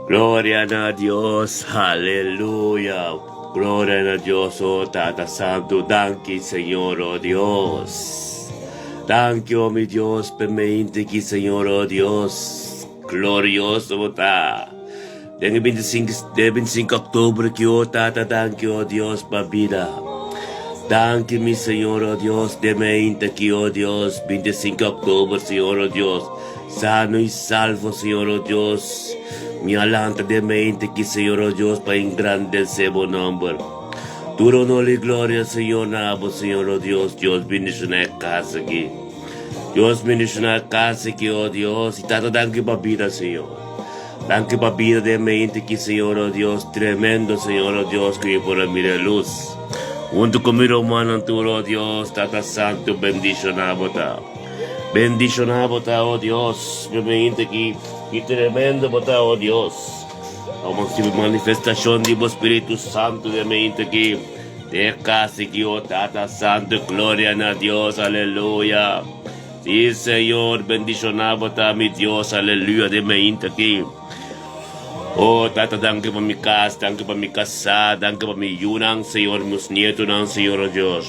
Gloria na Dios, aleluya. Gloria na Dios, oh Tata Santu, danki Señor, oh Dios. Danki, oh mi Dios, pe mente ki Señor, oh Dios. Glorioso bo ta. Den e 25, den 25 oktober ki, oh Tata, danki, oh Dios, pa bida. Danki, mi Señor, oh Dios, de mente ki, oh Dios, 25 oktober, Señor, oh Dios. Sano i salvo, Señor, oh Dios. Mi a lanta den mente ki, Señor, oh Dios, pa engrandecé bo nomber. Tur honor i gloria, Señor, na abo, Señor, oh Dios. Dios bendiciona e casa aki. Dios bendiciona e casa aki, oh Dios. I Tata, danki pa bida, Señor. Danki pa bida den mente ki, Señor, oh Dios. Tremendo, Señor, oh Dios, ku mi por a mira e luz. Hunto ku mi rumannan tur, oh Dios, Tata Santu, bendiciona bo ta. Bendishoná bo ta, o Dios, mi mente ki, ki tremendo bo ta, o Dios. Vamos a manifestación di bo Spiritu Santu den mente ki, den kas aki, o Tata Santu, gloria na Dios, aleluya. Sí, Señor, bendishoná bo ta, mi Dios, aleluya, den mente aki. O Tata, danki pa mi kas, danki pa mi kasá, danki pa mi yunan, Señor, mis nietonan, Señor, o Dios.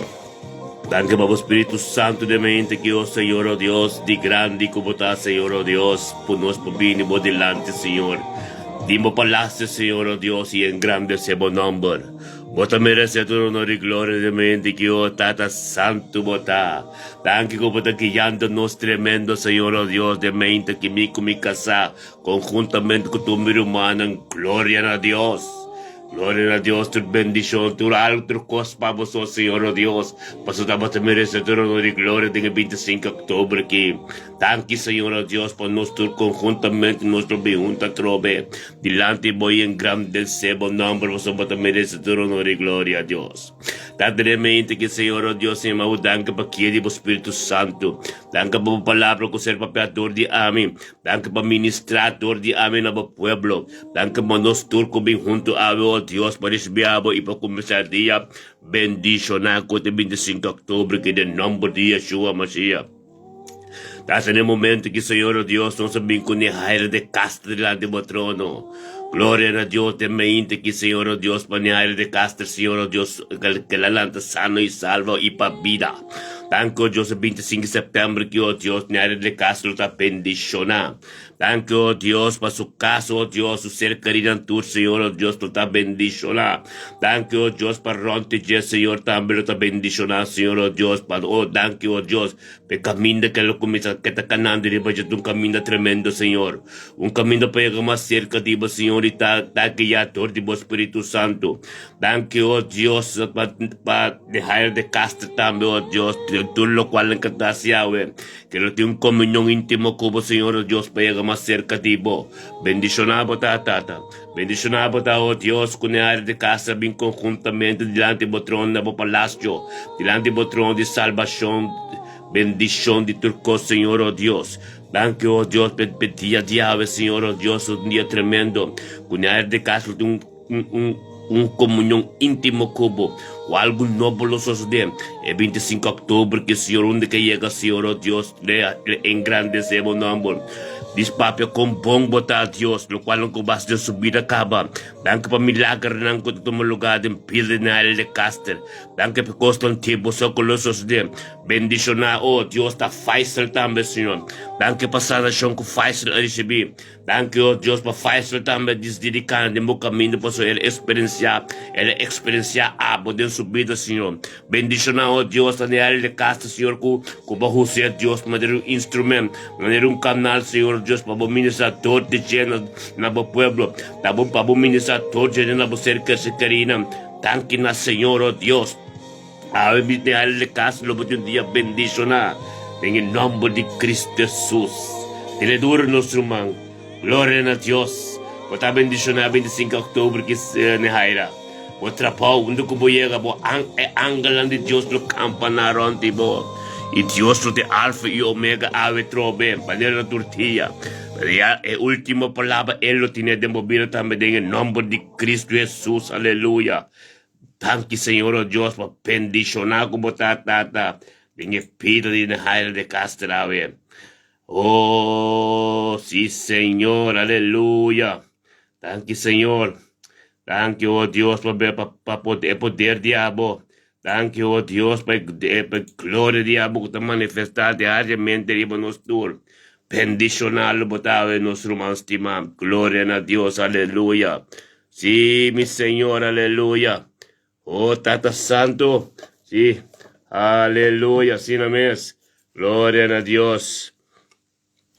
Danki pa bo Spiritu Santu den mente ki o Señor o Dios di grandi ku bo ta Señor o Dios pu nos por bini bo dilanti Señor den bo palacio Señor o Dios i engrandece bo nomber bo ta merece tur honor i gloria den mente ki o Tata Santu bo ta danki ku bo ta guiando nos tremendo Señor o Dios den mente ki mi ku mi kasá konhuntamente ku tur mi rumannan gloria na Dios. Gloria na Dios, tur bendicion, tur algo, tur cos pa boso, Señor, oh Dios, pasobra bo ta merece tur honor y gloria den e 25 october aki. Danki, Señor, oh Dios, pa nos tur conjuntamente nos lo bin hunta atrobe dilanti bo y engrandece bo nomber, pasobra bo ta merece tur honor y gloria, Dios. Tata den mente ki, Señor, oh Dios, Señor, bo danki pa kia di bo Spiritu Santo. Danki pa bo palabra cu ser papia dor di ami. Danki pa ministra dor di ami na bo pueblo. Danki pa nos tur ku bin huntu awe, o Dios, pa risibí abo i pa kuminsá dia bendishoná ku ta 25 òktober ki den nòmber di Yeshua Mashiach. Ta hasta den momento ki Señor o Dios nos a bin ku Nehaira de Castro dilanti bo trono. Gloria na Dios den mainta ki Señor o Dios pa Nehaira de Castro Señor o Dios ke la lanta sano i salvo i pa bida. Danki o Dios e 25 sèptèmber ki o Dios Nehaira de Castro ta bendishoná. Danki, o Dios, pa su kas, o Dios, su ser kerinan tur, Señor, o Dios, lo ta bendishoná. Danki, o Dios, pa rònt di dje, Señor, tambe lo ta bendishoná, Señor, o Dios, pa, o, danki, o Dios, pa e kaminda ke lo kuminsá, ke ta kanando riba dje, ta un kaminda tremendo, Señor. Un kaminda pa yega mas serka di bo, Señor, i ta, ta guiá dor di bo Spiritu Santu. Danki, o Dios, pa, pa Nehair de Castro tambe, o Dios, tur lokual nan ke ta hasi awe. Ke lo tin un komunion íntimo ku bo, Señor, o Dios, pa yega mas serka di bo. Bendishoná bo ta, Tata. Bendishoná bo ta, o Dios, ku ne área di kasa bin konhuntamente dilanti bo trono na bo palasio, dilanti bo trono di salbashon, bendishon di tur kos, Señor, o Dios. Danki, o Dios, p'e dia di awe, Señor, o Dios, un dia tremendo, ku ne área di kasa lo tin un. Un un komunion íntimo ku bo, ku algu nobo lo sosodé. E 25 òktober ki Señor unda ke yega, Señor, o Dios, le le engrandesé bo nòmber. Dis papia kon bon bo ta, Dios, lokual nan ku bas den su bida kaba. Danki pa milagernan ku ta tuma lugá den bida di Nael de Caster. Danki pa kosnan te bo so ku lo sosodé. Bendishoná, o Dios, ta Faisal tambe, Señor. Danki pa sanashon ku Faisal a risibí. Danki o Dios pa Faisal tambe dis dedicando den bo caminda pasobra el experiencia el a experiencia abo den su bida Señor. Bendiciona o Dios ta Neal de Castro Señor cu cu bo hus'e Dios manera un instrument manera un canal Señor Dios pa bo ministra dor di dje na na bo pueblo ta bo pa bo ministra dor dje na bo ser kerinan. Danki na Señor o Dios. Awe mi Neal de Castro lo bo tin un dia bendiciona den e nomber di Cristo Jesus. Tene duro nos ruman. Gloria na Dios. Bo ta bendiciona 25 october ki Nehaira. Bo trabao unda cu bo yega bo an e angelnan di Dios lo campa na rond di bo. Y Dios lo ta e Alfa y Omega awe trobe manera na tur dia. Pero ya e ultimo palabra El lo tene den bo bida tambe den e nomber di Cristo Jesus. Aleluya. Danki Señor o Dios pa bendiciona cu bo ta Tata den e bida di Nehaira de Castro awe. Oh, si Señor, aleluya. Danki Señor. Danki o Dios pa pa pa e poder di abo. Danki o Dios pa e pa e gloria di abo ku ta manifestá diariamente riba nos tur. Bendishoná lo bo ta awe nos ruman stimá. Gloria na Dios, aleluya. Sí, mi Señor, aleluya. O Tata Santu, sí, aleluya, asina mes. Gloria na Dios.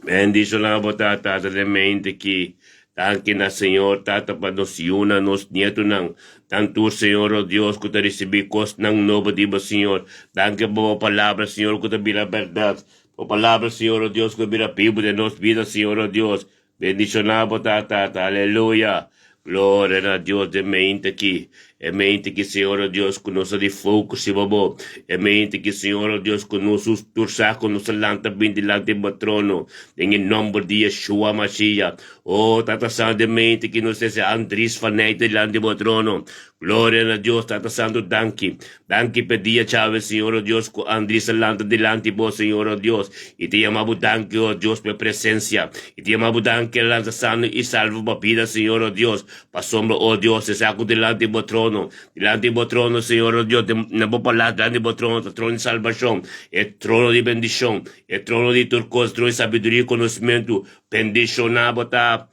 Bendishoná bo ta, Tata, den mente ki. Danki na Señor, Tata, pa nos yunan, nos nietonan. Nan tur, Señor, o Dios, ku ta risibí kosnan nobo di bo, Señor. Danki pa bo palabra, Señor, ku ta bira bèrdat. Bo palabra, Señor, o Dios, ku ta bira bibu den nos bida, Señor, o Dios. Bendishoná bo ta, Tata. Aleluya! Gloria na Dios den mente aki. E mente ki, Señor, o Dios, ku nos a di focus riba bo. E mente ki, Señor, o Dios, ku nos tur sa ku nos a lanta bin dilanti bo trono. Den e nomber di Yeshua Mashiach. O Tata Santu, den mente ki nos trese Andries van Nijt dilanti bo trono. Gloria na Dios, Tata Santu, danki. Danki p'e dia djawe, Señor, o Dios, ku Andries a lanta dilanti bo, Señor, o Dios, i ta yama bo danki, o Dios, p'e presensia. I ta yama bo danki, el lanta sano i salvo pa bida, Señor, o Dios, pasobra, o Dios, e sa ku dilanti bo trono, dilanti bo trono, Señor, o Dios, den na bo palas dilanti bo trono ta trono di salbashon, e trono di bendishon, e trono di tur kos, trono di sabiduria i konosmentu. Bendishoná bo ta,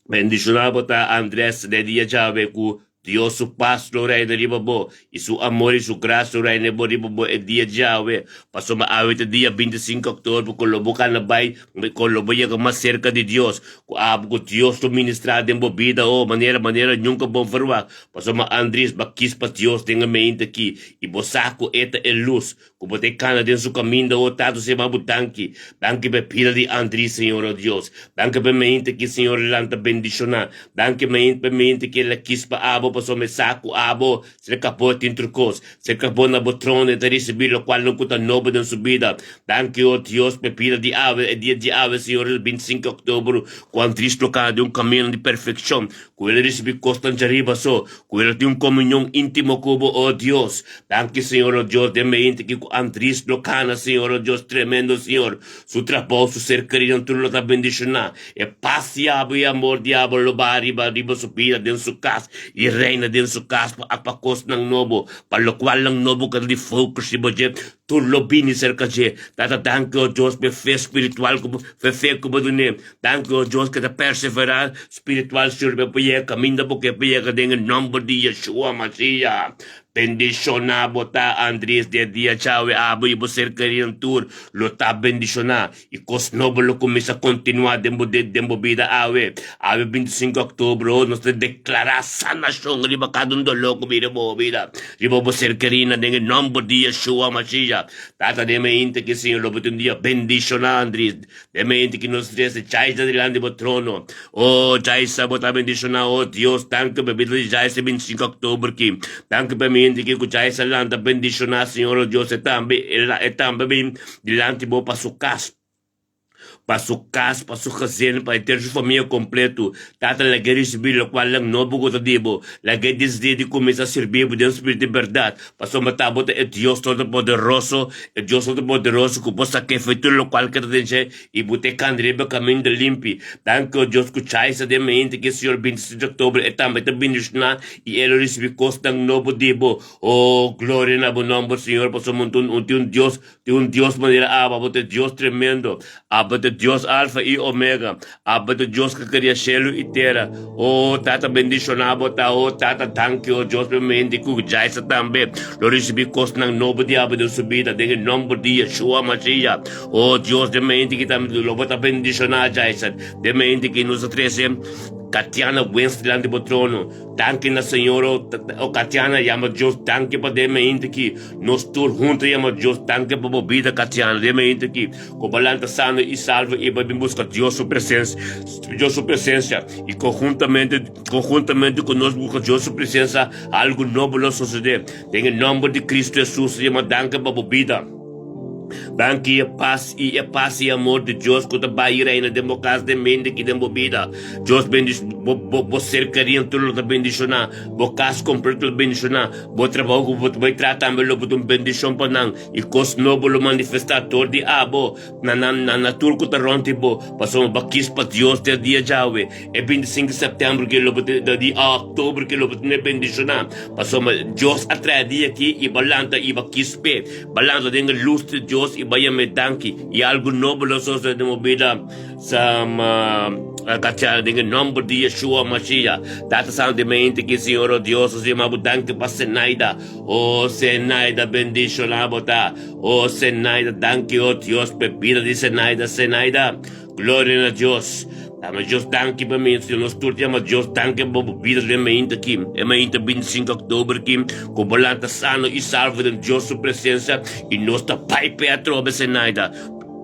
Bendishoná bo ta, Andres, den dia djawe ku Dios su pas lo reina riba bo, i su amor i su gras lo reina riba bo e dia djawe. Pasobra awe ta dia 25 òktober ku lo bo kana bai, ku lo bo yega mas serka di Dios, ku abo ku Dios lo ministrá den bo bida, oh, manera manera nunka bon ferwagt. Pasobra Andres, bo a kis pa Dios den e mente aki, i bo sa ku e ta e lus Ku bo ta e kana den su kaminda, o Tata, sema bo danki. Danki pa e bida di Andri, Señor, o Dios. Danki pa e mente ki Señor e lanta bendishoná. Danki pa e mente ki el a kis pa abo, pasobra e sa ku abo serka bo e tin tur kos. Serka bo na bo trono e ta risibí lokualnan ku ta nobo den su bida. Danki, o Dios, pa e bida di awe, e dia di awe, Señor, el 25 òktober, ku Andris lo kana den un kamino di perfekshon, ku el a risibí kosnan djariba so, Ku el tin un komunion íntimo ku bo, o Dios. Danki, Señor, o Dios, den mente ki ku Andris lo kana, Señor, o Dios, tremendo, Señor. Su trabou, su ser keridonan tur lo ta bendishoná. E pas di abo i amor di abo lo baha riba riba su bida den su kas i reina den su kas pa pa kosnan nobo, pa lokualnan nobo ku ta di focus riba dje. Tur lo bini serka dje. Tata, danki, o Dios, pa e fe spiritual ku bo, pa e fe ku bo dun'é. Danki, o Dios, ku ta perseverá spiritual, Señor, pa bo yega kaminda bo ke pa yega den e nòmber di Yeshua Mashiach. Bendishoná bo ta, Andries, den e dia djawe abo i bo ser kerinan tur lo ta bendishoná i kos nobo lo kuminsá kontinuá den bo den bo bida awe. Awe 25 òktober, o, nos ta deklará sanashon riba kada un doló ku bira bo bida, riba bo ser kerinan den e nòmber di Yeshua Mashiach. Tata, den e mainta ki, Señor, lo bo tin un dia bendishoná, Andries. Den mente ki nos trese Jaisa dilanti bo trono. O, Jaisa, bo ta bendishoná. O, Dios, danki pa bida di Jaisa 25 òktober ki. Danki pa mente ki ku Jaisa lanta bendishoná, Señor, o Dios, e tambe, e tambe bin dilanti bo pa su kas, pa su kas, pa su gezin, pa henter su famia kompleto. Tata, lag'é risibí lokual nan nobo ku ta di bo. Lag'é disidí di kuminsá sirbi bo den spiritu di bèrdat. Pasobra ta bo ta e Dios Todopoderoso, e Dios Todopoderoso ku por sakefe tur lokual ke ta den dje i bo ta e kanda riba kaminda limpi. Danki, o Dios, ku Chaisa den mente ku e Señor 26 di oktober e tambe ta bendishoná i e lo risibí kosnan nobo di bo. O, gloria na bo nòmber, Señor, pasobra bo tin un Dios Tin un Dios manera abo, abo ta e Dios tremendo, abo ta e Dios Alfa i Omega, abo ta e Dios ku kria shelu i tera. O Tata bendishoná bo ta, o Tata danki o Dios pa mente ku Jaisa tambe lo risibí kosnan nobo di abo den su bida den e nòmber di Yeshua Mashiach. O Dios den mente ki tambe lo bo ta bendishoná Jaisa den mente ki nos a trese Katiana Wens dilanti bo trono. Danki na Señor o o Katiana yama Dios danki pa den mente ki Nos tur hunto yama Dios danki pa bo bida Katiana den mente aki ku bo lanta sano i salvo i bo bin buska Dios su presensia Dios su presensia i konhuntamente konhuntamente ku nos buska Dios su presensia algu nobo lo sosode den e nomber di Cristo Jesus yama danki pa bo bida. Danki e pas i e pas i amor di Dios ku ta bai i reina den bo kas, den mente i den bo bida. Dios bendis bo bo bo ser kerí tur lo ta bendishoná, bo kas kompleto lo bendishoná, bo trabou ku bo ta bai traha tambe lo bo ta un bendishon pa nan i kos nobo lo manifestá dor di abo na nan na na tur ku ta rònt di bo, pasobra bo a kis pa Dios den dia djawe. E 25 di sèptèmber ke lo bo tin di òktober ke lo bo tene bendishoná, pasobra Dios a traha e dia aki i bo a lanta i bo a kis p'e. Balanta den e lus di Dios i bai yam'é danki. I algu nobo lo sosodé den bo bida. Sama kacha den e nòmber di Yeshua Mashiach. Tata Santu di mente ki Señor o Dios nos yama bo danki pa Zenaida. O Zenaida bendishoná bo ta. O Zenaida danki o Dios p'e bida di Zenaida. Zenaida. Gloria na Dios. Dama Dios danki pa mi. Si nos tur yama Dios danki pa bo bida den mainta aki. E mainta 25 oktober aki, ku bo lanta sano i salvo den Dios su presensia i nos ta bai p'e atrobe Zenaida.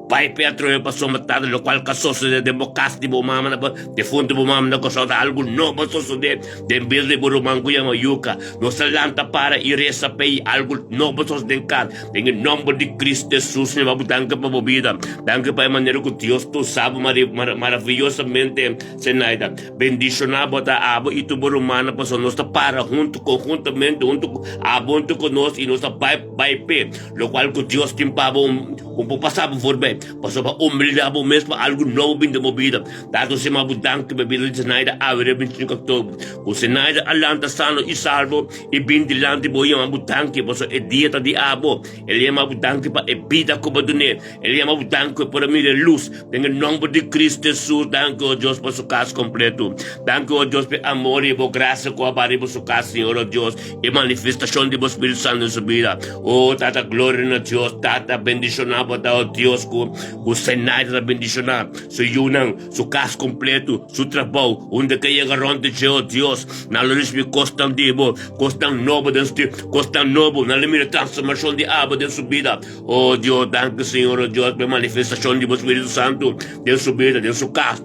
Bai p'e atrobe pasobra tata lokual ka sosode den bo kas di bo mama na defuntu bo mama na Kòrsou ta algu nobo a sosode den bida di bo ruman ku yama Yuka. Nos ta lanta para i resa p'e i algu nobo a sosode den kas. Den e nomber di Cristo Jesus, mi bo danki pa bo bida. Danki pa e manera ku Dios ta usa bo maraviyosamente, Zenaida. Bendishoná bo ta abo i tur bo rumannan pasobra nos ta para huntu konhuntamente huntu ku abo huntu ku nos i nos ta bai bai p'e lokual ku Dios tin pa bo un por pasa bo forbei. Pasobra humildá bo mes pa algu nobo bin den bo bida. Tata Sima bo danki pa e bida di Zenaida awe riba 25 oktober. Ku Zenaida a lanta sano i salvo. I bin dilanti bo yama bo danki pasobra e dia ta di abo. El yama bo danki pa e bida ku bo dun'é. El yama bo danki ku e por a mira e lus. Den e nomber di Cristo Jesus, danki, o Dios, pa su kas kompleto. Danki, o Dios, pa e amor i bo grasia ku a baha riba su kas, Señor, o Dios, e manifestashon di bo Spiritu Santu den su bida. O Tata, gloria na Dios. Tata, bendishoná bo ta, o Dios, ku ku Zenaida ta bendishoná su yunan. Su kas kompletu, su trabou, unda ke yega rònt di dje, o Dios, nan lo risibí kosnan di bo, kosnan nobo den su kosnan nobo, nan lo mira transformashon di abo den su bida. O Dios, danki Señor, o Dios, pa e manifestashon di bo Spiritu Santu den su bida, den su kas.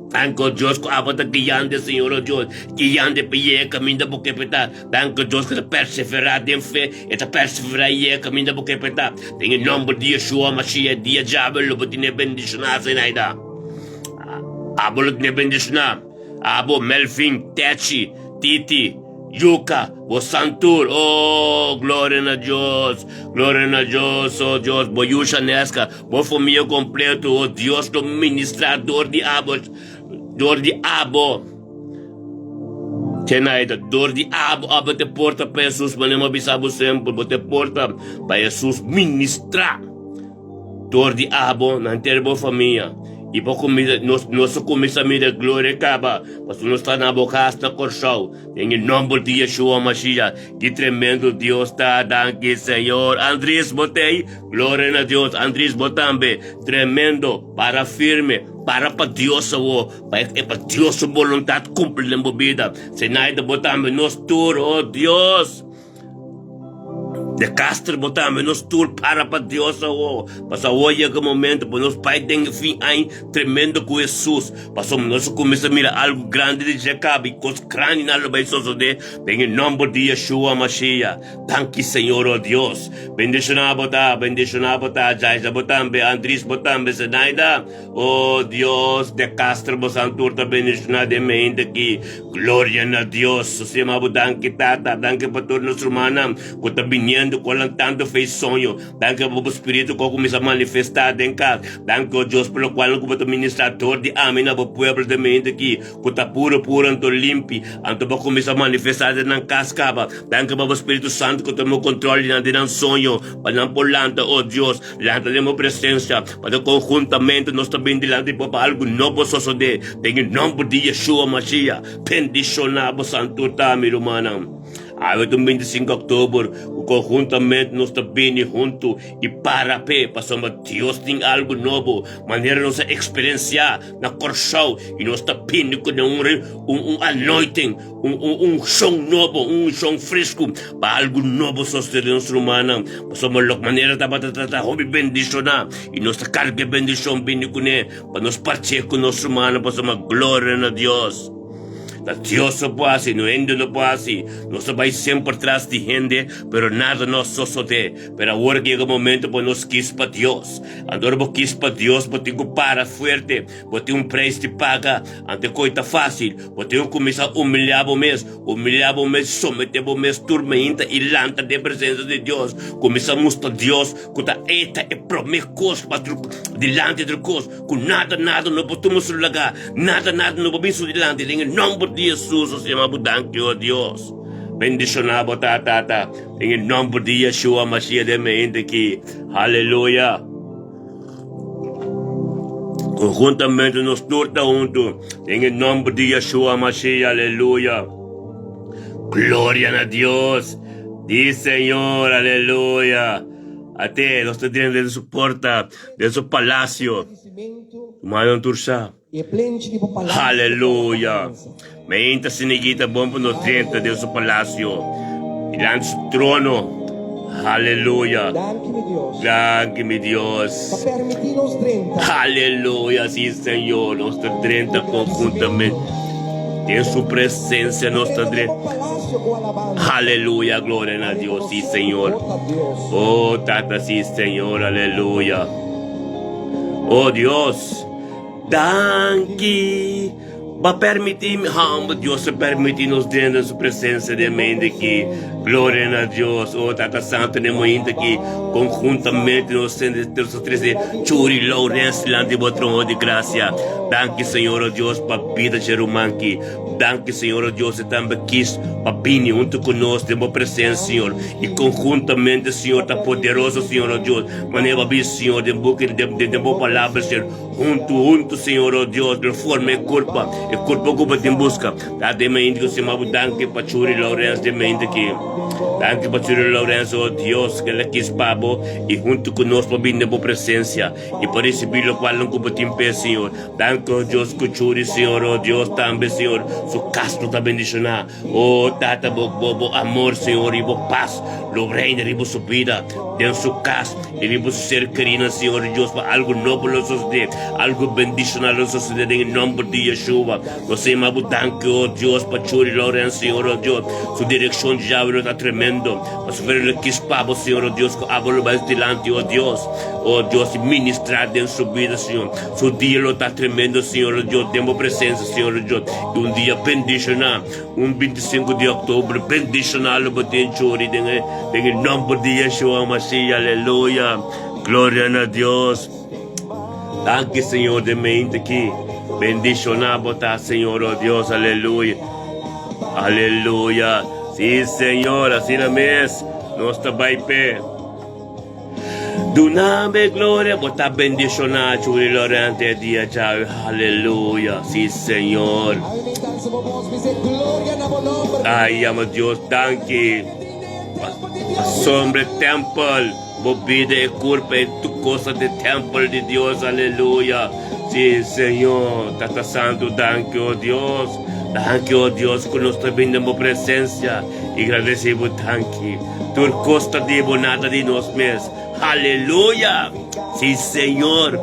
Danki, o Dios, ku abo ta guiando e Señor, o Dios, guiando e pa yega kaminda bo ke pa e ta. Danki, o Dios, ku e ta perseverá den fe, e ta perseverá i yega kaminda bo ke pa e ta. Den e nòmber di Yeshua Mashiach, e dia djabe lo bo tene bendishoná, Zenaida. Abo lo tene bendishoná. Abo, Melvin, Techi, Titi, Yuka, bo santur. Oh, gloria na Dios. Gloria na Dios, oh Dios. Bo yu Shaneska, bo famia kompleto, oh Dios lo ministrá dor di abo, dor di abo. Zenaida, dor di abo, abo te porta pa Hesus, manera mi a bisa bo semper, bo te porta pa Hesus ministrá. Dor di abo na henter bo famia i bo kuminsa nos nos a kuminsa mira gloria kaba pasobra nos ta na bo kas na Kòrsou den e nòmber di Yeshua Mashiach ki tremendo Dios ta danki Señor Andries bo tei gloria na Dios Andries bo tambe tremendo para firme para pa Dios awo pa e pa Dios su boluntat kumpli den bo bida Zenaida bo tambe nos tur oh Dios. De Castro bo tambe nos tur para pa Dios awo paso awo yega momento pa nos bai den e fin aña tremendo ku Hesus pasobra nos a kuminsa mira algu grandi di dje kaba i kos grandi nan lo bai sosode den e nomber di Yeshua Mashiach danki Señor o Dios bendishona bo ta bendishona bo ta Jaiza bo tambe Andris bo tambe Zenaida o Dios De Castro bosan tur ta bendishona den mente aki. Gloria na Dios! Nos yama bo danki, Tata. Danki pa tur nos rumannan ku ta biniendo, ku a lantando fe i soño. Danki pa bo Spiritu ku a kuminsá manifestá den kas. Danki, o Dios, pa lokualnan ku bo ta ministrá dor di ami na bo pueblo den mente aki, ku ta puru puru anto limpi, anto bo a kuminsá manifestá den nan kas kaba. Danki pa bo Spiritu Santu ku ta tuma kontrol di nan den nan soño, pa nan por lanta, o Dios, lanta den bo presensia, pa ta konhuntamente nos ta bini dilanti di bo pa algu nobo sosodé. Den e nomber di Yeshua Mashiach, bendishoná bo santu ta, mi rumannan. Awe ta un 25 oktober ku konhuntamente nos ta bini huntu i para p'e, pasobra Dios tin algu nobo, manera nos a eksperensiá na Kòrsou, i nos ta bini ku un un anointing, un un unshon nobo, un unshon fresku pa algu nobo sosodé den nos rumannan, pasobra lok manera tabata ta hopi bendishoná i nos ta karga e bendishon bini kuné. Pa nos partie ku nos rumannan pasobra gloria na Dios. Ta Dios so por hasi, no hende no por hasi. Nos ta bai semper tras di hende, pero nada no a sosodé. Pero awor ke yega momento pa nos kis pa Dios. Anto ora bo kis pa Dios, bo tin ku para fuerte, bo tin un preis di paga. Anto e koi ta fásil. Bo tin ku kuminsá humiliá bo mes, humiliá bo mes, someté bo mes tur mainta i lanta den presensia di Dios. Kuminsá mustra Dios ku ta e ta e promé kos pa tur dilanti tur kos, ku nada nada no por tuma su lugá, nada nada no por bin su dilanti. Den e nòmber di Hesus nos yama bo danki, o Dios. Bendishoná bo ta, Tata, den e nòmber di Yeshua Mashiach den mente aki. Aleluya! Konhuntamente nos tur ta huntu den e nòmber di Yeshua Mashiach. Aleluya! Gloria na Dios! Di Señor, aleluya! Ate, nos ta drenta den su porta, den su palacio. Rumannan tur sa. Aleluya! Meinta sinigita bon pa nos drenta den su palacio, dilanti su trono. Aleluya! Danki, mi Dios. Aleluya! Si, Señor, nos ta drenta conjuntamente den su presencia, nos ta drenta. Aleluya, gloria na Dios, si, Señor. Oh, Tata, si, Señor, aleluya. Oh, Dios, danki. Ba permiti mi, hamba Dios a permiti nos drenta den su presencia den mente aki. Gloria na Dios. Oh, Tata Santo, den momente aki, conjuntamente nos sende nos ta trece Churi Lawrence dilanti bo trono di gracia. Danki, Señor, oh Dios, pa bida dje ruman aki. Danki, Señor, oh Dios, e tambe kis pa bini hunto cu nos den bo presencia, Señor. Y conjuntamente, Señor, ta poderoso, Señor, oh Dios, manera bo a bisa, Señor, den buki, den, den bo palabra, Señor. Huntu, huntu, Señor, oh Dios, lo forma e kurpa, e kurpa ku bo tin buska. Ta den mente ku sima bo danki pa Churi Lawrence den mente aki. Danki pa Churi Lawrence, oh Dios, ke la kis pa bo i huntu ku nos pa bin den bo presensia i pa risibí lokualnan ku bo tin p'e, Señor. Danki, oh Dios, ku Churi, Señor, oh Dios, tambe, Señor, su kas lo ta bendishoná. Oh Tata, bo, bo, bo amor, Señor, i bo pas lo reina riba su bida, den su kas, i riba su ser kerinan, Señor Dios, pa algu nobo lo sosodé, algu bendishonal lo sosodé den e nomber di Yeshua. Nos ta yama bo danki, oh Dios, pa Churi Lawrence, Señor, oh Dios, su direkshon di Yahweh lo ta tremendo, pasobra lo kis pa bo, Señor, oh Dios, ku abo lo bai su dilanti, oh Dios, oh Dios, i ministrá den su bida, Señor. Su dia lo ta tremendo, Señor, oh Dios, den bo presensia, Señor, oh Dios. I un dia bendishoná, un 25 di òktober bendishoná lo bo tin churi den e, den e nòmber di Yeshua Mashiach, aleluya. Gloria na Dios. Danki, Señor, den mente aki. Bendishoná bo ta, Señor, oh Dios, aleluya. Aleluya. Sí, Señor, asina mes. Nos ta bai p'e. Duname gloria, bo ta bendiciona Churi Lorente e dia djawe, aleluya, si Señor. Ay, yama Dios danki pa sombre tempel, bo bida e curpa e tur cosa de tempel di Dios, aleluya, si Señor, Tata Santo danki oh Dios, danki oh Dios cu nos ta bini den bo presencia y gradeci bo danki. Tur kos ta di bo, nada di nos mes. Aleluya! Si, Señor.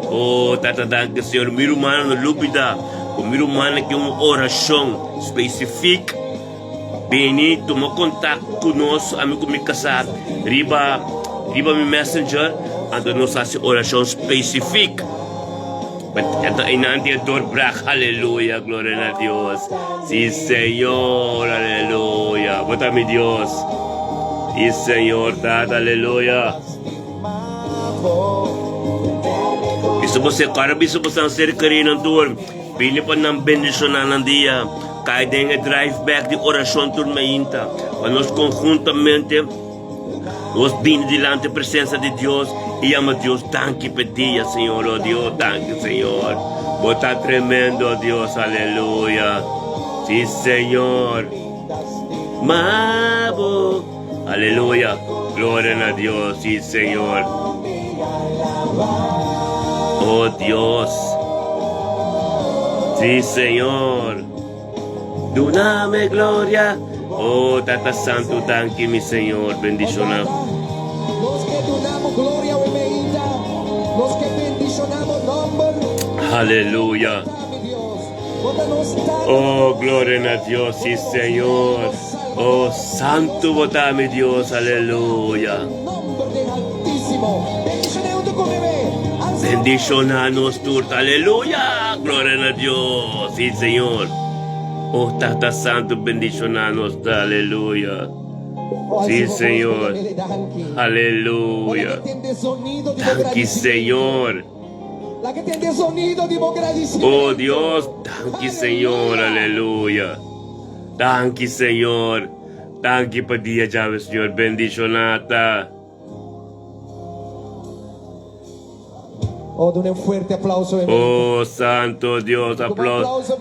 Oh, Tata, danki, Señor. Mi rumannan, no lubida ku mi rumannan ke un orashon spesifik. Bini, tuma kontak ku nos, ami ku mi kasá, riba riba mi messenger, anto nos hasi orashon spesifik. Anto einan tin e doorbraak. Aleluya, gloria na Dios. Sí, Señor, aleluya. Bo ta mi Dios. Sí, Señor, Tata, aleluya. Bisa bo se, kora bisa bo san ser kerinan tur. Bini pa nan bendishoná nan dia. Kai den e drive back di orashon tur mainta. Pa nos konhuntamente. Nos bini dilanti e presensia di Dios i yama Dios danki p'e dia, Señor, oh Dios, danki, Señor. Bo ta tremendo, oh Dios, aleluya. Sí, Señor. Ma bo, aleluya. Gloria na Dios, sí, Señor. Oh Dios. Sí, Señor. Duname gloria. Oh Tata Santu danki mi Señor bendiciona. Nos ke dunamo gloria awe meinta. Nos ke bendiciona bo nomber. Aleluya. Mi Dios. Oh, gloria na Dios, sí, Señor. Oh, santo bo ta, mi Dios, aleluya. Bendiciona nos tur, aleluya. Gloria na Dios, sí, Señor. Oh, Tata Santo, bendiciona nos, aleluya. Sí, Señor. Aleluya. Danki, Señor. Oh Dios, danki Señor, aleluya. Danki Señor. Danki pa dia djawe, Señor. Bendiciona ta. Oh, duna un fuerte aplauso. Oh, santo Dios, aplauso.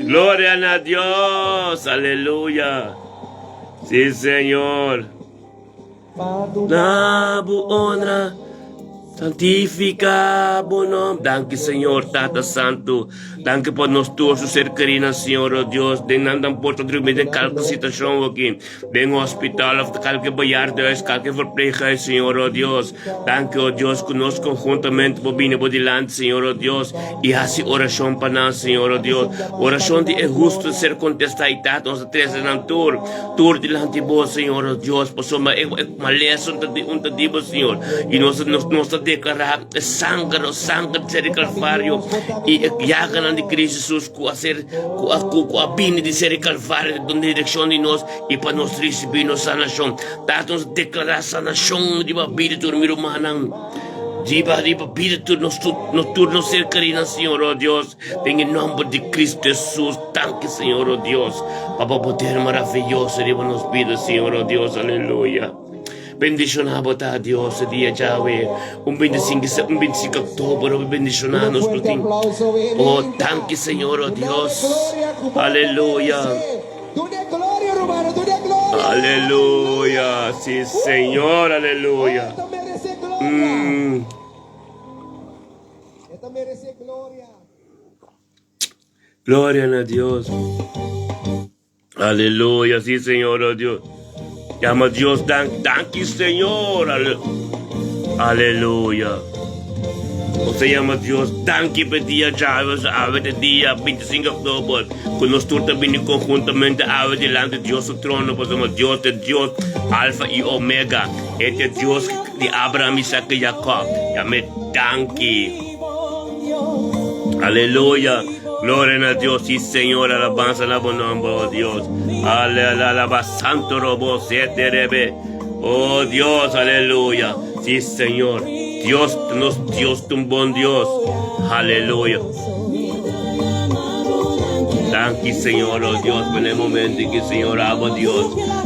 Gloria na Dios, aleluya. Sí, Señor. Na bo honra, santifica bo nom. Danki, Señor, Tata Santo. Danki pa nos tur su ser kerinan, Señor, oh Dios. Den nan dan por ta drumi den kalke situacion aki. Den hospital of kalke bejaardenhuis, kalke verpleeghuis, Señor, oh Dios. Danki, oh Dios, ku nos konhuntamente por bini bo dilanti, Señor, oh Dios, i hasi orashon pa nan, Señor, oh Dios. Orashon di e hustu ser kontestá i Tata, nos ta trese nan tur. Tur dilanti bo, Señor, oh Dios, pasobra e malesa ta di un ta di bo, Señor. I nos nos nos ta deklará e sanger, o sanger di ser di Kalvario i e yaganan di Cristo Jesus ku a ser ku a ku ku a bini di ser di Kalvario den direkshon di nos i pa nos risibí nos sanashon. Tata, nos deklará sanashon riba bida tur mi rumannan, riba riba bida tur nos tur nos tur nos ser kerinan, Señor, oh Dios. Den e nomber di Cristo Jesus, danki Señor, oh Dios, pa bo poder maravilloso riba nos bida, Señor, oh Dios, aleluya. Bendiciona bo ta, Dios, e dia djawe, un 25, un 25 october, oh, bendiciona nos Un fuerte tin. aplauso, Oh, danki Señor, oh Dios, aleluya. Dune gloria, hermano, dune gloria. Aleluya, sí, Señor, aleluya. Esta merece gloria. Esta merece gloria. Gloria na Dios. Aleluya, sí, Señor, oh Dios. Llama Dios, dank, danki, Señor. Ale- Aleluya. Nos llama Dios, danki pa dia djawe, awe de dia 25 oktober, ku nos tur ta bini konhuntamente awe dilanti Dios su trono, pasobra Dios ta Dios, Alfa i Omega, E ta Dios di Abraham, Isaac i Jacob. Yam'é danki. Aleluya. Gloria na Dios. Sí, Señor. Alabanza na bo nomber, oh Dios. Alaba santo robo sete rebe. Oh Dios, aleluya. Sí, Señor. Dios, nos Dios, un bon Dios. Aleluya. Danki, Señor, oh Dios, pa e momento que Señor, abo Dios,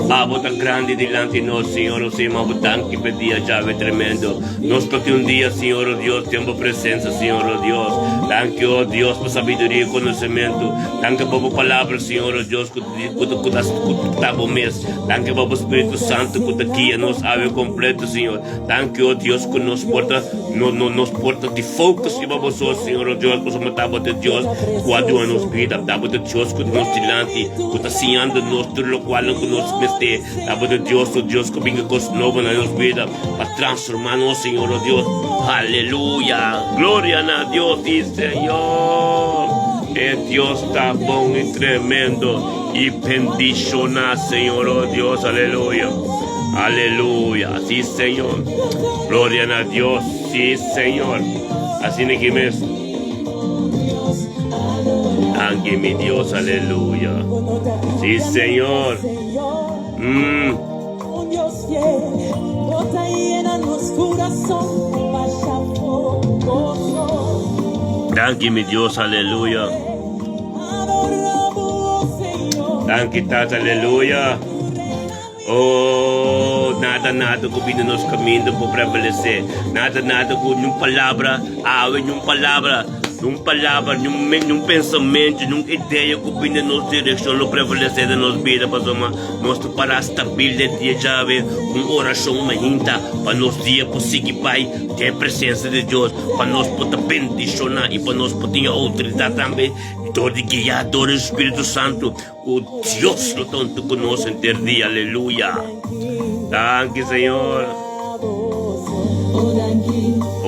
abo tan grande dilanti nos, Señor, oh Señor, abo danki pa dia llave tremendo. Nos toque un dia, Señor, oh Dios, tiempo presencia, Señor, oh Dios. Danki, oh Dios, pa sabiduría y conocimiento. Danki pa bo palabra, Señor, oh Dios, ku ku ku ku ta bo mes. Danki pa bo Spiritu Santo ku ta guia nos awe completo, Señor. Danki, oh Dios, ku nos por ta no no nos por ta di focus riba bo so, Señor, oh Dios, pasobra ta bo ta Dios ku a duna nos bida, ta bo ta Dios ku nos dilanti, ku ta siñando nos tur lokualnan ku nos mester, ta bo ta Dios, oh Dios, ku binga kos nobo na nos bida pa transforma nos, Señor, oh Dios. Aleluya! Gloria na Dios, sí, Señor. E Dios ta bon i tremendo i bendiciona, Señor, oh Dios, aleluya. Aleluya, sí, Señor. Gloria na Dios, sí, Señor. Así ni que mes. Danki, mi Dios, aleluya. Sí, Señor. Danki, mi Dios, aleluya. Danki, Tata, aleluya. Oh, nada, nada ku bini nos kaminda por prevalesé. Nada, nada ku niun palabra, awe, niun palabra, niun palabra, niun, niun pensamentu, niun idea ku bini nos direkshon lo prevalesé den nos bida, pasobra nos ta pará stabil den dia djawe, un orashon mainta pa nos dia por sigui bai den e presensia di Dios, pa nos por ta bendishoná i pa nos por tin e outoridat tambe dor di guiá dor di Spiritu Santu. Ku Dios lo ta huntu ku nos henter dia. Aleluya. Danki, Señor.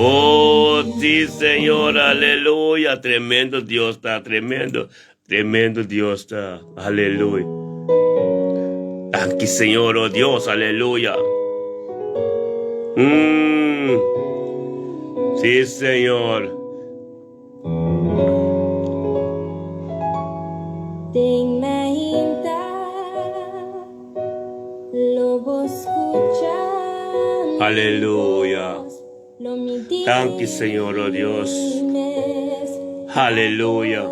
Oh, sí, Señor, aleluya. Tremendo Dios ta, tremendo, tremendo Dios ta. Aleluya. Danki, Señor, oh Dios, aleluya. Mm. Sí, Señor. Den mainta lo bo scucha mi Aleluya. voz, lo mi Danki, Señor, oh Dios. dimes Aleluya.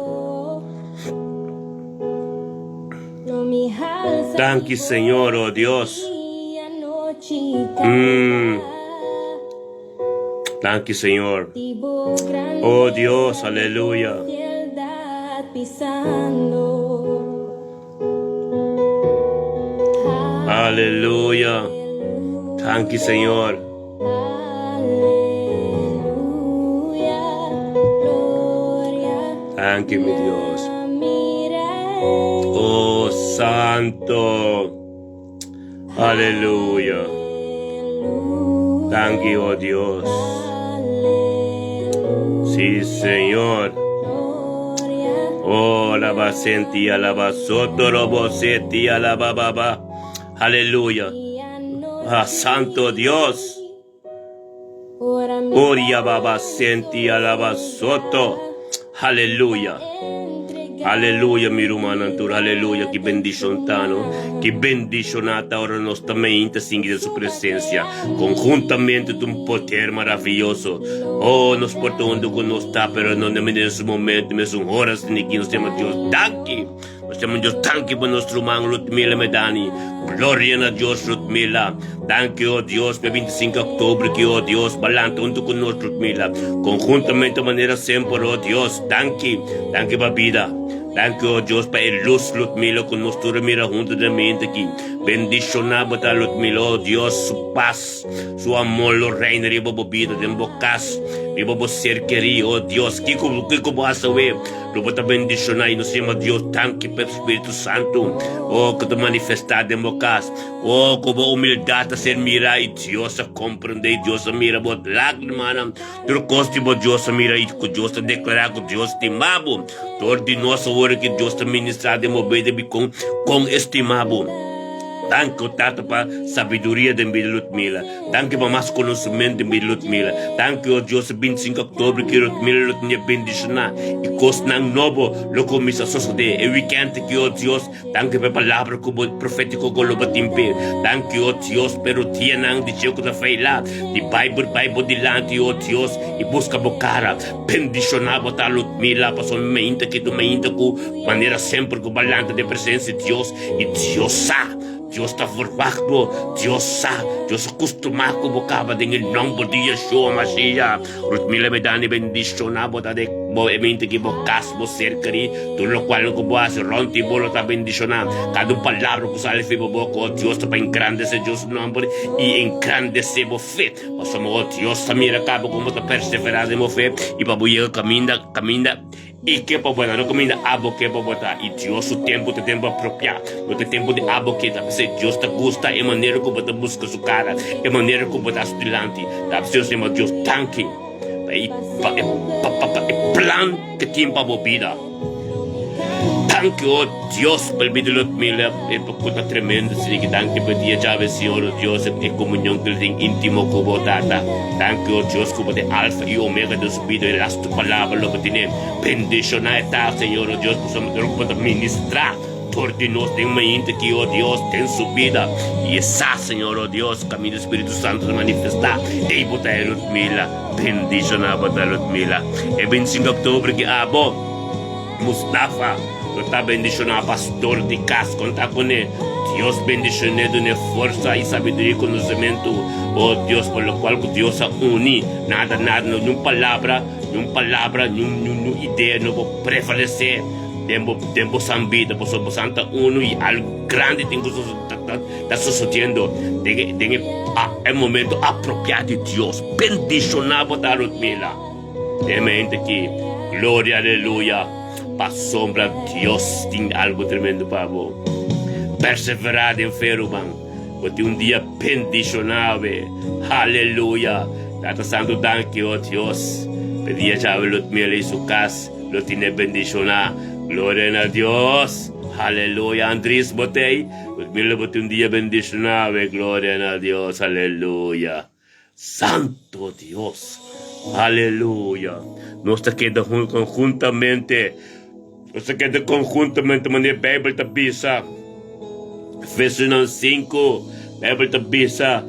Lo mi halsa Danki, mi Señor, oh voz Dios. di anochi Mm. canta. Danki, Señor. Oh Dios, aleluya. Aleluya. Danki, Señor. Danki, mi Dios. Oh, Santo. Aleluya. Danki, oh Dios. Sí, Señor. Oh, alaba senti, alaba soto, robo seti, alaba baba. Aleluya. Ah, Santo Dios. Oria baba senti, alaba soto. Aleluya. Aleluya, mi rumannan tur. Aleluya. Ki bendishon ta, no? Ki bendishoná ta ora nos ta meinta sinti den su presensia. Konhuntamente ta un poder maravioso. Oh, nos por ta unda ku nos ta, pero no den su momento, mesun ora asina aki nos yama Dios danki. Nos yama Dios danki pa nos ruman Ludmila Medani. Gloria na Dios, Ludmila. Danki, oh Dios, pa e 25 òktober ki, oh Dios, bo a lanta huntu ku nos, Ludmila. Konhuntamente manera semper, oh Dios. Danki. Danki pa bida. Danki, oh Dios, pa e lus, Ludmila, ku nos tur a mira huntu den mente aki. Bendishoná bo ta, Ludmila, oh Dios, su pas, su amor lo reina riba bo bida, den bo kas, riba bo ser kerí, oh Dios. Kiko, kiko bo hasi awe? Lo bo ta bendishoná i nos yama Dios danki pa e Spiritu Santu, oh, ku ta manifestá den bo kas. Oh, ku bo humildat ta ser mirá i Dios a komprendé i Dios a mira bo lágrimanan. Tur kos di bo Dios a mira i ku Dios ta deklará ku Dios stima bo. Dor di nos awor ku Dios ta ministrá den bo bida bikon kon e stima bo. Danki, o Tata, pa sabiduria den bida Ludmila. Danki pa mas konosementu den bida Ludmila. Danki, o Dios, e 25 òktober ki Ludmila lo tene bendishoná i kosnan nobo lo kuminsá sosodé e wikènt aki, o Dios. Danki pa e palabra ku bo profétiko ku lo bo tin p'e. Danki, o Dios, pa e rodianan di dje ku ta feilá di bai bai bo dilanti, o Dios, i buska bo kara. Bendishoná bo ta Ludmila, pasobra mi mainta ki tu mainta ku manera semper ku bo a lanta den presensia di Dios. I Dios sa, Dios ta verwagt bo, Dios sa, Dios a kustumá ku bo kaba den e nòmber di Yeshua Mashiach. Rutmila Medani bendishoná bo ta den bo e mente ki bo kas, bo ser kerí, tur lokual ku bo hasi rònt di bo lo ta bendishoná. Kada un palabra ku sali for bo boka, o Dios, ta pa engrandesé Dios su nòmber i engrandesé bo fe. Pasobra, o Dios, ta mira kaba kon bo ta perseverá den bo fe i pa bo yega kaminda, kaminda. I ke pa bo ta, no kaminda abo ke pa bo ta. I Dios su tempu ta tempu apropiá, no ta tempu di abo ke ta. P'esei Dios ta gusta e manera ku bo ta buska su kara, e manera ku bo ta su dilanti. Ta p'esei nos yama Dios danki pa e pa e pa pa e plan ke tin pa bo bida. Danki, o Dios, pa e bida di Ludmila, e pa ku ta tremendo esaki. Danki pa e dia djawe, Señor, o Dios, e komunion ku el tin íntimo ku bo, Tata. Danki, o Dios, ku bo ta e Alfa i Omega den su bida, e lastu. Tu palabra lo bo tene. Bendiciona e ta, Señor, o Dios, pasobra dor cu bo ta ministra dor di nos den mainta aki, o Dios, den su bida. I e sa, Señor, o Dios, caminda Spiritu Santo ta manifesta, ey bo ta e Ludmila. Bendiciona bo ta, Ludmila. E 25 october ki abo, Mustafa, lo ta bendiciona pastor di cas, conta cune. Dios bendicion'e, dun'e forsa i sabiduria i conocimento, o Dios, pa locual cu Dios a uni. Nada, nada, no, niun palabra, niun palabra, niun, niun, niun idea no por prevalesé den bo, den bosan bida, pasobra bosan ta uno i algu grandi tin ku ta, ta, ta sosodiendo den e, den e, a, e momento apropiá di Dios. Bendishoná bo ta, Ludmila. Den mente aki, gloria, aleluya, pasobra Dios tin algu tremendo pa bo. Perseverá den fe, ruman. Bo tin un dia bendishoná awe. Aleluya! Tata Santu danki, o Dios, p'e dia djawe Ludmila i su kas lo tine bendishoná. Gloria na Dios! Aleluya! Andries bo t'ei? Ludmila bo tin un dia bendishoná awe. Gloria na Dios! Aleluya! Santo Dios! Aleluya! Nos ta keda conjuntamente, nos ta keda conjuntamente manera Bijbel ta bisa. Efesionan 5, Bijbel ta bisa,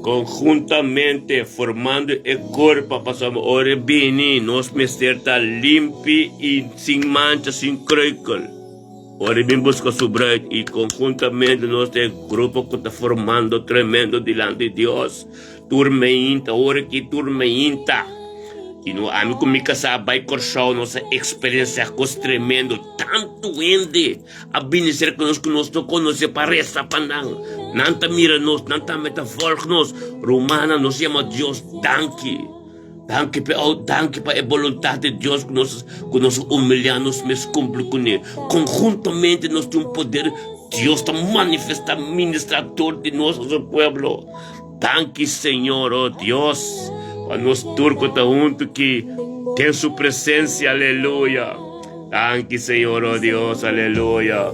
conjuntamente formando e cuerpo, pasobra ora e bini nos mester ta limpi y sin mancha, sin kruikel. Ora e bin buska su bruid y conjuntamente nos ta e grupo cu ta formando tremendo dilanti Dios. Tur meinta, ora ki tur meinta. Y no ami cu mi casá a bay Corsou, nos a experiencia cos tremendo. Tanto hende a bini cerca nos cu nos no conoce pa reza pa nan. Nan ta mira nos, nan tambe ta volg nos. Rumannan, nos yama Dios danki. Danki p'e ou, danki pa e boluntat di Dios ku nos ku nos a humiliá nos mes kumpli kuné. Konhuntamente nos tin un poder Dios ta manifestá, ministrá dor di nos a su pueblo. Danki Señor, oh Dios, pa nos tur ku ta huntu ki den su presensia, aleluya. Danki Señor, oh Dios, aleluya.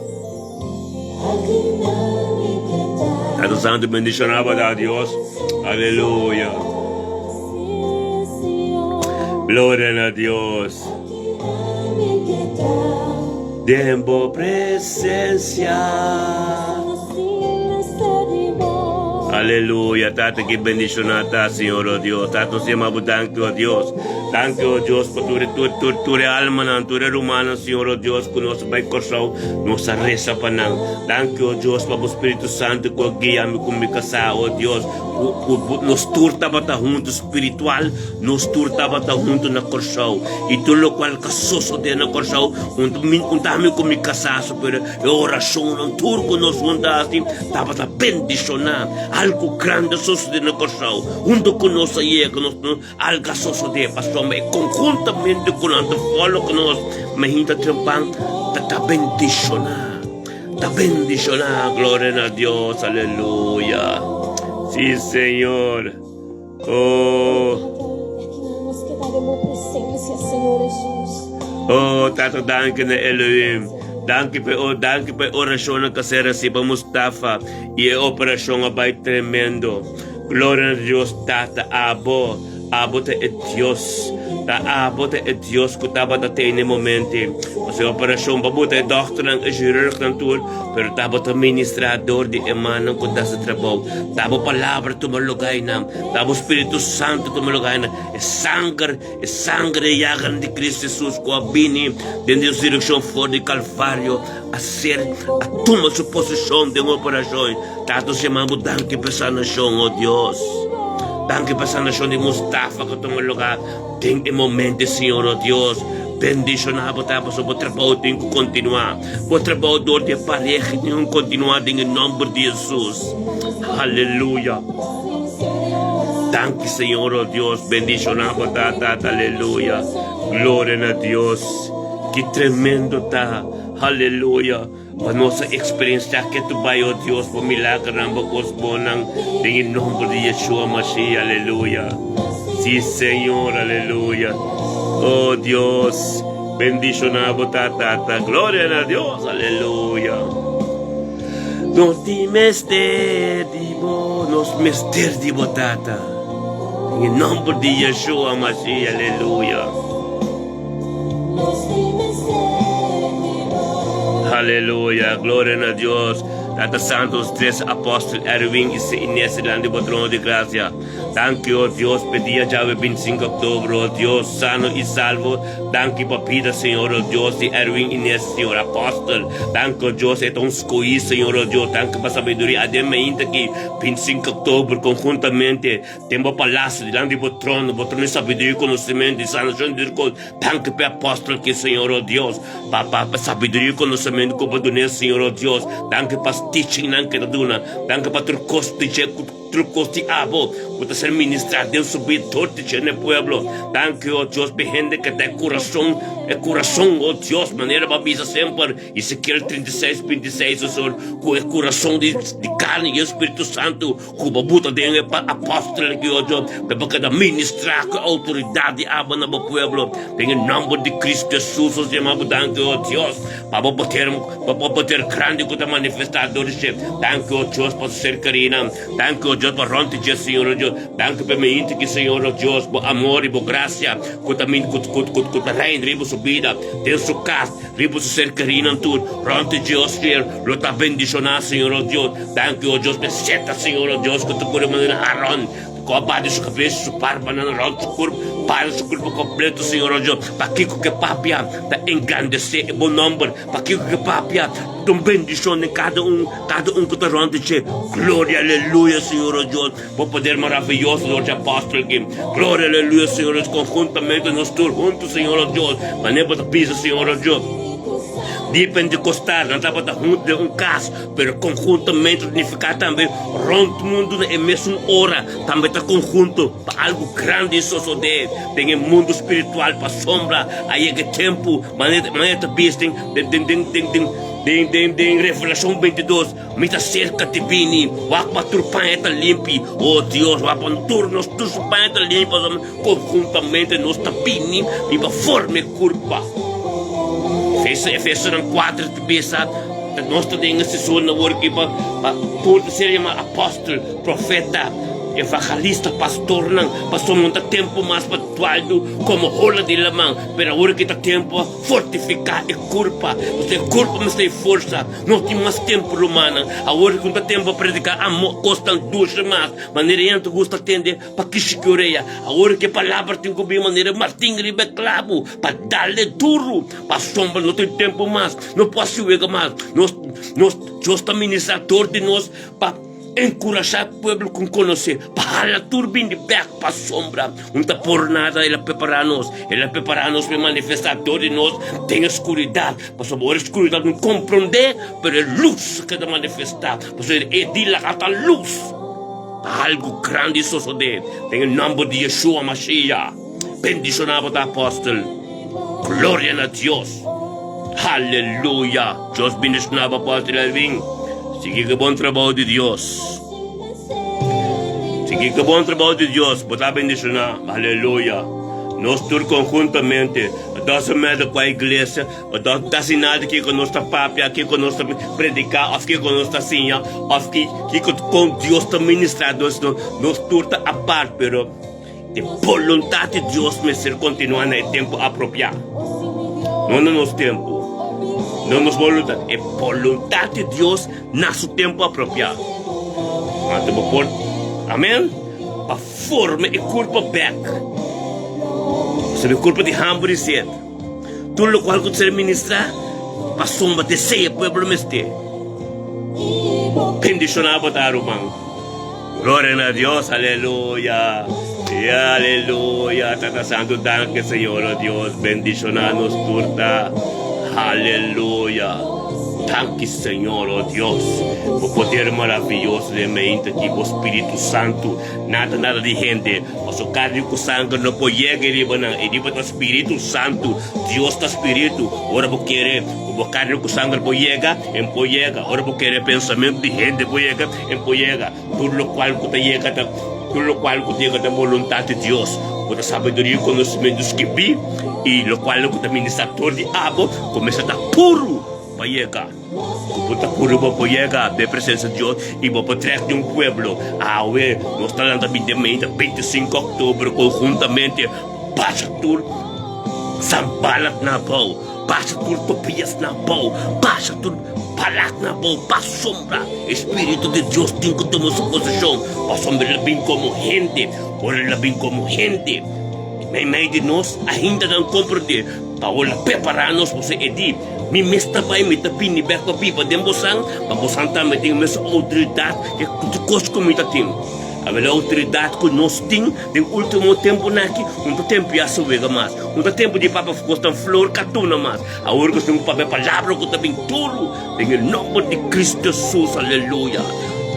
Tanto Santo bendishoná bo da Dios, aleluya. Gloria na Dios. Den bo presencia. Aleluya, Tata ki bendishoná ta, Señor, oh Dios. Tata, nos yama bo danki, oh Dios. Danki, oh Dios, pa tur, tur, tur, tur e almanan, tur e rumannan, Señor, oh Dios, ku nos a bai Kòrsou, nos a resa pa nan. Danki, oh Dios, pa bo Spiritu Santu ku a guia mi ku mi kasá, oh Dios, ku, ku bo, nos tur tabata huntu spiritual, nos tur tabata huntu na Kòrsou. I tur lokual ka sosodé na Kòrsou, un, mi, un ta mi ku mi kasá, so, pero e orashonnan tur ku nos huntu a hasi tabata bendishoná. Algu grandi a sosodé na Kòrsou. Huntu ku nos a yega, nos, nos. Algu a sosodé, pasobra e konhuntamente ku nan ta follow ku nos, mainta trempan ta ta bendishoná, ta bendishoná. Gloria na Dios, aleluya. Sí, Señor. Oh. Oh, Tata, danki na Elohim. Danki pa e, danki pa e orashonnan ku a ser hasi pa Mustafa i e operashon a bai tremendo. Gloria na Dios Tata, abo, abo ta e Dios, ta abo ta e Dios ku tabata te n'e momente. Pasobra e operashon pa bo ta e dòkternan, e shirurgnan tur, pero ta bo ta ministrá dor di e mannan ku ta hasi trabou. Ta bo palabra tuma lugá einan, ta bo Spiritu Santu tuma lugá einan. E sanger, e sanger e yaganan di Cristo Jesus ku a bini den nos direkshon for di Kalvario, a ser, a tuma su posishon den operashon. Tata nos yama bo danki pa e sanashon, oh Dios. Danki pa e sanashon di Mustafa ku tuma luga den e momento, Señor, oh Dios. Bendishoná bo ta pasobra bo trabou tin ku kontinuá. Bo trabou dor di e pareha tin ku kontinuá den e nòmber di Hesus. Aleluya. Danki, Señor, oh Dios. Bendishoná bo ta, Tata. Aleluya. Gloria na Dios. Ki tremendo ta! Aleluya! Pa nos a experiencia ke tu bai, oh Dios, bo milagernan, bo kos bonnan, den e nomber di Yeshua Mashiach, aleluya. Si, Señor, aleluya. Oh Dios, bendiciona bo ta, Tata. Gloria na Dios, aleluya. Nos tin mester di bo, nos mester di bo, Tata. Den e nomber di Yeshua Mashiach, aleluya. Aleluya, gloria na Dios. Tata Santo, nos tres apóstol Erwin y se Inés delante bo trono di gracia. Danki, oh Dios, pe dia djawe 25 october, oh Dios, sano y salvo. Danki pa bida, Señor, oh Dios, di Erwin, Inés, Señor, apóstol. Danki, oh Dios, e ta un skoí, Señor, oh Dios. Danki pa sabiduria. Aden mainta ki 25 october, conjuntamente, Den bo palasio, dilanti di bo trono, bo trono di sabiduria i konosementu, di sanashon di tur kos. Danki pa e apòstel aki, Señor, o Dios, pa pa pa sabiduria i konosementu ku bo dun'é, Señor, o Dios. Danki pa teachingnan ku e ta duna. Danki pa tur kos di dje ku. Tur kos di abo ku ta ser ministrá den su bida dor di dje na e pueblo. Danki, o Dios, pa e hende ku ta e kurason, e kurason, o Dios, manera bo a bisa semper, Ezekiel 36, 26, o Señor, ku e kurason di di karni i e Spiritu Santu ku bo buta den e apòstel aki, o Dios, pa e por keda ministrá ku e outoridat di abo na bo pueblo. Den e nòmber di Kristu Hesus nos yama bo danki, o Dios. Pa bo poder, pa bo poder grandi ku ta manifestá dor di dje. Danki, o Dios, pa su ser kerinan. Danki, o Dios, pa rònt di dje, Señor, o Dios. Danki pa e mente ki, Señor, o Dios, bo amor i bo grasia ku ta min, ku, ku, ku, ku ta reina riba su bida, den su kas, riba su ser kerinan tur. Rònt di dje, o Señor, lo ta bendishoná, Señor, o Dios. Danki, o Dios, pa e seta, Señor, o Dios, ku ta kore manera Aron. Ku a bati su kabes, su barbanan rònt su kurp, para su kurpo kompleto, Señor o Dios. Pakiko ke papia ta engrandesé e bo nòmber? Pakiko ke papia ta un bendishon den kada un, kada un ku ta rònt di dje? Gloria, aleluya, Señor o Dios, bo poder maraviyoso dor dje apòstel aki. Gloria, aleluya, Señor o Dios, konhuntamente nos tur huntu, Señor o Dios, manera bo ta bisa, Señor o Dios. Dia Pentekostal, nan tabata huntu den un kas. Pero konhuntamente ta nifiká tambe rònt mundu na e mesun ora. Tambe ta konhunto pa algu grandi sosodé den e mundu spiritual pasobra a yega e tempu, manera ta bis den den Revelashon 22, Mi ta serka di bini, wak pa tur paña ta limpi. O Dios, wak pa tur nos tur su paña ta limpi pasobra konhuntamente nos ta bini riba forma e kurpa. Efesonan 4 ta bisa. Ta nos ta den e sezon awor ki pa pa tur ta ser yama apòstel, profeta, evangelista, pastornan, pasobra no ta tempu mas pa dualdu komo ola di laman, pero awor ki ta tempu pa fortifiká e kurpa, pasobra e kurpa mester e forsa. No tin mas tempu, rumannan, awor ki no ta tempu pa prediká amor, kosnan dulce mas, manera hende ta gusta tende. Pa kishi ki orea. Awor ke palabra tin ku bin manera martin riba e klabu pa dal-e duru. Pasobra no tin tempu mas, no por hasi wega mas. Nos, nos, Dios ta ministrá dor di nos pa enkurashá e pueblo ku konosé, pa hala tur bin di bèk pasobra un ta por nada. El a prepará nos, El a prepará nos pa e manifestá dor di nos den e skuridat. Pasobra ora e skuridat no komprondé, pero e lus a keda manifestá, pasobra e di laga ta lus. Algu grandi sosodé den e nòmber di Yeshua Mashiach. Bendishoná bo ta apòstel. Gloria na Dios. Aleluya. Dios bendishoná bo apòstel Elvin. Sigui ku e bon trabou di Dios. Sigui ku e bon trabou di Dios. Bo ta bendishoná. Aleluya. Nos tur konhuntamente. It doesn't matter kua iglesia. Bo ta ta sinal di kiko nos ta papia, kiko nos ta prediká òf kiko nos ta siña òf ki kiko kon Dios ta ministrá nos. Nos tur ta apart, pero e boluntat di Dios mester kontinuá na e tempu apropiá. No na nos tempu, no nos boluntat, e boluntat di Dios na su tempu apropiá. Anto bo por, amèn, pa forma e kurpa bèk. Pasobra e kurpa di hamber i set. Tur lokual ku ta ser ministrá pa sombra desea pueblo mester. Bendishoná bo ta ruman. Gloria na Dios aleluya y aleluya Tata Santo danki Señor oh Dios bendishoná nos tur ta aleluya danki Señor oh Dios bo poder maraviyoso den mente aki bo Spiritu Santo Nada nada di hende, paso karni ku sanger no por yega riba nan, e riba ta Spiritu Santu. Dios ta Spiritu. Ora bo kere ku bo karni ku sanger por yega, en por yega. Ora bo kere pensamentu di hende por yega, en por yega. Tur lokual ku ta yega ta tur lokual ku ta yega ta boluntat di Dios. Bo ta sabiduria i konosementu skibí, i lokual ku ta ministrá dor di abo ku mester ta puru pa yega. Ku bo ta puru bo por yega den presensia di Dios i bo por trek di un pueblo. Awe nos ta lanta bin den mei ta 25 oktober konhuntamente basha tur Sanbalat na abou, basha tur Tobias na abou, basha tur Balak na abou, pasobra e Spiritu di Dios tin ku tuma su posishon, pasobra el a bin komo hende. Ora el a bin komo hende meimei di nos ainda nan komprendé. Paola prepará nos pasobra e di, Mi mes ta bai, mi ta bini bèk pa biba den bosan, pa bosan tambe tin e mes outoridat ke tur kos ku mi ta tin. Awel e outoridat ku nos tin den último tempunan aki, no ta tempu ya sowega mas, no ta tempu di papia kosnan flor katuna mas. Awor ku nos tin ku papia palabra ku ta bin duru den e nòmber di Kristu Hesus. Aleluya!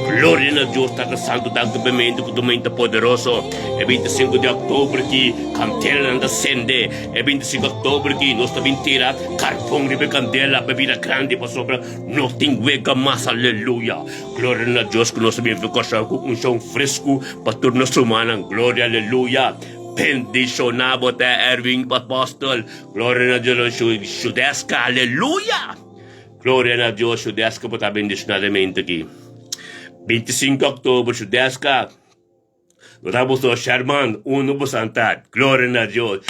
Gloria na Dios Tata Santu danki pa e mente ku ta menta poderoso. E 25 di òktober ki kandelanan ta sende. E 25 òktober ki nos ta bin tira karbon riba e kandela pa e bira grandi pasobra no tin wega mas. Aleluya! Gloria na Dios ku nos ta bin Kòrsou ku unshon fresku pa tur nos rumannan. Gloria aleluya! Bendishoná bo ta Erwin Apòstel. Gloria na Dios Shudeska aleluya! Gloria na Dios Shudeska bo ta bendishoná den mente aki. 25 òktober Shudeska no ta boso Sherman uno bo santa. Gloria na Dios.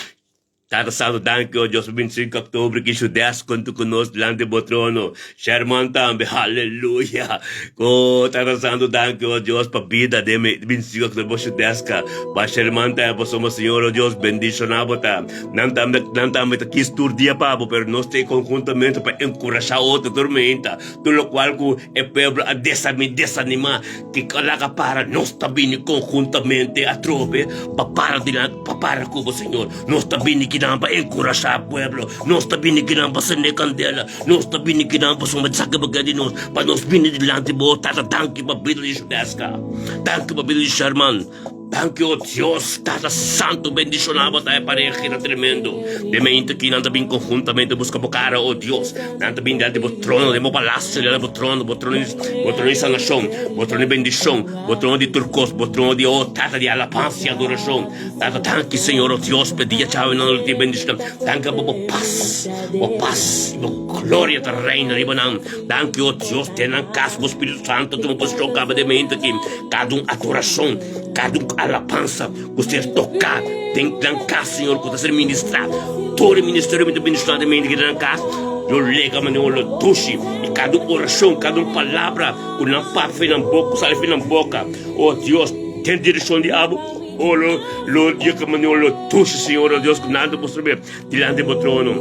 Tata Santo danki o Dios pa 25 òktober ki Shudeska konta ku nos dilanti bo trono. Sherman tambe aleluya. Oh Tata Santo danki o Dios pa bida den 25 òktober bo Shudeska. Pa Sherman tambe pasobra Señor o Dios bendishoná bo ta. Nan tambe, nan tambe ta kis tur dia pa bo, pero nos ta e konhuntamente pa enkurashá otro tur meinta. Tur lokual ku e pueblo a desami, desanimá, ki laga para, nos ta bini konhuntamente atrobe pa para dilanti, pa para ku bo, Señor. Nos ta bini kinan pa enkurashá pueblo, nos ta bini kinan pa sende kandela, nos ta bini kinan pasobra esaki bo ke di nos, pa nos bini dilanti bo. Tata, danki pa bida di Shudeska, danki pa bida di Sherman. Danki o Dios, Tata Santo, bendiciona bo ta e parejina tremendo. Den mainta aki nan ta bin conjuntamente busca bo cara, o Dios. Nan ta bin dilanti bo trono, den bo palacio, dilanti bo trono, bo trono di, bo trono di sanacion, bo trono di bendicion, bo trono di tur cos, bo trono di, o Tata, di alabansa y adoracion. Tata, danki, Señor, o Dios, p'e dia djawe nan lo tin bendiciona. Danki pa bo pas, bo pas y bo gloria ta reina riba nan. Danki, o Dios, den nan cas bo Spiritu Santo tuma posicion caba den mainta aki. Kada un adorashon, kada un alabansa ku ser toká den nan kas, Señor, ku ta ser ministrá. Tur e ministerio mi ta ministrá den mente den nan kas, lo lega manera un olor dushi. I kada un orashon, kada un palabra ku nan papia for di nan boka, ku sali for di nan boka, o Dios, den direkshon di abo, o lo lo yega manera un olor dushi, Señor, o Dios, ku nan ta mustra be dilanti bo trono.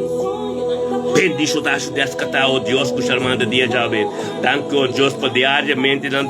Bendishotá su deskatá, o Dios, ku shalmanta dia djawe. Danki, o Dios, pa diariamente nan.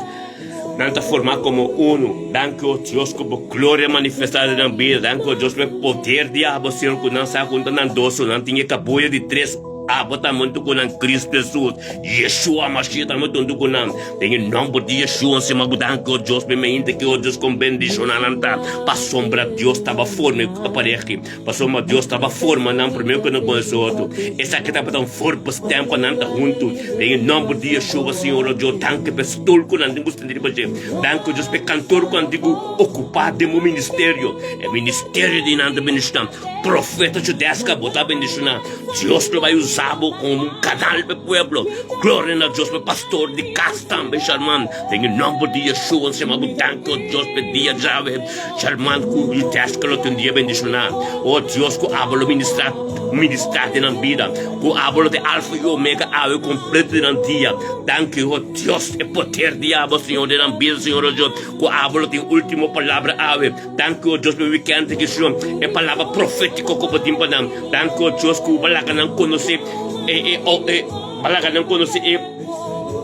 Nan ta formá komo unu. Danki, o Dios, ku bo gloria manifestá den nan bida. Danki, o Dios, pa e poder di abo, Señor, ku nan sa hunta nan dos, nan tin e kabuya di tres. Abo ta huntu ku nan, Cristo Jesus, Yeshua Mashiach ta huntu ku nan. Den e nòmber di Yeshua, Señor, bo danki, o Dios, pa e mainta ki, o Dios, kon bendishoná nan ta. Pasobra Dios taba forma e pareha aki. Pasobra Dios taba forma nan promé ku nan konosé otro. Esaki tabata un forpos tempu pa nan ta huntu. Den e nòmber di Yeshua, Señor, o Dios, danki pa e stul ku nan tin ku stende riba dje. Danki, o Dios, pa e kantor ku nan tin ku okupá den bo ministerio. E ministerio di nan ta bendishoná. Profeta Judeska, bo ta bendishoná. Dios lo bai usa bo komo un kanal pa e pueblo. Gloria na Dios pa e pastor di kas tambe, Sharman. Den e nòmber di Yeshua, Señor, bo danki, o Dios, pa e dia djawe. Sharman ku Judeska lo tin dia bendishoná. O Dios, ku abo lo ministrá, ministrá den nan bida. Ku abo lo ta e Alfa i Omega awe kompleto den nan dia. Danki, o Dios, e poder di abo, Señor, den nan bida, Señor, o Dios. Ku abo lo tin último palabra awe. Danki, o Dios, pa e wikènt aki, Señor, e palabra profétiko ku bo tin pa nan. Danki, o Dios, ku bo laga nan konosé e, e, o, e, bo laga nan konosé e,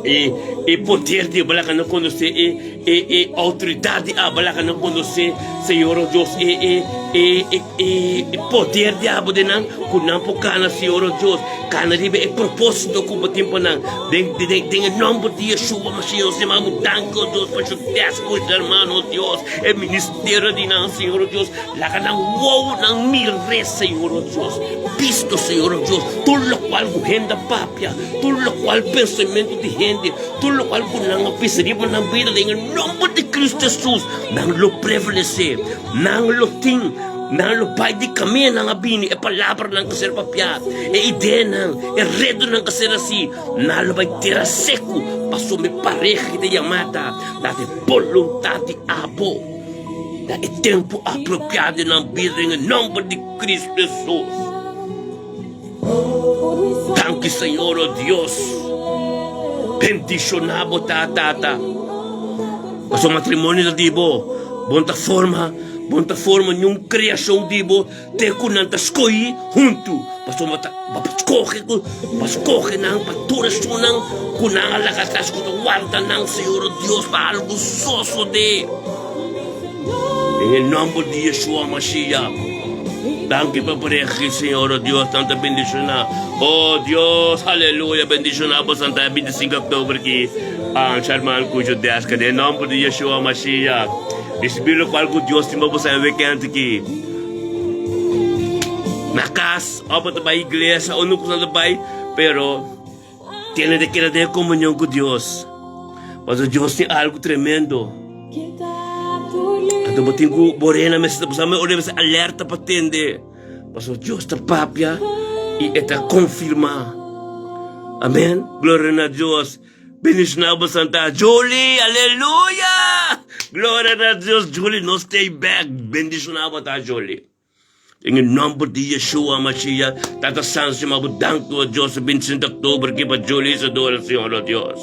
e, e poder di, bo laga nan konosé e, E e outoridat di abo laga nan konosé, Señor o Dios, e e e e e e poder di abo den nan, ku nan por kana, Señor o Dios, kana riba e propósito ku bo tin pa nan. Den den den e nòmber di Yeshua Mashiach, nos yama bo danki, o Dios, pa Judesco i su hermano, o Dios, e ministerio di nan, Señor o Dios, laga nan wowonan mir'é, Señor o Dios, bisto, Señor o Dios, tur lokual ku hende a papia, tur lokual pensamentu di hende, Tur lokual ku nan a bisa riba nan bida den e nomber di Cristo Jesus, nan lo prevalesé, nan lo tin, nan lo bai di kaminda nan a bini, e palabranan ku ser papiá, e ideanan, e retonan ku ser hasi, nan lo bai tera seku, pasobra e pareha ki ta yamá ta na e boluntat di abo na e tempu apropiado den nan bida den e nomber di Cristo Jesus. Danki Señor o Dios. Bendiciona bo ta tata. Paso matrimonio ta di bo. Bon ta forma, bon ta forma ni un creacion di bo te cu nan ta scogi huntu. Paso bo ta bo scoge cu bo scoge nan pa tur esunnan cu nan a laga atras cu ta warda nan Señor o Dios pa algo sosode. Den e nomber di Yeshua Mashiach. Danki pa pareha aki, Señor, oh Dios, nan ta bendiciona. Oh Dios, aleluya, bendiciona bo santa e 25 october aki. Ah, Sharman cu Judeska, den nomber di Yeshua Mashiach. Ricibi locual cu Dios tin pa bo sa e weekend aki. Na cas, of bo ta bay iglesia, o no cu ta bay, pero Tene ta keda den e komunion ku Dios, pasobra Dios tin algu tremendo. Anto bo tin ku bo rena mester ta bo ora mester alerta pa tende, pasobra Dios ta papia i e ta konfirmá. Amen. Gloria na Dios. Bendishoná bo santa Julie. Aleluya. Gloria na Dios. Julie, no stay back. Bendishoná bo ta Julie. Den e nomber di Yeshua Mashiach, Tata Santo, Señor, bo danki, o Dios, e 25 di oktober ki pa Julie Isadora, Señor, o Dios.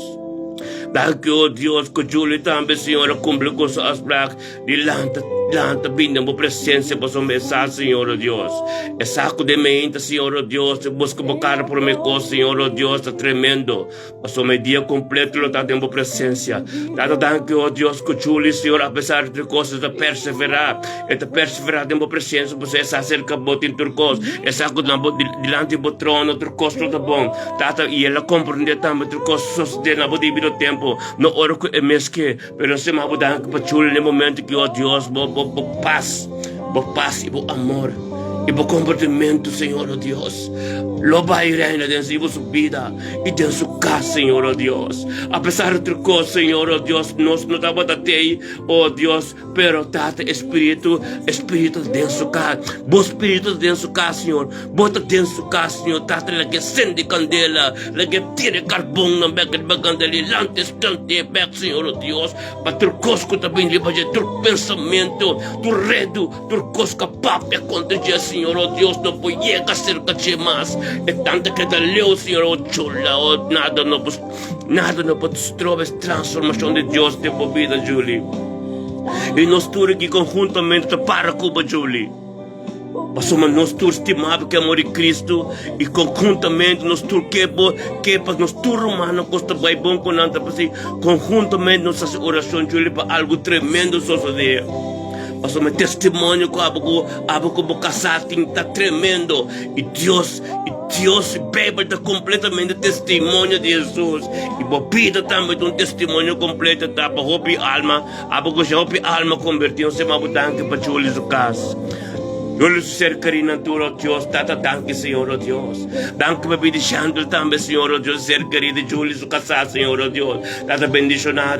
Danki, o Dios, ku Julie tambe, Señor, a kumpli ku su afspraak di lanta, lanta bini den bo presensia pasobra e sa, Señor, o Dios. E sa ku den meinta, Señor, o Dios, e buska bo kara promé kos, Señor, o Dios, ta tremendo. Pasobra e dia completo lo ta den bo presencia. Tata, danki, oh Dios, cu Julie, Señor, a pesar di tur cos, e ta persevera. E ta persevera den bo presencia, pasobra e sa cerca bo tin tur cos. E sa cu na bo, dilanti bo trono tur cos lo ta bon. Tata, y el a comprende tambe tur cos sosode na bo debido tempo, no ora cu e mes ke. Pero nos ta bo danki pa Julie na e momento ki, oh Dios, bo, bo, bo pas, bo pas y bo amor y bo comportamento, Señor, oh Dios, lo bai reina den su, su bida y den su cas, Señor, oh Dios. A pesar de tur cos, Señor, oh Dios, nos no tabata tei, oh Dios, pero Tata, Espíritu, Espíritu den su cas. Bo Espíritu den su cas, Señor. Bo ta den su cas, Señor. Tata, laga sende candela, laga tira carbon nan bek riba candela y lanta Tant'é bek, Señor, o Dios, pa tur kos ku ta bini riba dje, tur pensamentu, tur redu, tur kos ku a papia kontra dje, Señor, o Dios, no por yega serka dje mas. E tanta keda leu, Señor, o chula, o nada no por, nada no por stroba es transformashon di Dios den bo bida, Julie. I nos tur aki konhuntamente ta para ku bo, Julie. Pasobra nos tur stimá ku amor di Kristu i konhuntamente nos tur ke bo ke pa nos tur rumannan kos ta bai bon ku nan ta p'esei konhuntamente nos hasi orashon chuli pa algu tremendo sosodé. Pasobra e testimonio ku abo ku abo ku bo kasá tin ta tremendo i Dios i Dios i Beibel ta kompletamente testimonio di Hesus i bo bida tambe ta un testimonio kompleto ta pa hopi alma Abo ku hopi alma kombertí un sema bo danki pa Julie su kas. Julie su ser kerí nan tur, o Dios. Tata danki Señor, o Dios. Danki pa bida Shandel tambe Señor, o Dios, ser kerí di Julie su kasá Señor, o Dios. Tata bendishoná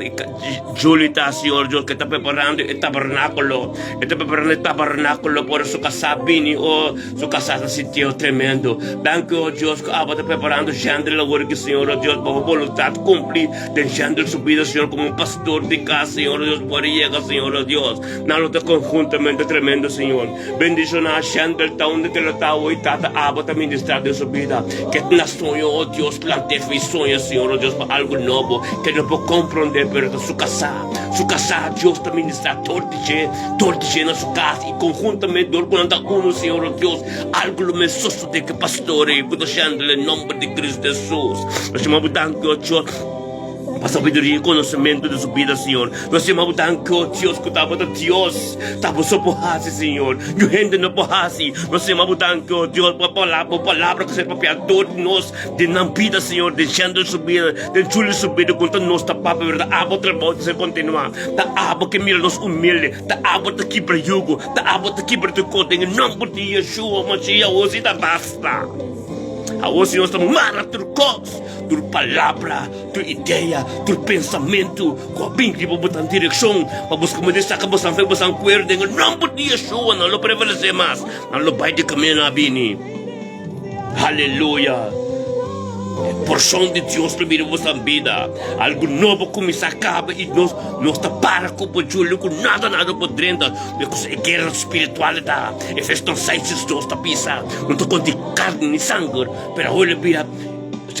Julie ta Señor, o Dios, ke ta preparando e tabernákulo. E ta preparando e tabernákulo pa ora su kasá bini, o su kasá ta sintié tremendo. Danki, o Dios, ku abo ta preparando Shandel awor aki Señor, o Dios, pa bo boluntat kumpli. Deshando su bida, Señor, como un pastor di cas, Señor, oh Dios, por yega, Señor, oh Dios. Nan lo ta conjuntamente tremendo, Señor. Bendiciona Shandel ta unda que lo ta hoy, Tata, abo ta ministra den su bida. Que na soño, oh Dios, plante fe y soña, Señor, oh Dios, pa algo nobo que no por comprende, pero ta su casá. Su casá, Dios ta ministra tor di dje, tor di dje na su cas y conjuntamente dor cu nan ta uno, Señor, oh Dios, algo lo mes sosode cu e pastor ey cu ta Shandel en nomber di Cristo Jesús. Nos yama bo danki, oh Dios, pa sabiduria i konosementu di su bida, Señor. Nos yama bo danki, oh Dios, ku ta bo ta Dios, ta bo so por hasi, Señor. Niun hende no por hasi. Nos yama bo danki, oh Dios, pa bo palabra ku ser papia dor di nos, den nan bida, Señor, den Shandel su bida, den Julie su bida, ku ta nos ta papia berdad. Abo trabou ta ser kontinuá. Ta abo ke mira nos humilde. Ta abo ta kibra yugo. Ta abo ta kibra tur kos. Den e nòmber di Yeshua Mashiach, awor si ta basta. Awor Señor ta mara tur kos, tur palabra, tur idea, tur pensamentu ku a bin riba bo ta direkshon pa buska bo di saka bosan fe bosan kuer den e nòmber di Yeshua nan lo prevalesé mas, nan lo bai di kaminda nan a bini. Aleluya! E porshon di Dios lo bira bosan bida. Algu nobo kuminsá kaba i nos nos ta para ku bo julio ku nada nada por drenta. E guera spiritual ta Efesnan 6:2 ta bisa, No ta konta di karni ni sanger, pero awor lo bira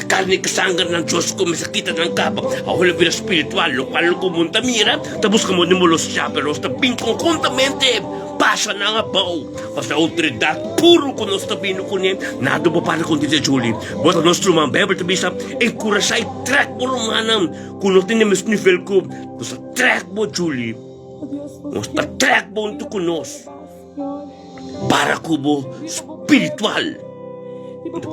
karni ku sanger nan Dios kuminsá kita nan kaba. Awor lo bira spiritual, lokual lo ku bo ta mira ta buska bo nimolosha, pero nos ta bin konhuntamente basha nan abou. Pasobra e outoridat puru ku nos ta bini kuné, nada bo para konta di Juli. Bo ta nos ruman. Beibel ta bisa, Enkurashá i trèk bo rumannan ku no tin e mes nivel ku nos. Ta trèk bo, Juli. Nos ta trèk bo huntu ku nos. Para ku bo spiritual.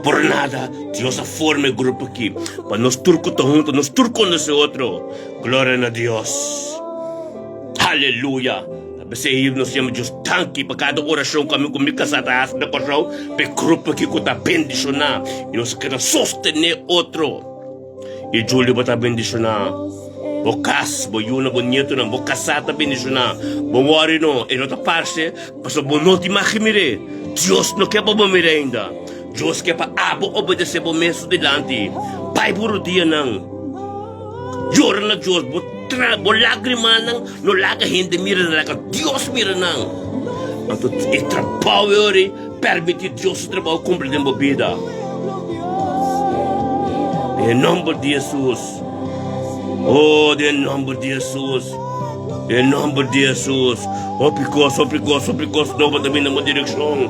Por nada Dios a forma e grupo aki pa nos tur ku ta huntu, nos tur konosé otro. Gloria na Dios. Aleluya. Ta p'esei nos yama Dios danki pa kada orashon ku ami ku mi kasá ta hasi na Kòrsou pa e grupo aki ku ta bendishoná i nos keda sostené otro. I Julio bo ta bendishoná. Bo kas, bo yunan, bo nietonan, bo kasá ta bendishoná. Bo wòri no, e no ta parse pasobra bo no tin mag mir'é. Dios no ke pa bo mir'é ainda. Dios ke pa abo obedesé bo mes su dilanti. Bai bo rudianan. Yora na Dios, bo tra bo lágrimanan no laga hende mira nan, laga Dios mira nan. Anto e trabou e ora ei permití Dios su trabou kumpli den bo bida. Den e nòmber di Hesus. Oh, den e nòmber di Hesus. Den e nòmber di Hesus. Hopi kos, hopi kos, hopi kos nobo ta bini na bo direkshon.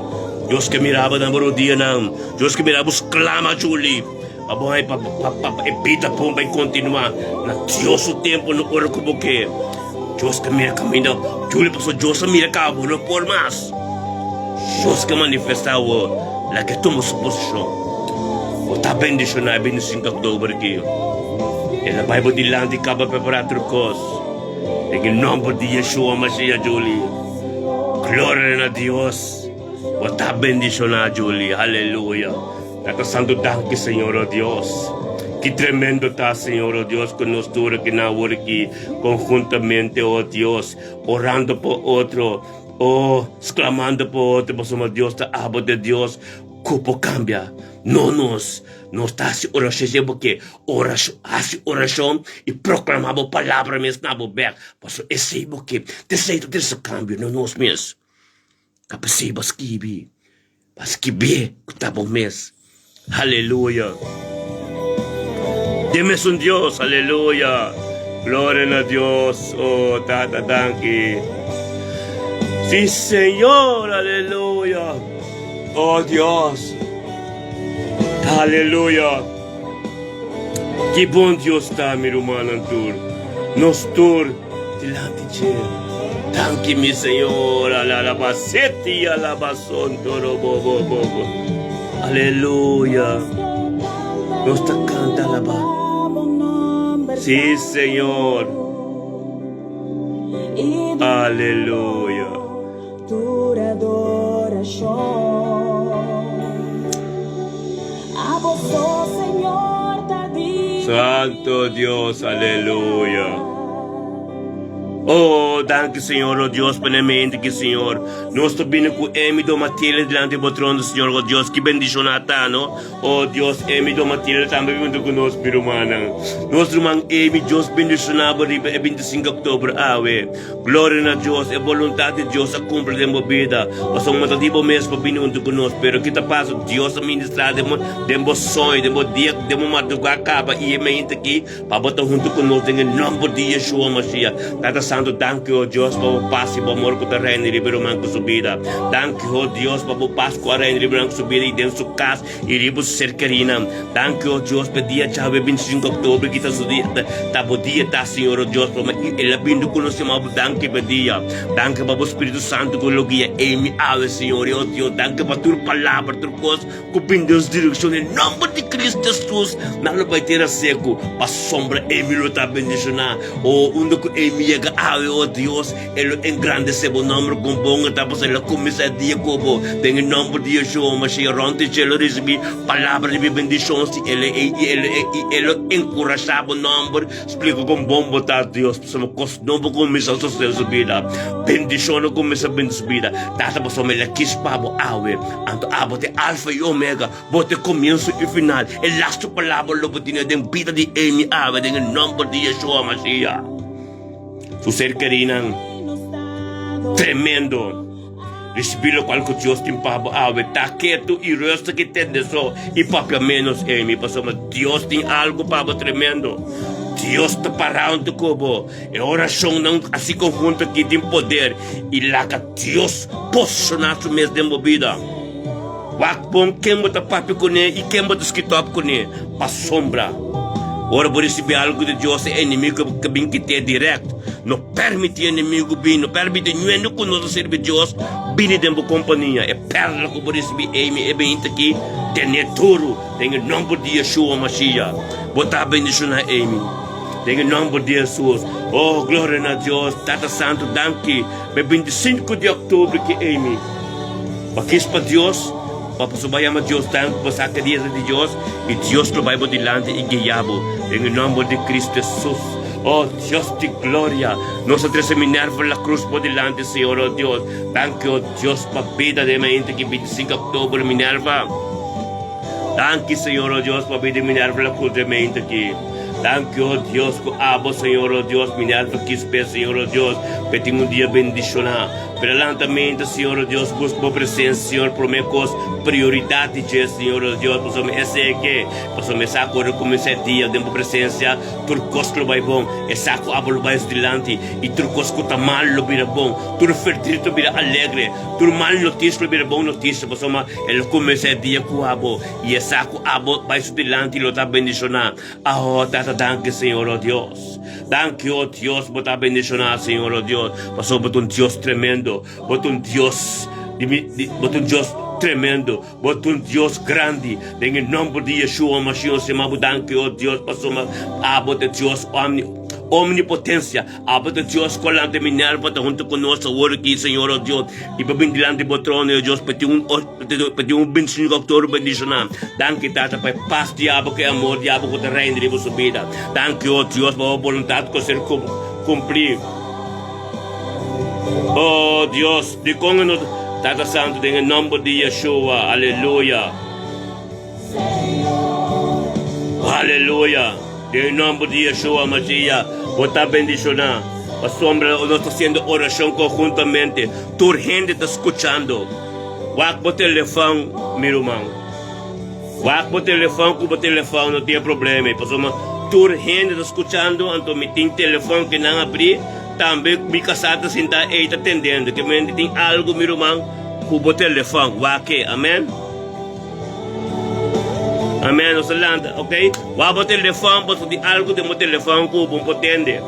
Dios ke mira bo na bo rudianan. Dios ke mira bo sklama, Julie. Pa bo hay pa pa pa e bida bon bai kontinuá na Dios su tempu no ora ku bo ke. Dios ta mira kaminda Julio pasobra Dios a mira kaba bo no por mas. Dios ke manifestá awor laga e tuma su posishon. Bo ta bendishoná e 25 oktober aki. El a bai bo dilanti kaba prepará tur kos. Den e nòmber di Yeshua Mashiach Julio. Gloria na Dios. Bo ta bendishoná Julio. Aleluya. Tata Santo danki Señor oh Dios. Ki tremendo ta Señor oh Dios ku nos tur aki na awor aki konhuntamente oh Dios orando pa otro oh sklamando pa otro pasobra Dios ta abo de Dios ku por kambia no nos nos ta hasi orashon esei porque orashon hasi orashon i proklama bo palabra mes na bo bek pasobra esei bo ke esei ta trese kambio no nos mes. Ta p'esei bo skibi, bo a skib'é ku ta bo mes. Aleluya! Den mesun Dios, aleluya! Gloria na Dios! Oh, Tata, danki. Si, Señor, aleluya! Oh, Dios! Aleluya! Ki bon Dios ta, mi rumannan tur. Nos tur dilanti dje. Danki, mi Señor. Alalabaseti alabasontorobobobobo. Aleluya. Nos ta kanta alabá. Sí, Señor. Aleluya. Tur adorashon a bo so, Señor, ta digno Santo di Dios, gloria. aleluya. Oh, danki Señor, oh Dios, pa mente ki Señor. Nos ta bini ku Emi Domatile dilanti bo trono, Señor, oh Dios, ki bendishoná ta, no? Oh Dios, Emi Domatile tambe huntu ku nos, mi rumannan. Nos ruman Emi, Dios bendishoná bo riba e 25 oktober awe. Gloria na Dios, e boluntat di Dios a kumpli den bo bida. Pasobra bo ta di bo mes pa bini huntu ku nos, pero ki ta pasa? Dios a ministrá den bo, den bo soño, den bo dia, den bo madrugá kaba i e mainta aki pa bo ta huntu ku nos den e nòmber di Yeshua Mashiach. Tata Santu, danki, o Dios, pa bo pas i bo amor ku ta reina riba e ruman ku su bida. Danki, o Dios, pa bo pas ku a reina riba e ruman ku su bida i den su kas i riba su ser kerinan. Danki, o Dios, pa e dia djawe 25 oktober ki ta su dia, ta bo dia ta, Señor, o Dios, pa el a bini ku nos yama bo. Danki pa e dia. Danki pa bo Spiritu Santu ku lo guia Amy awe, Señor, i o Dios, danki pa tur palabra, tur kos ku bini den nos direkshon. Den nòmber di Kristu Hesus, nan lo bai tera seku, pasobra Amy lo ta bendishoná. O, unda ku Amy yega awe, o Dios, E lo engrandesé bo nòmber kon bon e ta pasobra el a kuminsá e dia ku bo. Den e nòmber di Yeshua Mashiach, rònt di dje lo risibí palabra di bendishon si el i el i e lo enkurashá bo nòmber. Splika kon bon bo ta, Dios, pasobra kos nobo kuminsá sosodé den su bida. Bendishon a kuminsá bini den su bida. Tata, pasobra el a kis pa bo awe. Anto abo ta e Alfa i Omega, bo ta e komienso i final. E lastu palabra lo bo tene den bida di Amy awe den e nòmber di Yeshua Mashiach. Su ser kerinan tremendo. Risibi lokual ku Dios tin pa bo awe. Ta ketu i rustig i tende so i papia ménos, Amy, pasobra Dios tin algu pa bo tremendo. Dios ta pará huntu ku bo. E orashonnan asi konhunto aki tin poder i laga Dios posishoná su mes den bo bida. Wak bon ken bo ta papia kuné i ken bo ta skitòp kuné. Pasobra ora bo risibi algu di Dios, e enemigu ke bin kit'é dirèkt. No permití enemigu bini, no permití ñuende ku no ta sirbi Dios bini den bo kompania. E pèrla ku bo risibí ei mi e beinta aki, ten'é duru den e nòmber di Yeshua Mashiach. Bo ta bendishoná Amy den e nòmber di Hesus. Oh, gloria na Dios. Tata Santu, danki pa e bintisinku di òktober ki Amy pa kis pa Dios, pa pasobra bo a yama Dios danki pa sa ke dia ta di Dios i Dios lo bai bo dilanti i guia bo den e nòmber di Kristu Hesus. Oh Dios di gloria, nos a trece Minerva La Cruz bo dilanti, Señor, oh Dios. Danki, oh Dios, pa bida di e mainta ki 25 october, Minerva. Danki, Señor, oh Dios, pa bida di Minerva La Cruz di e mainta ki. Danki, oh Dios, cu abo, Señor, oh Dios, Minerva kispe, Señor, oh Dios, pe tin un dia bendiciona. Pero lanta mente, Señor, oh Dios, busca bo presencia, Señor, prome cos, prioridad di dje, Señor, oh Dios, pasobra mi esey ke, pasobra mi sa cu ora cuminsa e dia den bo presencia, Tur kos lo bai bon, e sa ku abo lo bai su dilanti, i tur kos ku ta mal lo bira bon, tur ferdrit lo bira alegre, tur mal notisia lo bira bon notisia, pasobra e lo kuminsá e dia ku abo, i e sa ku abo bai su dilanti lo ta bendishoná. Aho, Tata, danki, Señor, o Dios. Danki, o Dios, bo ta bendishoná, Señor, o Dios, pasobra bo ta un Dios tremendo, bo ta un Dios di mi, bo ta un Dios tremendo. Bo ta un Dios grandi. Den e nomber di Yeshua Mashiach nos yama bo danki, o Dios, pasobra abo ta Dios omni, omnipotencia. Abo ta Dios cu a lanta Minerva ta hunto cu nos awor aki, Señor, o Dios, y pa bin dilanti bo trono, o Dios, pa tin un, pa tin un bendicion cu tur bendiciona. Danki, Tata, pa e pas di abo cu e amor di abo cu ta reina riba su bida. Danki, o Dios, pa bo boluntad cu a ser cumpli. Oh Dios, dikon e no Tata Santu den e nomber di Yeshua, aleluya. Aleluya, den e nomber di Yeshua Mashiach, bo ta bendishoná. Pasobra nos ta hasiendo orashon konhuntamente, tur hende ta skuchando. Wak bo telefòn, mi ruman. Wak bo telefòn ku bo telefòn no tin e problema, pasobra tur hende ta skuchando, anto mi tin telefòn ku nan abrí. Tambe mi kasá ta sintá ei ta tendendo ke mente tin algu mi ruman ku bo telefòn wak ke amen amen nos ta lanta ok wak bo telefòn pasobra tin algu den bo telefòn ku bo por tende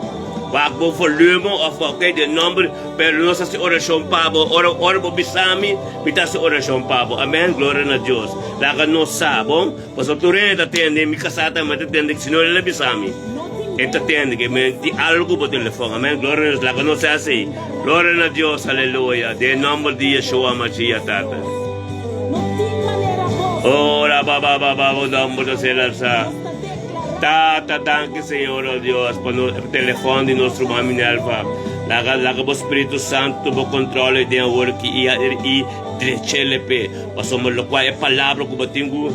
wak bo volume of ok den nomber pero nos ta hasi orashon pa bo ora ora bo bisa mi mi ta hasi orashon pa bo amen gloria na Dios laga nos sa bon. Pasobra tur hende ta tende, mi kasá tambe ta tende, si no el a bisa mi. E ta tende ke mi tin algu ku bo telefòn. Amèn. Gloria na Dios. Laga nos hasi. Gloria na Dios. Aleluya. Den e nòmber di Yeshua Mashiach, Tata. Oh, ra ba ba ba ba, bo nòmber ta ser alsá. Tata, danki Señor, oh Dios, pa nos telefòn di nos ruman Minerva. Laga, laga bo Spiritu Santu bo kontrol den awor ki i i drech'el p'e. Pasobra lokual e palabra ku bo tin ku.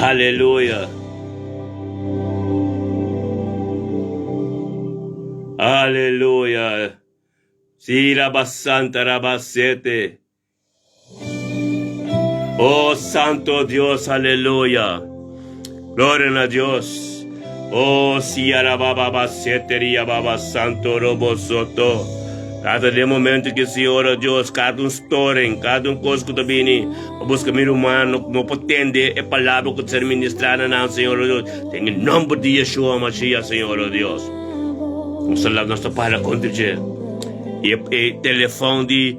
Aleluya! Aleluya! Si rabasanta rabasete. Oh Santo Dios, aleluya. Gloria na Dios. Oh, si arababa seteria baba santo robo soto. Tata den momento que Señor oh Dios, cada un storing, cada un cos que ta bini, pa busca mi ruman, no, no por tende e palabra que ser ministrada na nan, Señor oh Dios. Den e nomber di Yeshua Mashiach, Señor oh Dios. Nos ta nos ta para contra dje. E, e telefon di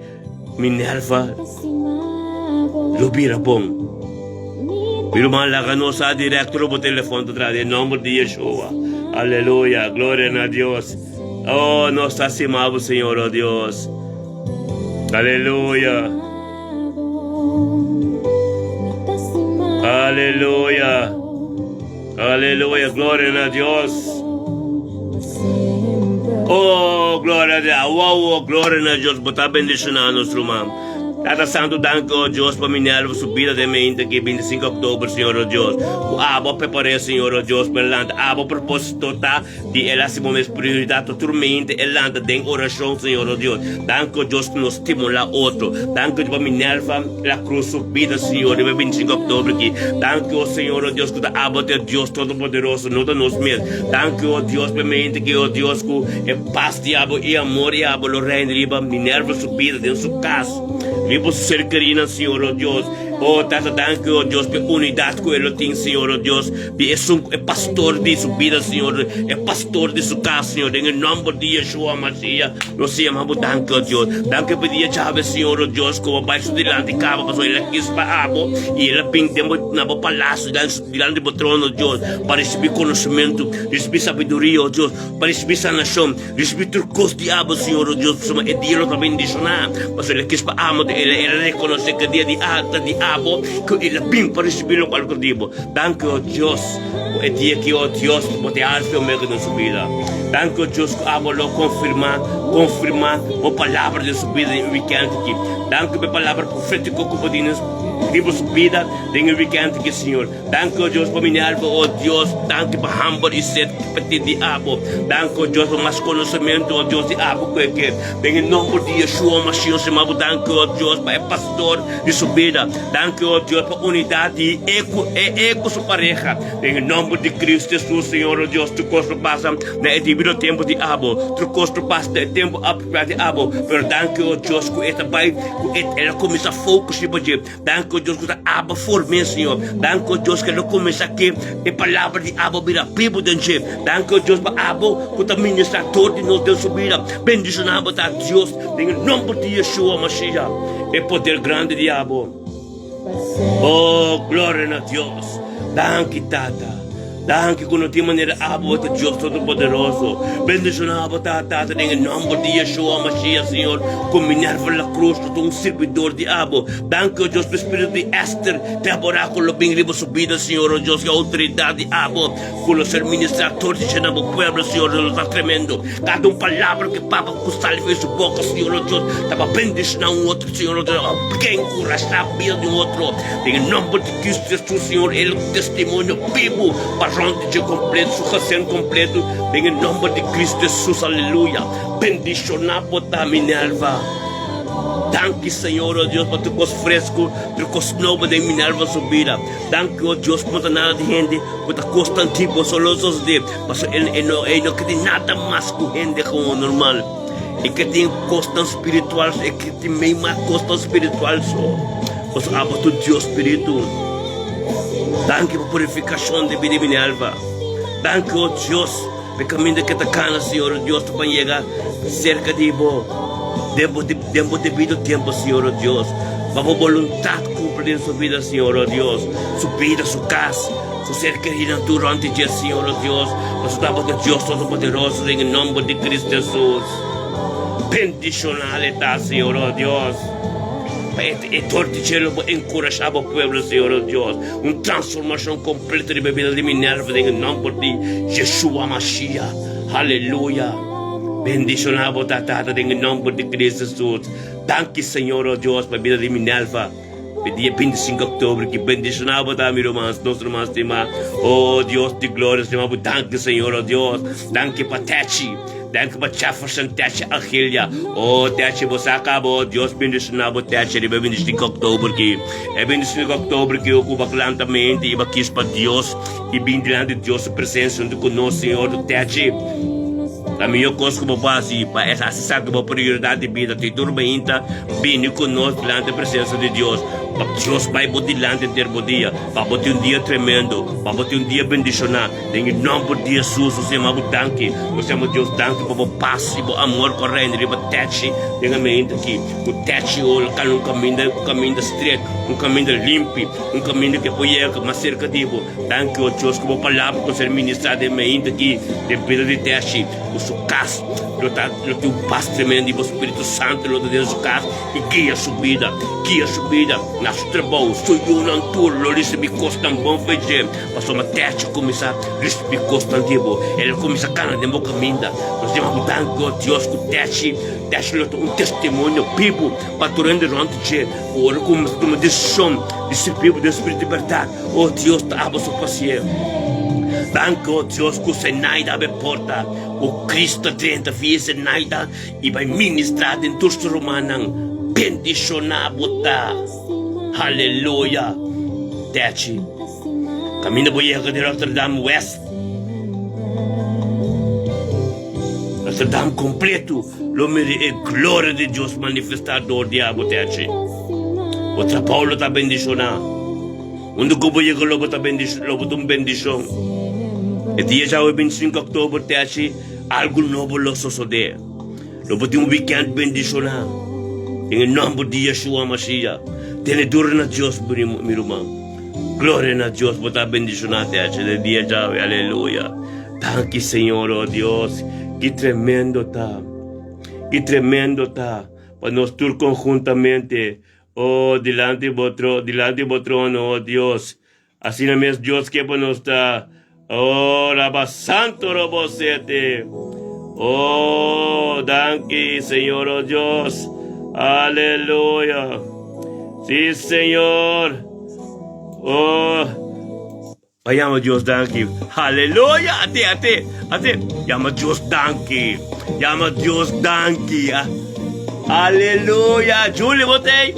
Minerva lo bira bon. Mi ruman laga nos sa directo lo bo telefon ta traha den nomber di Yeshua. Aleluya, gloria na Dios. Oh, nos ta stima bo Señor, oh Dios. Aleluya. Aleluya. Aleluya, gloria na Dios. Oh, gloria a Dios. Wow, gloria na Dios. Bo ta bendicioná nos ruman. Tata Santo, danki, oh Dios, pa Minerva su bida den mente aki 25 oktober, Señor, oh Dios. Ku abo a prepar'é, Señor, oh Dios, pa e lanta. Abo propósito ta di el hasi bo mes prioridat pa tur mente e lanta den orashon, Señor, oh Dios. Danki, oh Dios, ku nos stimulá otro. Danki, oh Dios, pa Minerva La Cruz su bida, Señor, riba e 25 oktober aki. Danki, oh Señor, oh Dios, ku ta abo ta e Dios Todopoderoso, no ta nos mes. Danki, oh Dios, pa e mente aki, oh Dios, ku e pas di abo i amor di abo lo reina riba Minerva su bida, den su kas, riba su ser kerinan, Señor, oh Dios. Oh Tata, danki, oh Dios, p'e unidat ku e lo tin, Señor, oh Dios, di esun ku e pastor di su bida, Señor, e pastor di su kas, Señor, den e nòmber di Yeshua Mashiach, nos ta yama Bo danki, oh Dios. Danki p'e dia djawe, Señor, oh Dios, ku Bo bai su dilanti kaba, pasobra el a kis pa Abo i el a bin den Bo, na Bo palasio, dilanti Bo trono, oh Dios, pa risibí konosementu, risibí sabiduria, oh Dios, pa risibí sanashon. Risibí tur kos di abo, Señor, o Dios, pasobra e dia lo ta bendishoná. Pasobra el a kis pa amo, el a rekonosé ku e dia di a ta di abo, ku el a bin pa risibí lokual ku di bo. Danki, o Dios, ku e dia aki, o Dios, bo ta e Alfa i Omega den su bida. Danki, o Dios, ku abo lo konfirmá, konfirmá bo palabra den su bida den e wikènt aki. Danki pa e palabra profétiko ku bo dina riba su bida den e wikènt aki, Señor. Danki, o Dios, pa Minerva, o Dios, danki pa hamber i set ku pa tin di abo. Danki, o Dios, pa mas konosementu, o Dios, di abo ku e ke. Den e nomber di Yeshua Mashiach, Señor, bo danki, o Dios, pa e pastor di su bida. Danki, o Dios, pa unidat di e ku e e ku su pareha. Den e nomber di Cristo Jesus, Señor, o Dios, tur kos lo pasa na e debido tempu di abo. Tur kos lo pasa na e tempu apropiado di abo. Pero danki, o Dios, ku e ta bai, ku e el a kuminsá focus riba dje. Danki, o Dios, ku ta aba for mi, Señor. Danki, o Dios, ku lo kuminsá ke e palabra di abo bira bibu den dje. Danki, o Dios, pa abo ku ta ministrá tur di nos den su bida. Bendishoná bo ta, Dios, den e nomber di Yeshua Mashiach, e poder grandi di abo. O, gloria na Dios! Danki, Tata. Danki ku no tin manera abo ta Dios Todopoderoso. Bendishoná bo ta, Tata, den e nòmber di Yeshua Mashiach, Señor, ku Minerva La Cruz lo ta un sirbidor di abo. Danki, o Dios, pa e spiritu di Ester, Deborah ku lo bin riba su bida, Señor, o Dios, e outoridat di abo ku lo ser ministrá tur di dje na bo pueblo, Señor, lo ta tremendo. Kada un palabra ku e Papa ku sali for di su boka, Señor, o Dios, ta pa bendishoná un otro, Señor, o Dios, pa enkurashá bida di un otro. Den e nòmber di Cristo Jesus, Señor, el testimonio bibu pa rond di dje kompleto, su gezin kompleto, den e nomber di Cristo Jesus, aleluya. Bendishoná bo ta, Minerva. Danki, Señor, oh Dios, pa tur kos fresku, tur kos nobo den Minerva su bida. Danki, oh Dios, ku no ta nada di hende ku ta kos tantibo, solo sosodé, pasobra e no, e no ke tin nada mas ku hende gewoon normal. E ke tin kosnan spiritual, e ke tin mei mas kosnan spiritual so. Pasobra abo ta Dios spiritu. Danki pa purifikashon di bida di Minerva. Danki, o Dios, pa e kaminda ke ta kana, Señor, o Dios, ta pa yega serka di bo den bo den bo debido tempu, Señor, o Dios. Pa bo boluntat kumpli den su bida, Señor, o Dios, su bida, su kas, su ser keridonan tur rònt di dje, Señor, o Dios. Pasobra abo ta Dios Todopoderoso, den e nòmber di Cristo Jesus. Bendishonal e ta, Señor, o Dios. Pa e tor di cielo bo enkurashá bo pueblo, Señor, o Dios. Un transformashon kompleto riba e bida di Minerva den e nòmber di Yeshua Mashiach. Aleluya. Bendishoná bo ta, Tata, den e nòmber di Cristo Jesus. Danki, Señor, o Dios, pa e bida di Minerva. E dia 25 oktober ki bendishoná bo ta, mi ruman, nos ruman stimá. O Dios di gloria, stimá bo. Danki, Señor, o Dios. Danki pa Techi. Danki pa Jefferson Techi Angelia. O Techi, bo sa kaba. Dios bendishoná bo Techi riba e 25 oktober ki. E 25 oktober ki ku bo lanta mente i bo kis pa Dios i bin dilanti Dios su presensia huntu ku nos, Señor. Techi, la mihó kos ku bo por hasi pa es hasi sa ku bo prioridat di bida tin tur mainta bini ku nos dilanti e presensia di Dios. Pa Dios bai bo dilanti henter bo dia. Pa bo tin un dia tremendo. Pa bo tin un dia bendishoná. Den e nomber di Hesus nos yama bo danki. Nos yama Dios danki pa bo pas i bo amor ku a reina riba techi den ambiente aki. Ku techi ora kal un kaminda, un kaminda stret, un kaminda limpi, un kaminda ku e por yega mas serka di bo. Danki, o Dios, ku bo palabra ku ser ministrá den ambiente aki den bida di techi, ku su kas lo ta lo tin un pas tremendo i bo Spiritu Santu lo ta den su kas i guia su bida, guia su bida na su trabou, su yunan tur lo risibí kosnan bon fe dje. Pasobra Techo kuminsá risibí kosnan di bo, el a kuminsá kana den bo kaminda. Nos yama bo danki, o Dios, ku Techi, Techi lo ta un testimonio bibu pa tur hende rònt di dje, ku ora kuminsá tuma desishon di sirbi bo den spiritu di bèrdat, o Dios, ta abo su pasié. Danki, o Dios, ku Zenaida a porta, ku Cristo a drenta via Zenaida i bai ministrá den tur su rumannan. Bendishoná bo ta. Haleluya! Techi. Kaminda bo yega di Rotterdam West, Rotterdam kompletu lo mira e gloria di Dios manifestá dor di abo, Techi. Bo trabou lo ta bendishoná. Unda ku bo yega lo bo ta lo bo ta un bendishon. E dia djawe 25 òktober te haci algu nobo lo sosodé. Lo bo tin un wikènt bendishoná. Den e nòmber di Yeshua Mashiach. Tene duru na Dios mi ruman. Gloria na Dios bo ta bendishoná te haci e dia djawe. Aleluya. Danki Señor, oh Dios. Ki tremendo ta. Ki tremendo ta pa nos tur konhuntamente, oh, dilanti bo tro, dilanti bo trono, oh Dios. Asina mes Dios ke pa nos ta, oh, Raba Santo Robo Sete. Oh, danki, Señor, oh Dios. Aleluya. Sí, Señor. Oh. A yama Dios danki. Aleluya! Ate, ate, ate. Yama Dios danki. Yama Dios danki. Aleluya! Julie, botei.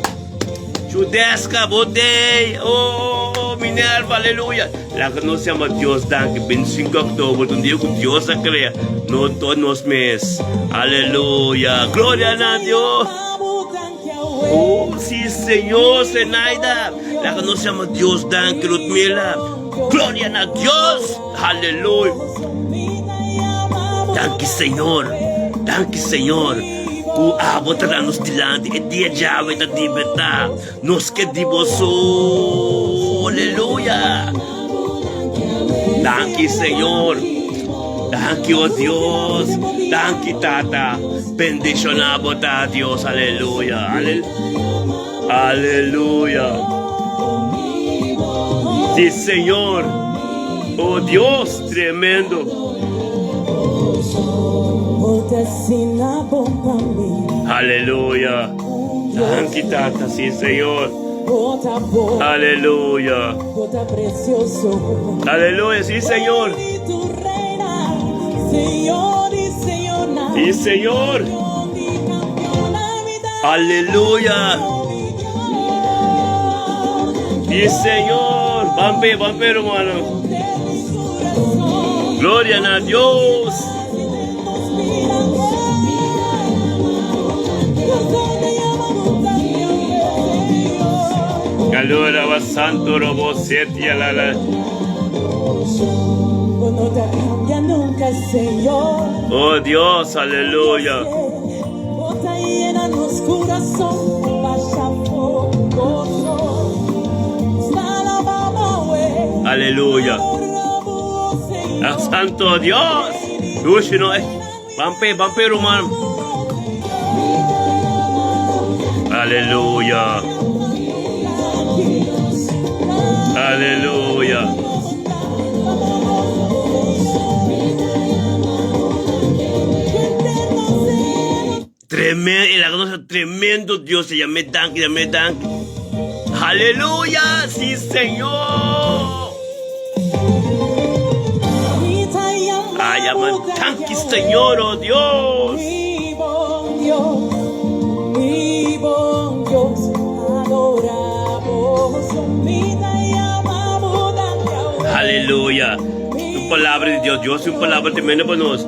Judeska, botei. Oh, Minerva, aleluya. Laga nos yama Dios danki. 25 oktober, un dia ku Dios a krea. No to nos mes. Aleluya. Gloria na Dios. Oh, sí, Señor, Zenaida. Laga nos yama Dios danki, Ludmila. Gloria na Dios. Aleluya. Danki, Señor. Danki, Señor. Ku abo ta da nos dilanti. E dia djawe ta libertá. Nos ke di bo so. Aleluya. Danki, Señor. Danki, oh Dios. Danki, Tata. Bendishoná bo ta, Dios. Aleluya. Aleluya. Sí, Señor. Oh Dios, tremendo. Aleluya. Danki, Tata. Sí, Señor. Aleluya. Aleluya, sí, Señor. Sí, Señor. Aleluya. Sí, Señor. Bampe, bampe, hermano. Gloria a Dios. Calora va santo robo seti la la. Oh Dios, aleluya. Aleluya. Ah, santo Dios. Dushi no, eh. Bampe, bampe, hermano. Aleluya. Aleluya. Tremendo, el a tremendo Dios, se llama danki, llama danki. Aleluya, sí Señor. Ay, llama danki, Señor, oh Dios. Aleluya. Tu palabra de Dios, Dios un palabra tremenda para nos.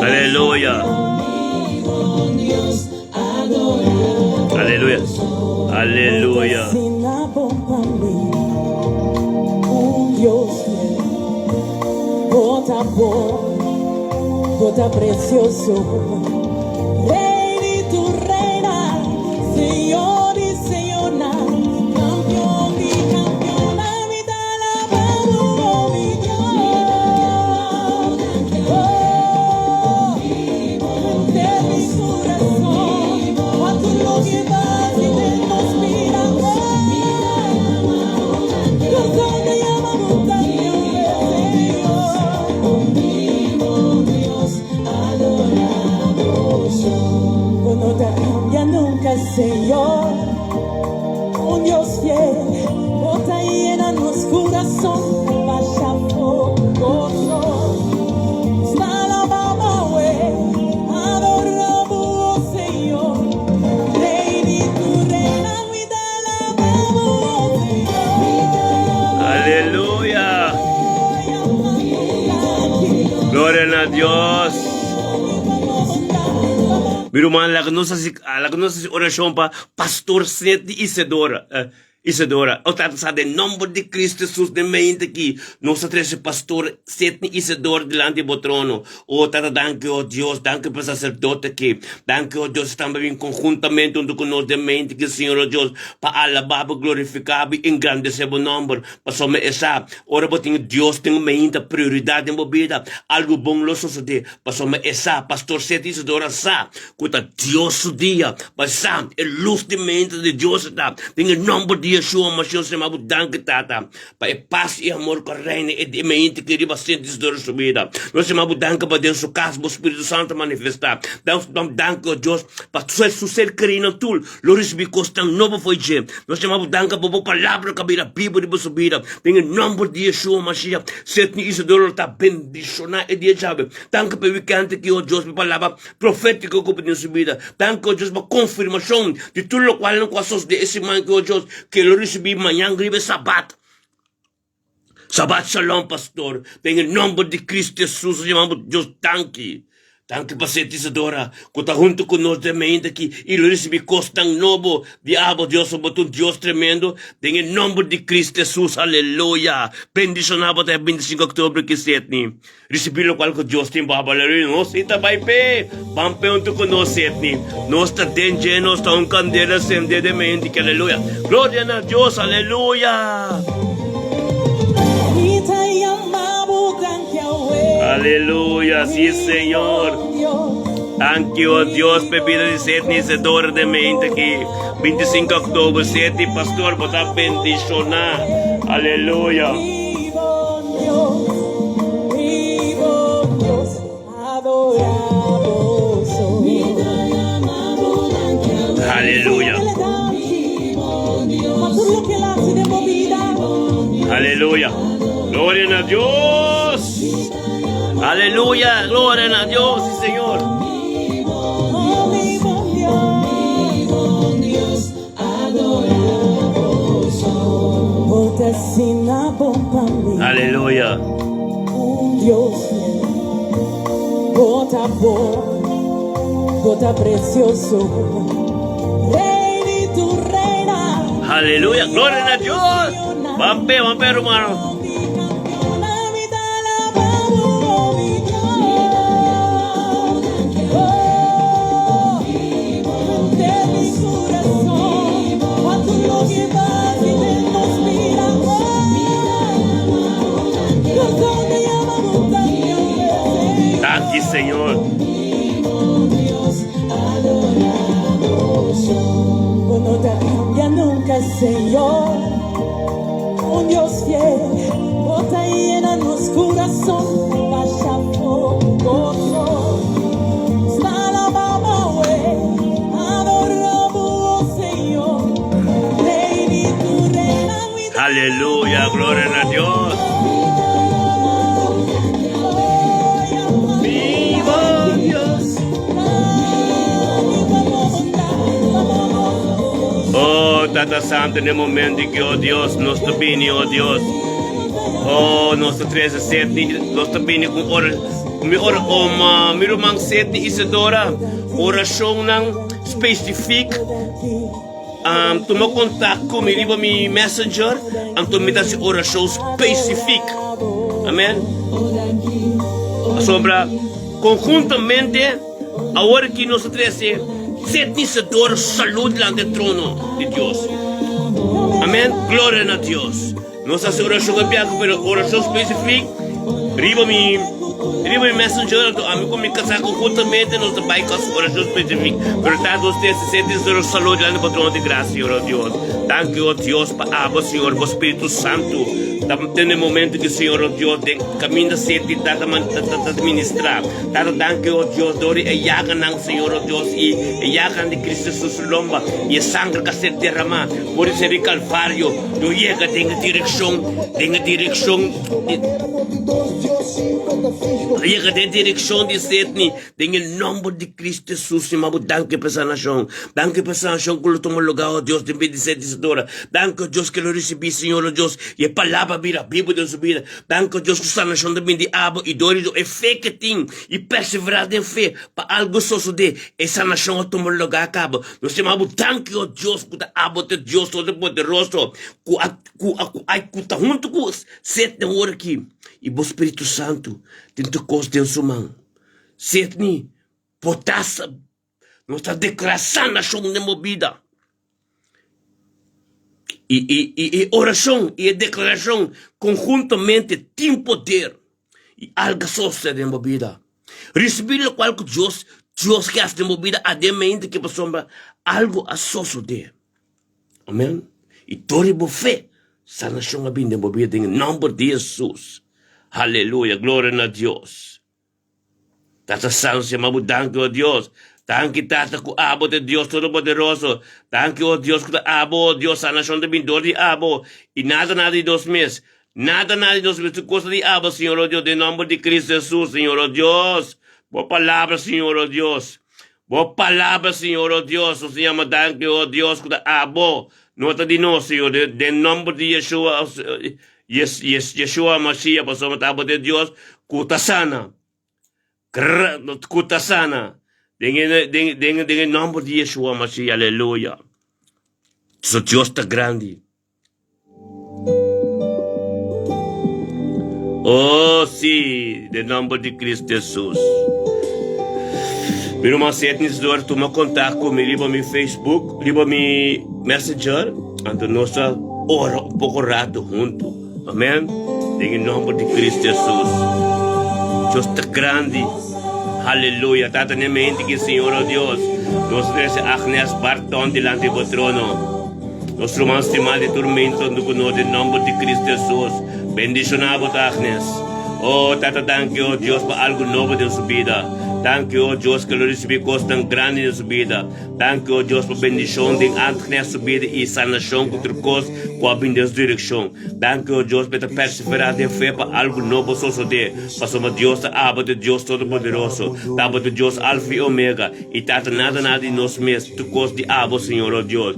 Aleluya. Aleluya. Aleluya. Gloria na Dios. Mi ruman, laga nos hasi, laga nos hasi orashon pa Pastor Sidney Isidora. Eh, Isidora, o Tata sa den nomber di Cristo Jesus den mente aki, nos ta trece Pastor Sidney Isidora dilanti bo trono. O Tata, danki, o Dios, danki pa sacerdote aki. Danki, o Dios, tambe bin conjuntamente hunto cu nos den mente aki, Señor, o Dios, pa alaba bo, glorifica bo y engrandece bo nomber. Pasobra e sa, ora bo tin Dios den mente, prioridad den bo bida, algo bon lo sosode. Pasobra e sa, Pastor Seth Isidora sa, ku ta Dios su dia, pa sa e lus di mente di Dios ta. Den e nomber di Yeshua Mashiach nos yama bo danki Tata, pa e pas i amor ku a reina e di mente ki riba Seth Isidora su bida. Nos yama bo danki pa den su kas bo Spiritu Santo a manifesta. Nos yama bo danki, o Dios, pa su ser kerinan tur lo risibi kosnan nobo fo'i dje. Nos yama bo danki pa bo palabra ku a bira bibu riba su bida. Den e nomber di Yeshua Mashiach, Seth Isidora lo ta bendishoná e dia djawe. Danki pa e wikènt aki, o Dios, pa e palabra profétiko ku bo den su bida. Danki, o Dios, pa konfirmashon di tur lokualnan ku a sosodé e siman aki, o Dios, ku e lo risibí mañan riba e Sabat. Sabat Shalom, pastor. Den e nòmber di Kristu Hesus, nos yama bo Dios danki. Danki pa Seti Isadora ku ta huntu ku nos den mainta aki i lo risibí kosnan nobo di abo, Dios, bo ta un Dios tremendo. Den e nòmber di Kristu Hesus, aleluya. Bendishoná bo ta e 25 òktober aki, Setni. Risibí lokual ku Dios tin pa bo. Aleluya. Nos i ta bai p'e. Ban p'e huntu ku nos, Setni. Nos ta den dje, nos ta un kandela sendé den mente aki. Aleluya. Gloria na Dios. Aleluya. Mi ta yama bo danki awe. Aleluya. Sí, Señor. Danki, o Dios, p'e bida di Setni Isidora den mente aki. 25 òktober, Setni, pastor, bo ta bendishoná. Aleluya. Aleluya. Aleluya. Gloria na Dios. Aleluya. Gloria na Dios, sí, Señor. Aleluya. Aleluya. Gloria na Dios. Ban pe, ban pe, hermano. Danki Señor. Aleluya, gloria na Dios. Viva Dios. Oh, Tata Santo, en e momento que, oh Dios, nos ta bini, oh Dios. Oh, nos ta trece Sidney, nos ta bini con ora, mi ora, oh, ma, mi ruman Sidney Isadora, oracionnan specifiek. Um, tuma contact cu mi riba mi messenger, anto mi ta haci oracion specifiek. Amen. Pasobra conjuntamente, awor aki nos ta trece Sidney Isadora salud delante e trono di Dios. Amen. Gloria na Dios. Nos hasi orashon e biaha pero orashon spesifik riba mi riba mi messenger anto ami ku mi kasá konhuntamente nos ta bai ku hasi orashon spesifik pero ta nos tin hasi senti nos salud delante bo trono di grasia Señor oh Dios danki oh Dios pa abo Señor bo Spiritu Santu ta tene momento ki Señor oh Dios den kaminda senti ta ta ta ministra Tata danki oh Dios dor di e yaganan Señor oh Dios i e yaganan di Cristo Jesus su lomba i e sangre ku a ser derama por di ser di Calvario. Lo yega den e direkshon, den e direkshon di. A yega den direkshon di Sydney den e nòmber di Kristu Hesus. Mi mama bo danki pa e sanashon. Danki pa e sanashon ku lo tuma lugá, o Dios, den bida di Sydney Isadora. Danki, o Dios, ku el lo risibí, Señor, o Dios, i e palabra a bira bibu den su bida. Danki, o Dios, ku sanashon ta bini di abo i dor di e fe ku e tin i perseverá den fe pa algu sosodé, e sanashon a tuma lugá kaba. Nos ta yama bo danki, o Dios, ku ta abo ta Dios Todopoderoso ku a ku a ku a ku ta huntu ku Sydney ora aki i bo Spiritu Santu tin tur kos den su man. Sydney, bo ta sa, nos ta deklará sanashon den bo bida. I i i e orashon i e deklarashon konhuntamente tin poder i alga sosodé den bo bida. Risibí lokual ku Dios Dios ke hasi den bo bida aden mente ke pasobra algu a sosodé. Amen. I dor di bo fe, sanashon a bini den bo bida den e nòmber di Hesus. Aleluya, gloria na Dios. Tata Santu, yama bo danki, o Dios. Danki, Tata, ku abo ta e Dios Todopoderoso. Danki, o Dios, ku ta abo, o Dios, sanashon ta bini dor di abo. I nada, nada di nos mes. Nada, nada di nos mes. Tur kos ta di abo, Señor, o Dios, den nòmber di Cristo Hesus, Señor, o Dios. Bo palabra, Señor, o Dios. Bo palabra, Señor, o Dios, nos ta yama danki, o Dios, ku ta abo, no ta di nos, Señor, den nomber di Yeshua, Yeshua Mashiach, pasobra ta abo den Dios ku ta sana, ku ta sana, den e, den, den, den e nomber di Yeshua Mashiach, aleluya. So Dios ta grandi. Oh, sí, den nomber di Cristo Jesus. Mi ruman Setnis Dor tuma kontak ku mi riba mi Facebook, riba mi Messenger, anto nos ta ora un poko rato huntu. Amen. Den e nomber di Cristo Jesus. Dios ta grandi. Haleluya. Tata ne mente ki Señor, oh Dios, nos trese Agnes Barton dilanti bo trono. Nos ruman stimá di tur mento huntu ku nos den nòmber di Cristo Hesus. Bendishoná bo ta Agnes. Oh Tata danki oh Dios pa algu nobo den su bida. Danki oh Dios ke lo risibí kosnan grandi den su bida. Danki oh Dios pa bendishon den Agnes su bida i sanashon ku tur kos ku a bin den su direkshon. Danki oh Dios pa e ta perseverá den fe pa algu nobo sosodé. Pasobra Dios ta abo ta Dios Todopoderoso, ta abo ta Dios Alfa i Omega, i Tata nada nada di nos mes, tur kos di abo Señor oh Dios.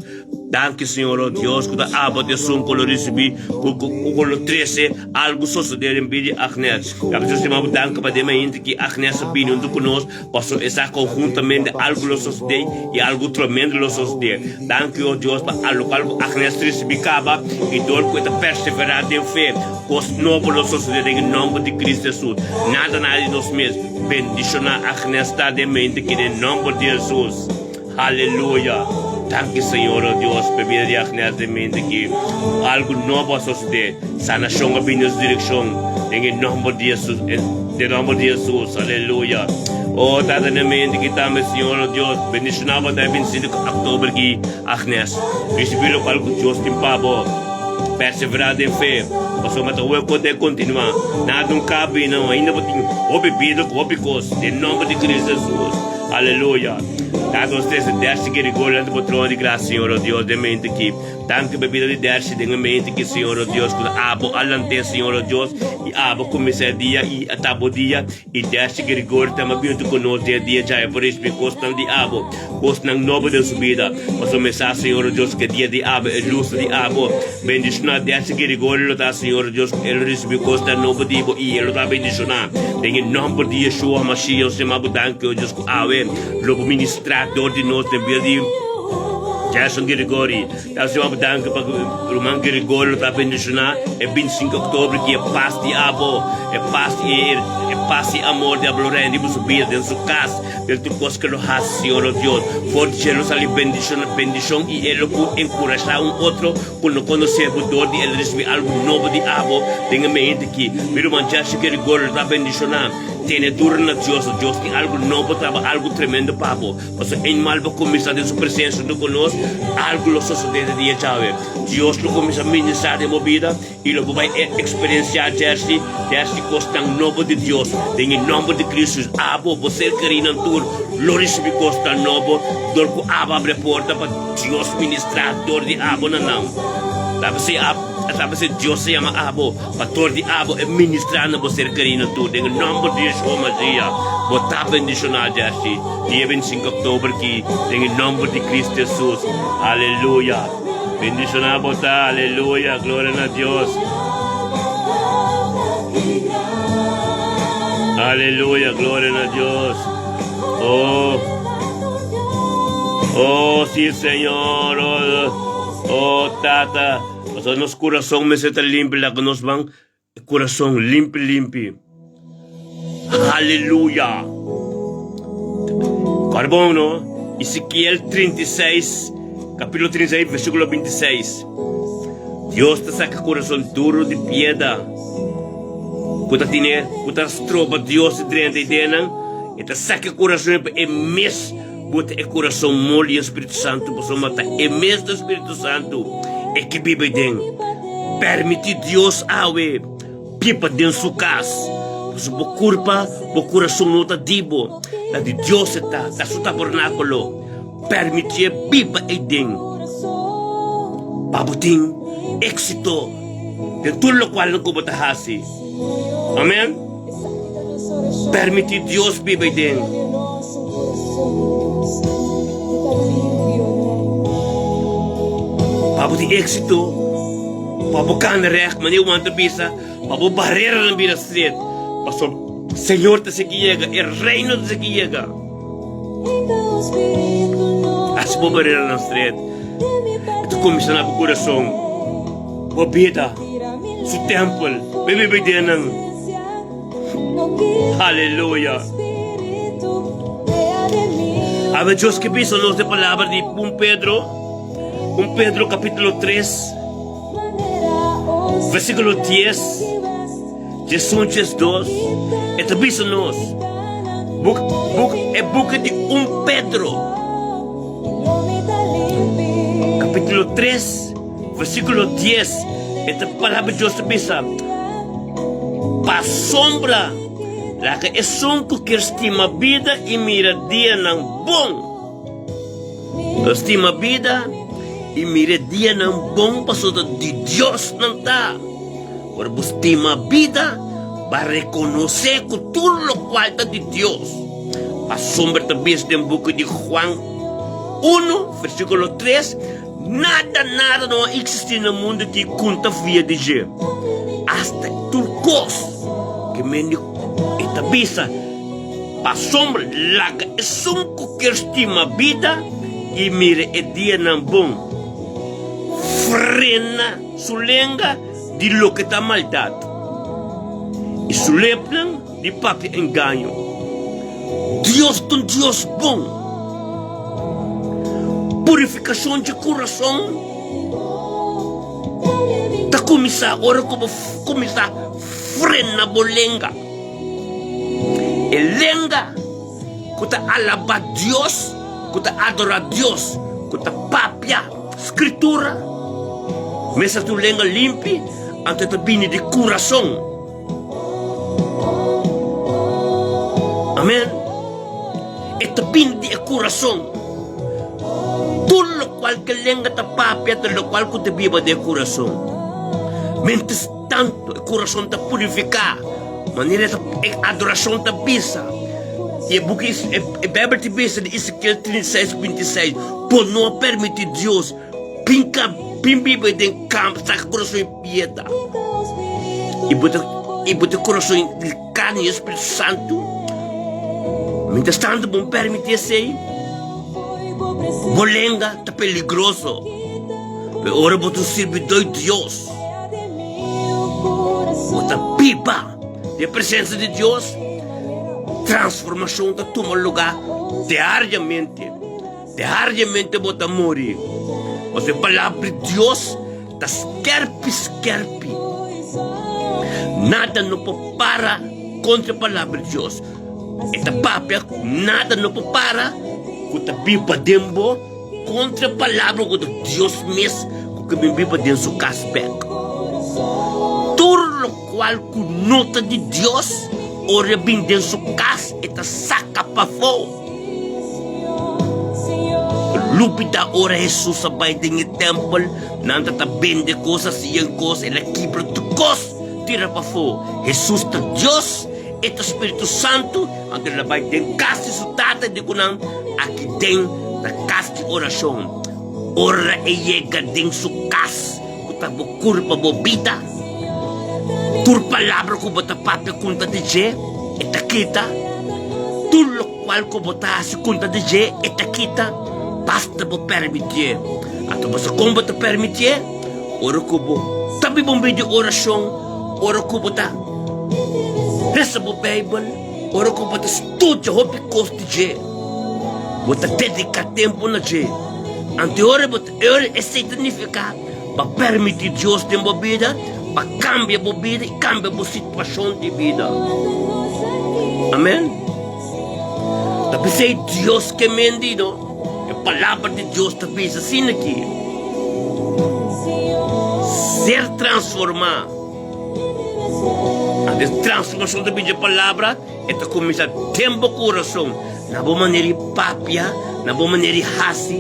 Danki Señor oh Dios ku ta abo ta esun ku lo risibí ku ku lo trese algu sosodé den bida di Agnes. Ta Jesús stima bo danki pa den mainta ki Agnes a bini huntu ku nos pasobra e sa konhuntamente algu lo sosodé i algu tremendo lo sosodé. Danki oh Dios pa lokual ku Agnes risibí kaba i dor ku e ta perseverá den fe kos nobo lo sosodé den e nòmber di Cristo Jesús. Nada nada di nos mes. Bendishoná Agnes ta den mainta ki den nòmber di Jesús. Aleluya! Danki Señor oh Dios p'e bida di Agnes den mente ki algu nobo a sosode, sanashon a bini nos direkshon den e nomber di Jesus, den nomber di Jesus, aleluya! Oh Tata den mente ki tambe Señor oh Dios bendishona bo ta e 25 oktober ki Agnes risibi lokual ku Dios tin pa bo, persevera den fe pasobra ta hopi kos debe kontinua, nada no kabi no, ainda bo tin hopi bida ku hopi kos den nomber di Cristo Jesus, aleluya! Tata nos trese Dercy Gerigor delante bo trono di gracia, Señor, oh Dios, den mente aki. Danki pa bida di Dercy den e mente aki, Señor, oh Dios, ku abo a lant'é, Señor, oh Dios, i abo kuminsá e dia i a ta bo dia, i Dercy Gerigor tambe a bini huntu ku nos den e dia djawe pa risibí kosnan di abo, kosnan nobo den su bida. Pasobra mi sa, Señor, oh Dios, ku e dia di abo, e lus di abo. Bendishoná Dercy Gerigor lo ta, Señor, oh Dios, ku e lo risibí kosnan nobo di bo i e lo ta bendishoná. Den e nòmber di Yeshua Hamashiach, nos yama bo danki, oh Dios, ku awe lo bo ministrá dor di nos den bida di Gerson Gregory. Ta hasi bo danki pa ruman Gregory lo ta bendishoná e 25 oktober ki e pas di abo, e pas i e pas i amor di abo lo reina riba su bida, den su kas, den tur kos ke lo hasi, Señor o Dios. For di dje lo sali bendishon na bendishon i e lo por enkurashá un otro ku no konosé bo dor di el risibí algu nobo di abo den e mente aki. Mi ruman Gerson Gregory lo ta bendishoná. Tene duro na Dios, Dios tin algu nobo traba algu tremendo pa bo. Pasobra eenmaal bo kuminsá den su presensia huntu ku nos, algu lo sosodé den dia djawe. Dios lo kuminsá ministrá den bo bida i lo bo bai eksperensiá djersi djersi kosnan nobo di Dios. Den e nòmber di Kristu, abo, bo ser kerínan tur lo risibí kosnan nobo dor ku abo abri e porta pa Dios ministrá dor di abo na nan. Ta p'esei. A sabi si Dios a yama abo pa tor di abo e ministrá na bo ser kerí nan tur. Den e nòmber di Yeshua Mashiach, bo ta bendishoná djasi dia 25 òktober ki den e nòmber di Cristo Jesus. Aleluya! Bendishoná bo ta, aleluya, gloria na Dios. Aleluya, gloria na Dios. Oh, oh, sí, Señor. Oh, oh, Tata. Pasobra nos kurason mester ta limpi, laga nos ban e kurason limpi, limpi. Aleluya. Kòrda bon, no? Ezekiel 36, kapítulo 36, versíkulo 26. Dios ta saka kurason duru di piedra ku ta tene, ku ta stroba Dios di drenta i den nan. E ta saka e kurason pa e mes bota e kurason moli den Spiritu Santu, pasobra ta e mes ta Spiritu Santu e ke biba den. Permití Dios awe biba den su kas, pasobra bo kurpa, bo kurason no ta di bo, ta di Dios e ta, ta su tabernákulo. Permitié biba ei den pa bo tin éksito den tur lokual ku bo ta hasi. Amèn. Permití Dios biba ei den. Pa bo tin éksito, pa bo kana règt, manera Juan ta bisa, pa bo bareranan bira stret, pasobra Señor ta sigui yega, e Reino ta sigui yega. Hasi bo bareranan stret, e ta kuminsá na bo kurason, bo bida. Su tempel, mi biba den nan. Aleluya. Awe Dios ke bisa nos de palabra di 1 Pedro, 1 Pedro capítulo 3, versículo 10, 11, 12, e ta bisa nos, buk, buk, e buki di 1 Pedro, capítulo 3, Versíkulo dies, e ta palabra di Dios ta bisa, Pasobra laga esun ku kier stima bida i mira dianan bon, lo stima bida i mira e dianan bon pasobra di Dios nan ta. Ora bo stima bida, bo a rekonosé ku tur lokual ta di Dios. Pasobra ta bisa den buki di Juan unu, versíkulo tres, Nada, nada no a existi na mundo ki kun ta fia di dje. Asta tur kos ke men di e ta bisa, pasobra laga esun ku kier stima bida i mira e dianan bon, frena su lenga di loke ta maldat i su lepnan di papia engaño. Dios ta un Dios bon. Purifikashon dje kurason ta kuminsá ora ku bo kuminsá frena bo lenga. E lenga ku ta alabá Dios, ku ta adorá Dios, ku ta papia Skritura, mester ta un lenga limpi, anto e ta bini di kurason. Amen. E ta bini di e kurason. Tur lokual ke lenga ta papia ta lokual ku ta biba den e kurason. Mientras tanto e kurason ta purifiká, manera e ta e adorashon ta bisa. I e buki e Beibel ta bisa di Ezekiel 36, 26, Bo no a permití Dios Bin ka bin biba den kamp saka kurason i piedra i bo ta i bo ta kurason di karni i Spiritu Santu. Mientras tanto bo permiti esei, bo lenga ta peligroso. Pero ora bo ta un sirbidor di Dios, bo ta biba den presensia di Dios, transformashon ta tuma lugar diariamente. Diariamente bo ta muri. Pasobra e palabra di Dios ta skerpi skerpi. Nada no por para kontra e palabra di Dios. E ta papia ku nada no por para ku ta biba den bo kontra e palabra ku ta Dios mes ku ke bin biba den su kas bek. Tur lokual ku no ta di Dios, ora e bin den su kas e ta saka pafó. Lubidá ora Hesus a bai den e tèmpel, nan ta ta bende kos, hasi yen kos, el a kibra tur kos tira pafó. Hesus ta Dios, e ta Spiritu Santu, anto el a bai den kas di su Tata i di ku nan, Aki den ta kas di orashon. Ora e yega den su kas ku ta bo kurpa, bo bida, tur palabra ku bo ta papia konta di dje, e ta kita. Tur lokual ku bo ta hasi konta di dje, e ta kita, basta bo permitié. Anto bo sa kon bo ta permitié? Ora ku bo ta biba un bida di orashon, ora ku bo ta lesa bo Beibel, ora ku bo ta studia hopi kos di dje, bo ta dediká tempu na dje. Anto e ora bo ta, e ora esei ta nifiká pa permití Dios den bo bida pa kambia bo bida i kambia bo situashon di bida. Amen. Ta p'esei Dios ke mendi no. E palabra di Dios ta bisa asina aki, Ser transformá. Anto e transformashon ta bin dje palabra, e ta kuminsá den bo kurason, na bo manera di papia, na bo manera di hasi.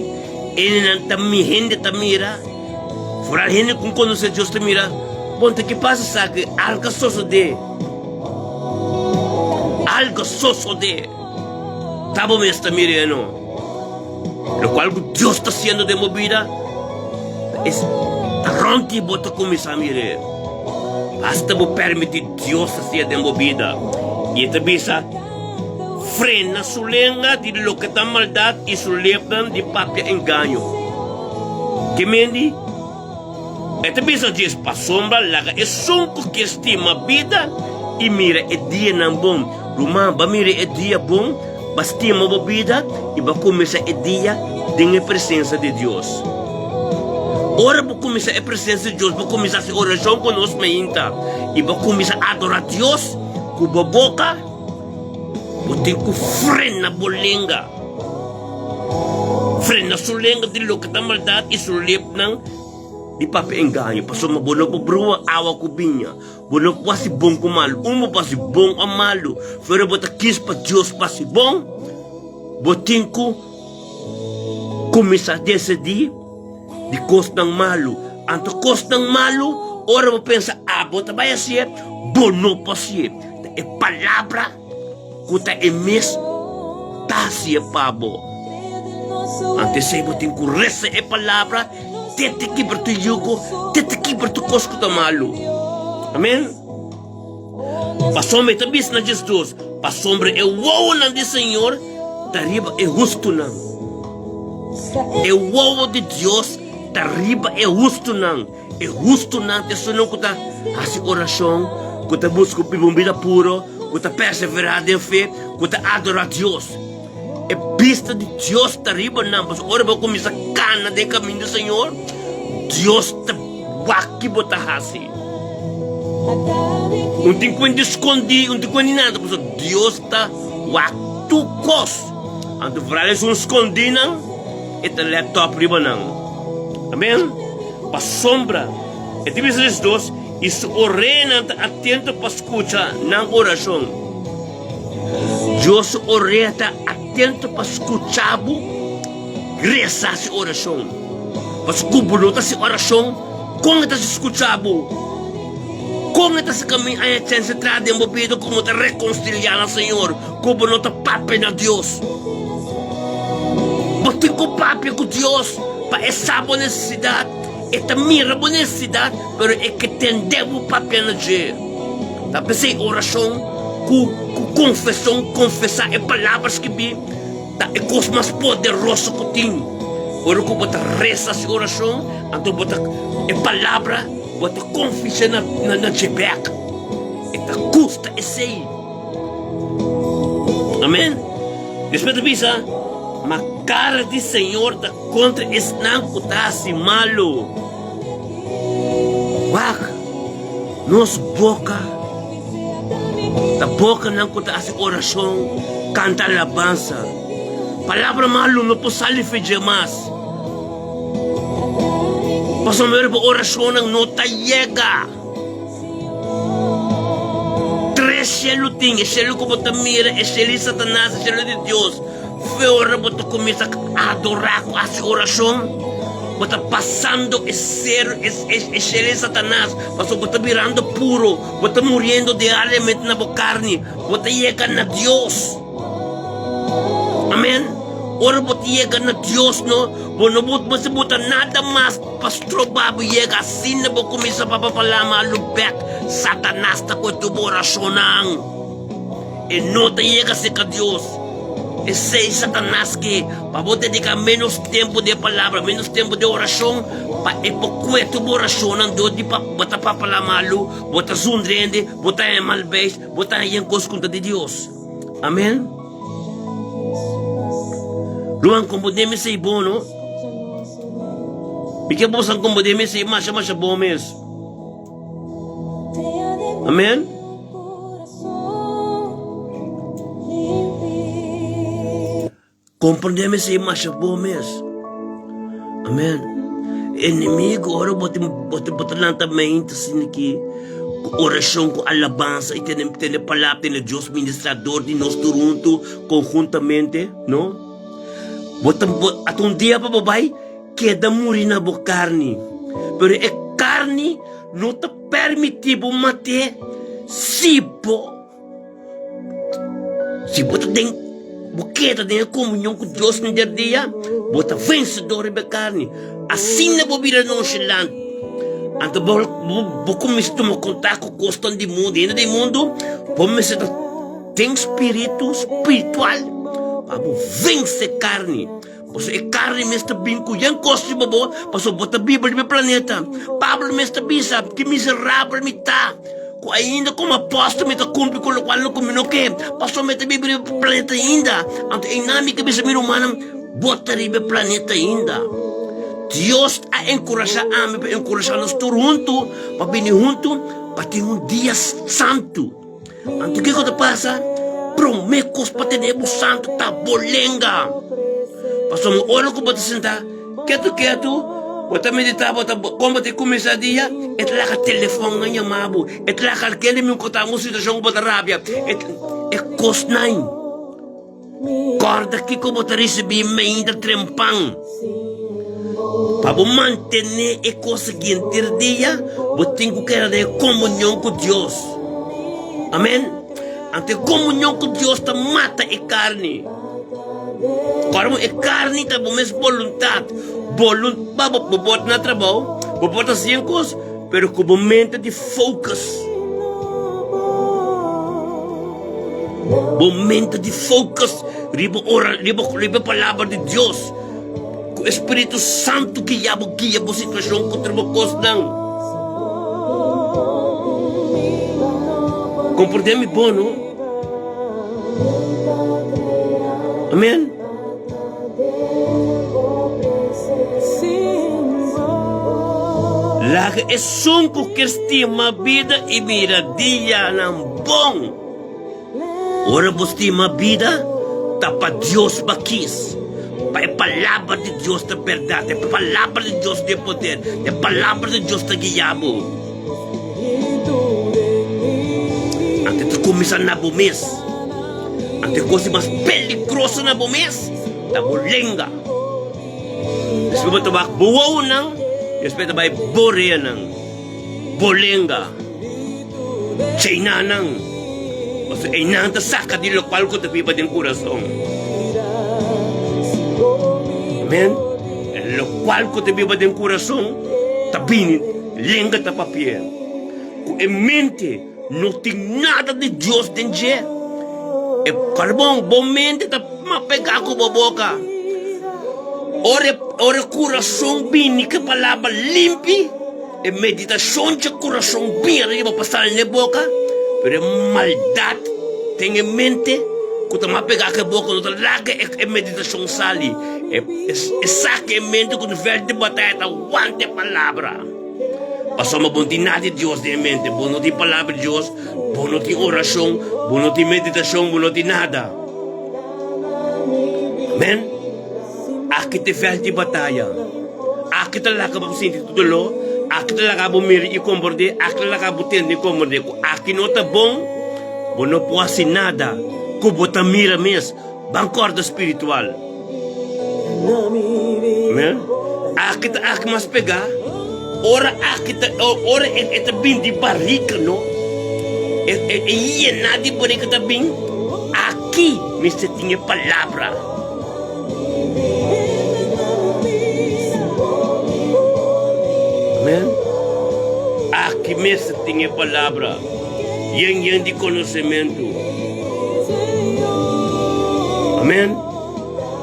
Hendenan ta mi hende ta mira, foral hende ku konosé Dios ta mira, Bon, ta ki pasa esaki? Algu a sosodé. Algu a sosodé. Ta bo mes ta mira e no. Lokual ku Dios ta hasiendo den bo bida, es ta rònt di bo ta kuminsá mira e. Basta bo permití Dios hasié den bo bida. I e ta bisa. Frena su lenga di loke ta maldat i su lepnan di papia engaño. Ke mendi? E ta bisa djes, Pasobra laga esun ku ke stima bida i mira e dianan bon. Ruman, ba mira e dia bon, ba stima bo bida i ba kuminsá e dia den e presensia di Dios. Ora bo kuminsá e presensia di Dios, bo kuminsá hasi orashon ku nos mainta i bo kuminsá adorá Dios ku bo boka. Bo tin ku frena bo lenga. Frena su lenga di loke ta maldat i su lepnan di papia engaño. Pasobra bo no por brua awa ku biña. Bo no por hasi bon ku malu. Un bo por hasi bon òf malu, pero bo ta kis pa Dios pa hasi bon, bo tin ku kuminsá desidí di kosnan malu. Anto kosnan malu, ora bo pensa abo ta bai hasié, bo no por hasié. Ta e palabra ku ta e mes ta hasié pa bo. Anto esei bo tin ku resa e palabra te ta kibra tur yugo, te ta kibra tur kos ku ta malu. Amen. Pasobra e ta bisa na Jesus, Pasobra e wowonan di Señor ta riba e hustunan. E wowo di Dios ta riba e hustunan. E hustunan ta esunnan ku ta hasi orashon, ku ta buska biba un bida puro, ku ta perseverá den fe, ku ta adorá Dios. E bista di Dios ta riba nan, pasobra ora bo kuminsá kana den kaminda di Señor, Dios ta wak ki bo ta hasi. Un tin kuenta skondí, un tin kuenta di nada, pasobra Dios ta wak tur kos. Anto foral esun skondínan, e ta lèt tòp riba nan. Amen. Pasobra e ta bisa Hesus, i su oreanan ta atento pa skucha nan orashon. Dios su orea ta atento pa skucha bo resa si orashon. Pasobra ku bo no ta hasi orashon, kon e ta hasi skucha bo? Kon e ta hasi kamin haña chèns di traha den bo bida ku bo ta rekonsiliá na Señor, ku bo no ta papia na Dios? Bo tin ku papia ku Dios pa e sa bo nesesidat. E ta mira bo nesesidat, pero e ke tende bo papia na dje. Ta p'esei orashon ku ku konfeshon, konfesá e palabra skibí, ta e kos mas poderoso ku tin. Ora ku bo ta resa hasi orashon, anto bo ta e palabra bo ta konfes'é na na dje bèk. E ta gusta esei. Amen. Despues ta bisa, Ma kara di Señor ta kontra esnan ku ta hasi malu. Wak, nos boka ta bokanan ku ta hasi orashon, kanta alabansa. Palabra malu no por sali fe dje mas, pasobra bo orashonnan no ta yega. Tres shelu tin, e shelu ku bo ta mira, e shelu di Satanas, e shelu di Dios. Fe ora bo ta kuminsá. adorá ku hasi orashon, bo ta pasando e ser e e shele Satanas, pasobra bo ta birando puro, bo ta muriendo diariamente na bo karni, bo ta yega na Dios. Amen. Ora bo ta yega na Dios no, bo no mester buta nada mas pa stroba bo yega. Asina bo kuminsá papia palabra malu bèk, Satanas ta kohe tur bo orashonnan. E no ta yega serka Dios. Esei Satanas ke pa bo dediká ménos tempu den palabra, ménos tempu den orashon, pa e por kue tur bo orashonnan dor di pa bo ta papia palabra malu, bo ta zundra hende, bo ta haña mal beis, bo ta haña kos ku no ta di Dios. Amen. Ruman komprondé mi esei bon no. Mi ke boso komprondé mi esei masha masha bon mes. Amen. Komprondé mi esei masha bon mes. Amen. Enemigo ora bo ta bo ta bo ta lanta mainta asina aki ku orashon ku alabansa i tene tene palabra tene Dios ministra dor di nos tur huntu konhuntamente no. Bo ta bo ata un dia pa bo bai keda muri na bo karni pero e karni no ta permití bo mat'é si bo. Si bo ta den, bo keda den e komunion ku Dios henter dia, bo ta vensedor riba e karni. Asina bo bira nonshalant. Anto bo, bo, bo kuminsá tuma kontak ku kosnan di mundu. Hende di mundu, bo mester ta den spiritu spiritual pa bo vense karni. Pasobra e karni mes ta bin ku yen kos riba bo, pasobra bo ta biba riba e planeta. Pablo mes ta bisa, Ki miserabel mi ta, ku ainda komo apòstel mi ta kumpli ku lokual no ku mi no ke, pasobra mi ta biba riba e planeta ainda. Anto einan mi ke bisa mi rumannan, Bo ta riba e planeta ainda. Dios a enkurashá ami pa enkurashá nos tur huntu pa bini huntu pa tin un dia santu. Anto kiko ta pasa? Promé kos pa tene bo santu ta bo lenga. Pasobra ora ku bo ta sintá ketu ketu, bo ta meditá, bo ta kon bo ta kuminsá dia, e ta laga telefòn nan yama bo, e ta laga alken di mi kontá un situashon ku bo ta rabia, e kosnan. Kòrda kiko bo ta risibí mainta trempan. Pa bo mantené e kos aki henter dia, bo tin ku keda den e komunion ku Dios. Amèn. Anto e komunion ku Dios ta mata e karni. Kòrda bo, e karni ta bo mes boluntat. Bolun, bo, bo por ta na trabou, bo por ta hasi un kos, pero ku bo mente di focus. Bo mente di focus riba ora riba riba palabra di Dios. Ku e Spiritu Santu guia bo guia bo situashon kontra bo kosnan. Komprende mi bon no? Amen. Laga esun ku kier stima bida i mira dianan bon. Ora bo stima bida, ta pa Dios bo a kis. Pa e Palabra di Dios ta bèrdat, e Palabra di Dios tin poder, e Palabra di Dios ta guia bo. Anto ta kuminsá na bo mes. Anto e kos di mas peligroso na bo mes ta bo lenga. Despues bo ta wak bo wowonan, despues ta bai bo reanan, bo lenga. Cheinanan, pasobra einan ta saka di lokual ku ta biba den kurason. Amen. E lokual ku ta biba den kurason ta bini, lenga ta papia. Ku e mente no tin nada di Dios den dje. E karbon, bo mente ta mas pegá ku bo boka. Ora ora e kurason bini ku e palabra limpi. E meditashon dje kurason bin ariba pa sali n'e boka, pero e maldat den e mente ku ta mas pegá ku e boka no ta laga e meditashon sali. E saka e mente ku nivel di bataya ta wanta e palabra. Pasobra bo no tin nada di Dios den e mente, bo no tin palabra di Dios, bo no tin orashon, bo no tin meditashon, bo no tin nada. Amen. Aki ta e vèlt di bataya. Aki ta laga bo sinti tur doló, aki ta laga bo mira i komprondé, aki ta laga bo tende i komprondé ku aki no ta bon, bo no por hasi nada ku bo ta mira mes. Ban kòrda spiritual. Amen. Aki ta aki mas pegá. Ora aki ta ora e, e ta bin di barrica no. E, e, e yená di barrica ta bin. Aki mester tin e palabra. Amen. Aki mester tin e palabra. Yen yen di konosementu. Amen.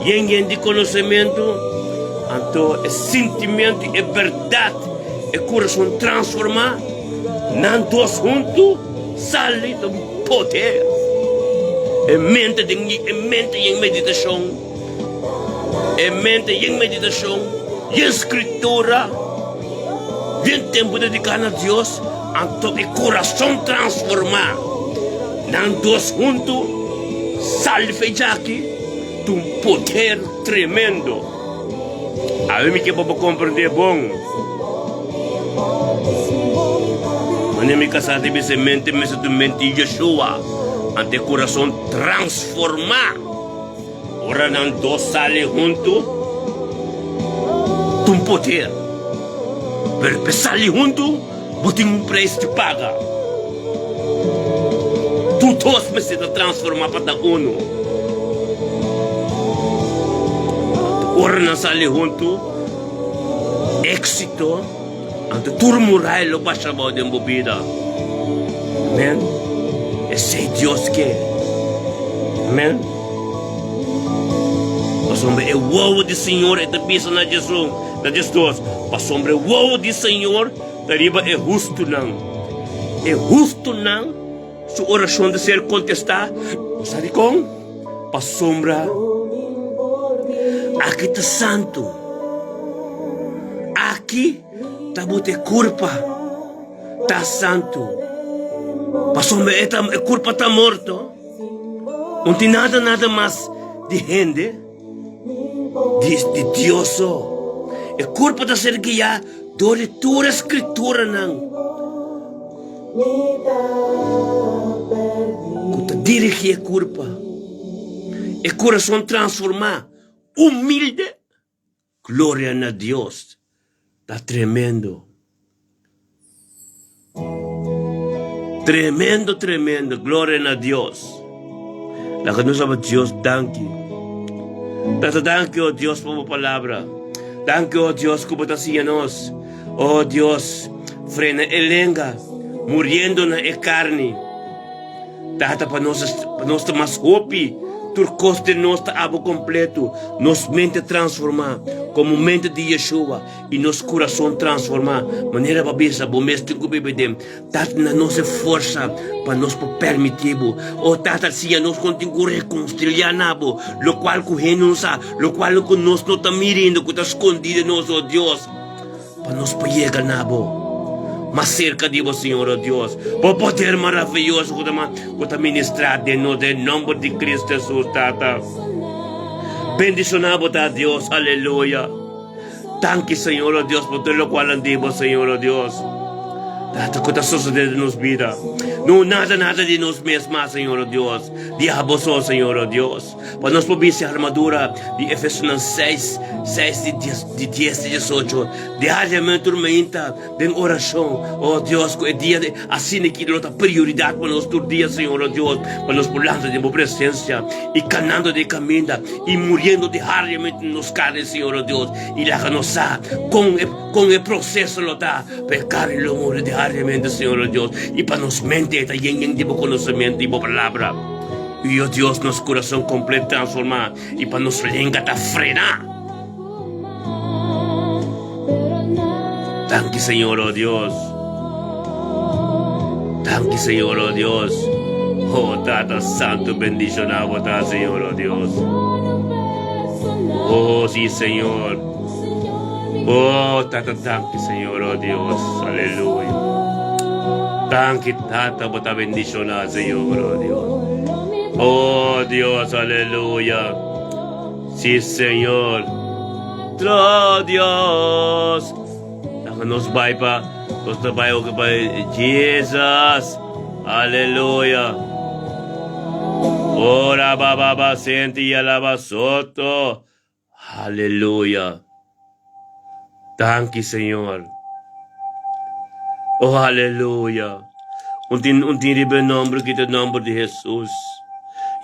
Yen yen di konosementu, anto e sintimentu, e bèrdat, e kurason transformá, nan dos huntu sali ta un poder. E mente den e mente yen meditashon, e mente yen meditashon, yen skritura, yen tempu dediká na Dios, anto e kurason transformá, nan dos huntu sali fe djaki. Ta un poder tremendo. Awe mi ke pa bo komprendé bon. Manera mi kasá ta bisa e mente mester ta un mente Yeshua, anto e kurason transformá. Ora nan dos sali huntu, ta un poder. Pero pa e sali huntu, bo tin un preis di paga. Tur dos mester ta transformá pa ta unu. Ora nan sali huntu, éksito, anto tur murai lo basha abou den bo bida. Amèn. Esei Dios ke. Amèn. Pasobra e wowo di Señor e ta bisa na Jesus, na Jesus, pasobra e wowo di Señor Ta riba e hustunan. E hustunan su orashon ta ser kontestá. Bo sa dikon? Pasobra aki ta santu. Aki ta bo te kurpa ta santu. Pasobra e ta e kurpa ta morto. No tin nada nada mas di hende. Di di Dios so. E kurpa ta ser guiá dor di tur e Skrituranan ku ta dirigí e kurpa. E kurason transformá, humilde, gloria na Dios, ta tremendo. Tremendo, tremendo. Gloria na Dios. Laga nos aba Dios danki. Tata danki, oh Dios, pa bo palabra. Danki, oh Dios, ku bo ta siña nos. Oh Dios, frena e lenga, muriendo na e karni. Tata, pa nos, pa nos ta mas hopi, tur kos den nos ta abo kompleto, nos mente transformá komo mente di Yeshua i nos kurason transformá manera bo a bisa bo mes tin ku biba den. Tata, na nos e forsa pa nos por permití bo. O Tata, siña nos kon tin ku rekonstriliá na bo lokual ku hende no sa, lokual ku nos no ta mirindo ku ta skondí den nos, o Dios. Pa nos por yega na bo mas serka di bo, Señor, o Dios. Bo poder maraviyoso ku ta ku ta ministrá den nos den nomber di Cristo Jesus, Tata. Bendishoná bo ta, Dios. Aleluya. Danki, Señor, o Dios, pa tur lokual nan di bo, Señor, o Dios. Tata, ku ta sosodé den nos bida. No nada, nada di nos mes mas, Señor, o Dios. Di abo so, Señor, o Dios. Pa nos por bisti armadura di Efesonan 6, 6 di dies, di dies te diesocho. Diariamente tur mainta den orashon. Oh Dios, ku e dia de asina ki lo ta prioridat pa nos tur dia, Señor, oh Dios, pa nos por lanta den bo presensia i kanando den e kaminda i muriendo diariamente den nos karni, Señor, oh Dios, i laga nos sa kon e kon e proseso lo ta pa e karni lo muri diariamente, Señor, oh Dios, i pa nos mente e ta yen yen di bo konosementu i bo palabra. I o Dios, nos kurason komplet transformá i pa nos lenga ta frená. Danki Señor, o Dios. Danki Señor, o Dios. Oh Tata Santo, bendishoná bo ta, Señor, o Dios. Oh, sí, Señor. Oh, Tata, danki, Señor, oh Dios. Aleluya. Danki, Tata, bo ta bendishoná, Señor, oh Dios. Oh, Dios, aleluya. Sí, Señor. Oh, Dios. Laga nos bai pa, nos ta bai ook pa Jesus. Aleluya. Ora baba ba senti alaba soto. Aleluya. Danki Señor. Oh aleluya. Un tin un tin riba e nomber ki ta e nomber di Jesus.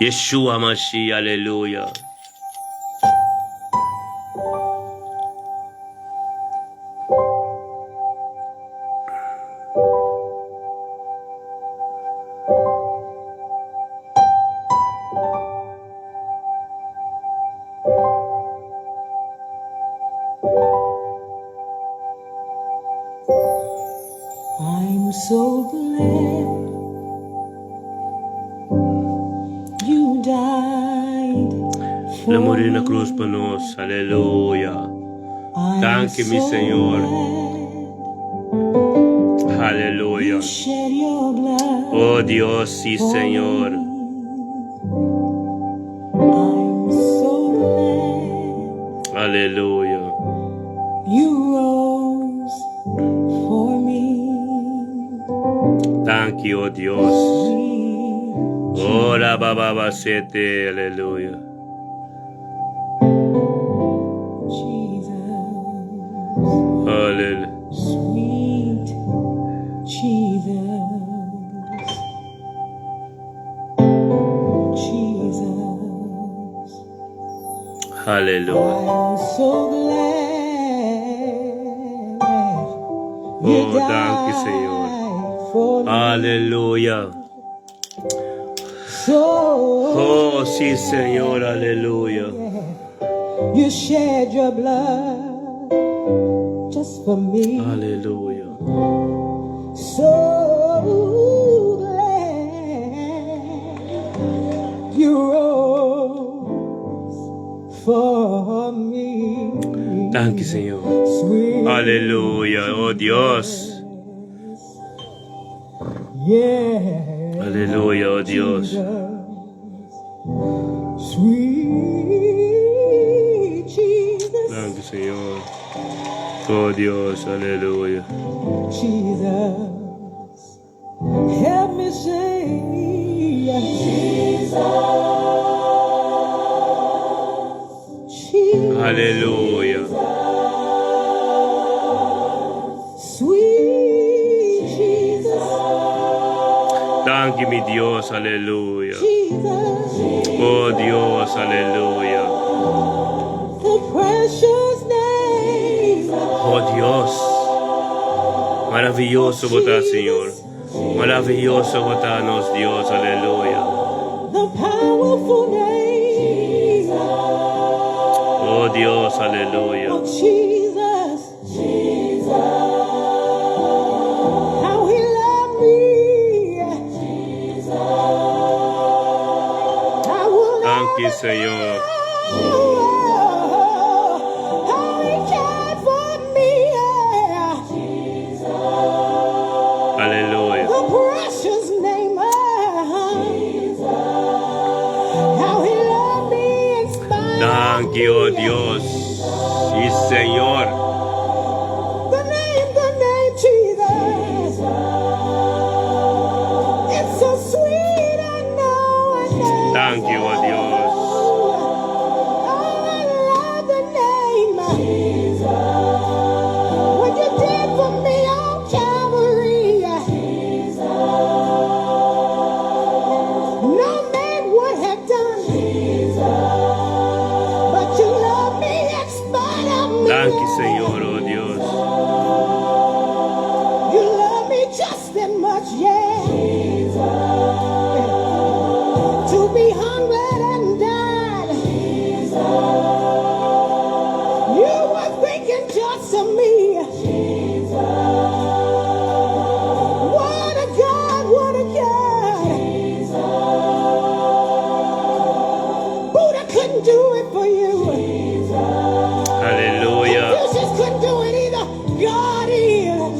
Yeshua Mashiach, aleluya. I'm so glad you died El a for muri na cruz pa me. nos. Aleluya. I'm Danki mi so Señor. glad Aleluya. you shed your blood Oh Dios, sí for Señor. me. I'm so glad Aleluya. you rose for me. Danki, oh Dios. Sweet Ora Jesus. baba basete, aleluya. Jesus. Aleluya. Sweet Jesus. Jesus. Aleluya. I'm so glad you Oh, danki, Señor. died for me. Aleluya. So Oh, sí, Señor, aleluya. glad you shed your blood just for me. Aleluya. So glad you rose for me. Danki, Señor. Sweet Aleluya. Oh, Dios. Yeah. Aleluya, oh Dios. Jesus. Sweet Jesus. Danki, Señor. Oh, Dios, aleluya. Jesus. Help me say, Jesus. Jesus. Aleluya. Sweet Jesus. Danki, mi Dios, aleluya. Jesus. Oh, Dios, aleluya. The precious name Oh, Dios. Maraviyoso of bo ta, Señor. Jesus. Maraviyoso bo ta nos Dios, aleluya. The powerful name Oh, Dios, aleluya. of Jesus. How he loved me. I will Danki, never Señor. know how he cared for me. Aleluya. The precious name of how he loved me in spite of Danki, oh me. Dios. Sí, Señor. The name Jesus. It's so sweet, I know, I know. Danki, oh Dios. Oh, I love the name. What you did for me on Calvary. No man would have done. But you love me in spite of me. Danki, Señor, oh Dios. You love me just that much, yeah. To be hungry and died. You were thinking just of me. What a God, what a God. Buddha couldn't do it for you. Aleluya. Confucius couldn't do it either. God is.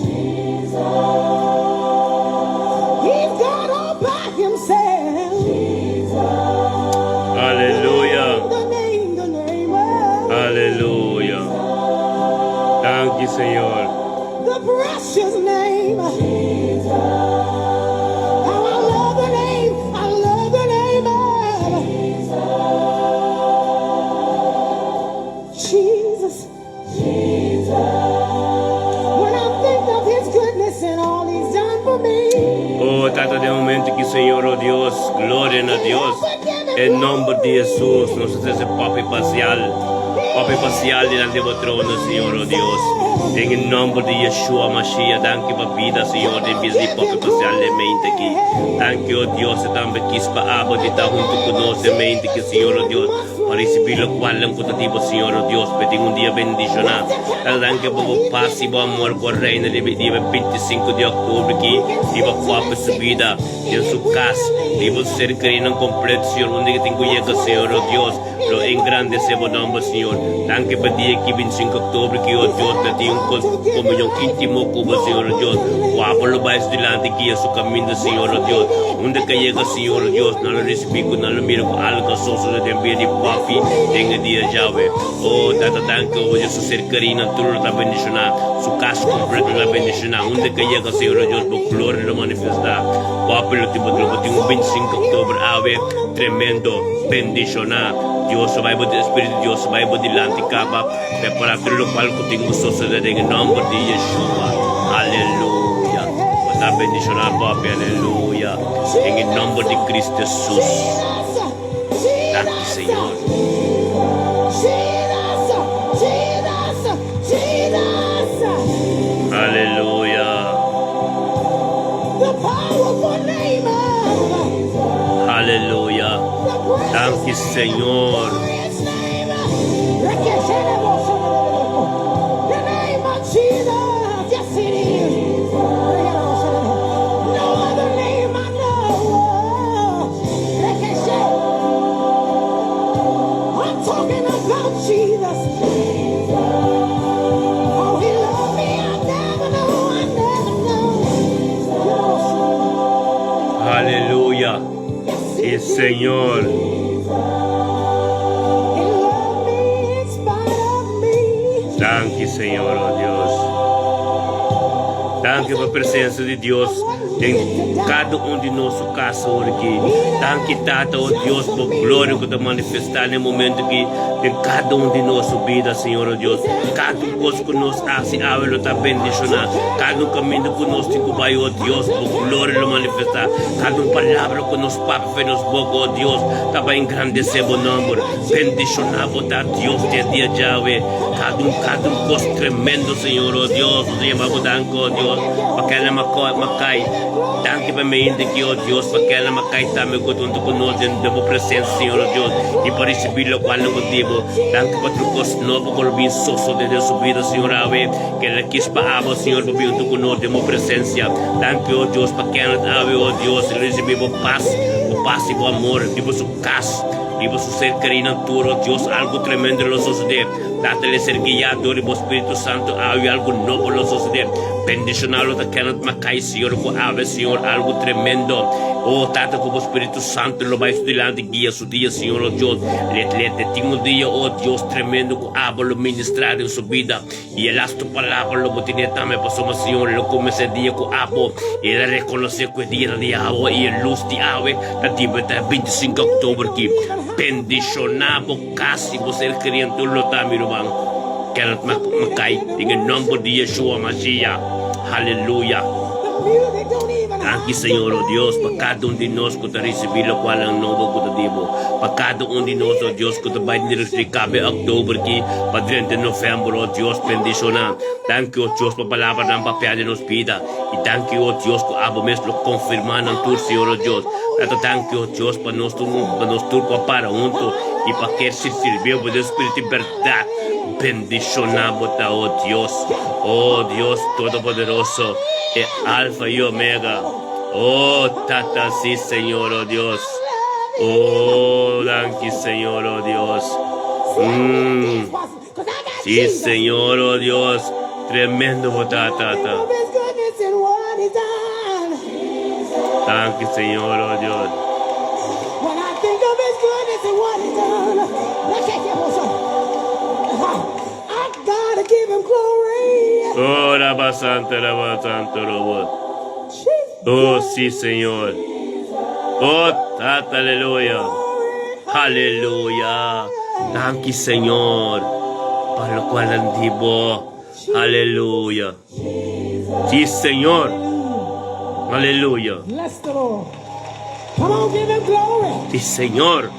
He's God all by himself. Aleluya. The name, the name of Aleluya. Danki, Señor. the precious name. How I love the name. I love the name of Oh, Tata, den momento aki, Señor, oh Dios, gloria na Dios. En nomber di Jesus, nos ta trece Papi Pacial, Papi Pacial dilanti bo trono, Señor, oh Dios. Den e nomber di Yeshua Mashiach, danki pa bida, Señor, den bida di Papi Pacial den mente aki. Danki, oh Dios, e tambe kis pa abo di ta hunto cu nos den mente aki, Señor, oh Dios. Pa risibí lokualnan ku ta di bo, Señor, o Dios, p'e tin un dia bendishoná. Ta danki pa bo pas i bo amor ku a reina riba e dia 25 di òktober ki riba Pope su bida, den su kas, riba su ser kerínan kompleto, Señor, unda ke tin ku yega, Señor, o Dios, lo engrandesé bo nòmber, Señor. Danki pa dia ki 25 òktober ki, o Dios, lo tin un komunion íntimo ku bo, Señor, o Dios, ku abo lo bai su dilanti guia su kaminda, Señor, o Dios. Unda ke yega, Señor, o Dios, nan lo risibí. Mi ku nan lo mira ku algu a sosode den bida di papi den e dia djawe. O Tata danki obo di su ser kerí nan tur lo ta bendishoná, su kas kompleto lo ta bendishoná. Unda ke yega Señor o Dios bo gloria lo manifestá. Papi lo tin bo lo bo tin un 25 oktober awe tremendo bendishoná. Dios a bai bo Espiritu di Dios a bai bo dilanti kaba prepará tur lokual ku tin ku sosode den e nomber di Yeshua. Aleluya. Bo ta bendishoná papi aleluya. Den e nomber di Cristo Jesus. Danki Señor. Aleluya. Aleluya. Danki Señor. Aleluya. Si Señor. Danki Señor, oh Dios. Danki pa presencia di Dios den cada un di nos su casa ora aki. Danki Tata, oh Dios, bo gloria cu ta manifesta den momento aki den cada un di nos su bida, Señor, oh Dios. Cada un cos cu nos haci awe lo ta bendiciona. Cada un caminda cu nos tin cu bay, oh Dios, bo gloria lo manifesta. Cada un palabra cu nos papia fe nos boca, oh Dios, ta bay engrandece bo nomber. Bendiciona bo ta Dios di e dia djawe. Kada un kada un cos tremendo Señor oh Dios nos ta yama bo danki oh Dios pa kela makai danki pa meinte aki oh Dios pa kela makai tambe cu ta hunto cu nos den bo presencia Señor oh Dios y pa ricibi locual nan cu di bo danki pa tur cos nobo cu lo bin sosode den su bida Señor awe kela kis pa abo Señor pa bin hunto cu nos den bo presencia danki oh Dios pa Kenneth awe oh Dios el ricibi bo pas bo pas y bo amor di bo su cas. Riba su ser kerínan tur, oh Dios, algu tremendo lo sosodé. Tata le ser guiá dor di bo Spiritu Santu awe algu nobo lo sosodé. Bendishoná lo ta Kenneth Mackay, Señor, ku awe, Señor, algu tremendo. Oh Tata, ku bo Spiritu Santu lo bai su dilanti guia su dia, Señor, oh Dios. Let let e tin un dia, oh Dios, tremendo ku abo lo ministrá den su bida. I e lastu palabra lo bo tene tambe, pasobra Señor lo kuminsá e dia ku abo, i el a rekonosé ku e dia ta di awa i e lus di awe ta diba ta 25 òktober ki. Bendishoná bo kas i bo ser kerí en tur lo ta, mi ruman Kenneth Mackay, den e nòmber di Yeshua Mashiach. Haleluya! Danki Señor, o Dios, pa kada un di nos ku ta risibí lokualnan nobo ku ta di bo, pa kada un di nos, o Dios, ku ta bai den direkshon di kabe òktober ki pa drenta novèmber, o Dios, bendishoná. Danki, o Dios, pa palabranan papiá den nos bida, i danki, o Dios, ku abo mes lo konfirmá nan tur, Señor, o Dios. Tata, danki, o Dios, pa nos tur, pa nos tur ku a para huntu i pa ker sirbi bo den spiritu i bèrdat. Bendishoná bo ta, o Dios, o Dios Todopoderoso, e Alfa i Omega. O Tata, sí, Señor, o Dios. O, danki, Señor, o Dios. Mm. Sí, Señor, o Dios. Tremendo bo ta, Tata. Danki, Señor, o Dios. Oh, raba santa, raba santo, robot. Oh, sí, Señor. Oh, Tata, aleluya. Aleluya. Danki, Señor. Pa locual nan di bo. Aleluya. Sí, Señor. Aleluya. Sí, Señor.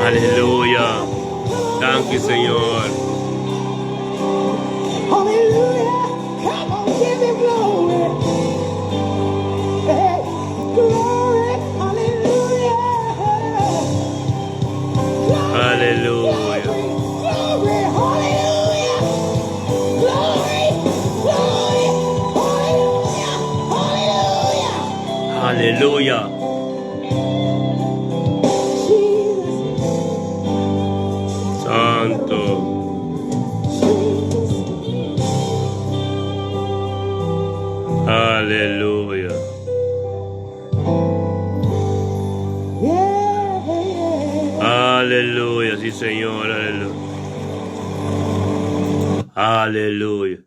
Aleluya. Danki, Señor. Aleluya. Aleluya. Santo. Aleluya. Aleluya, sí Señor, aleluya. Aleluya.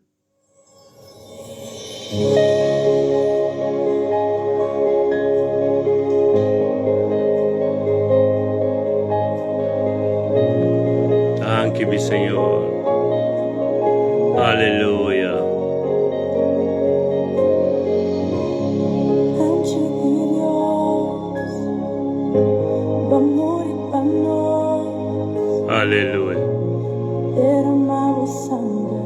Danki mi Señor. Aleluya. Danki di Dios, pa muri pa nos. Aleluya. Derama bo sanger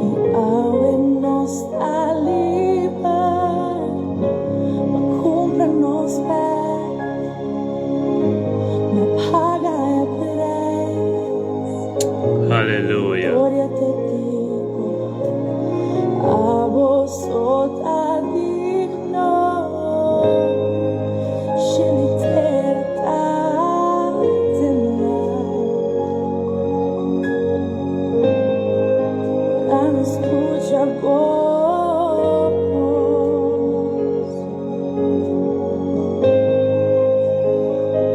i awe nos ta liber pa kumpra nos bèk, m'a paga e preis. Aleluya. Gloria te digo, abo so ta digno, Shelu i tera ta tembla. Ora nos skucha bo bos.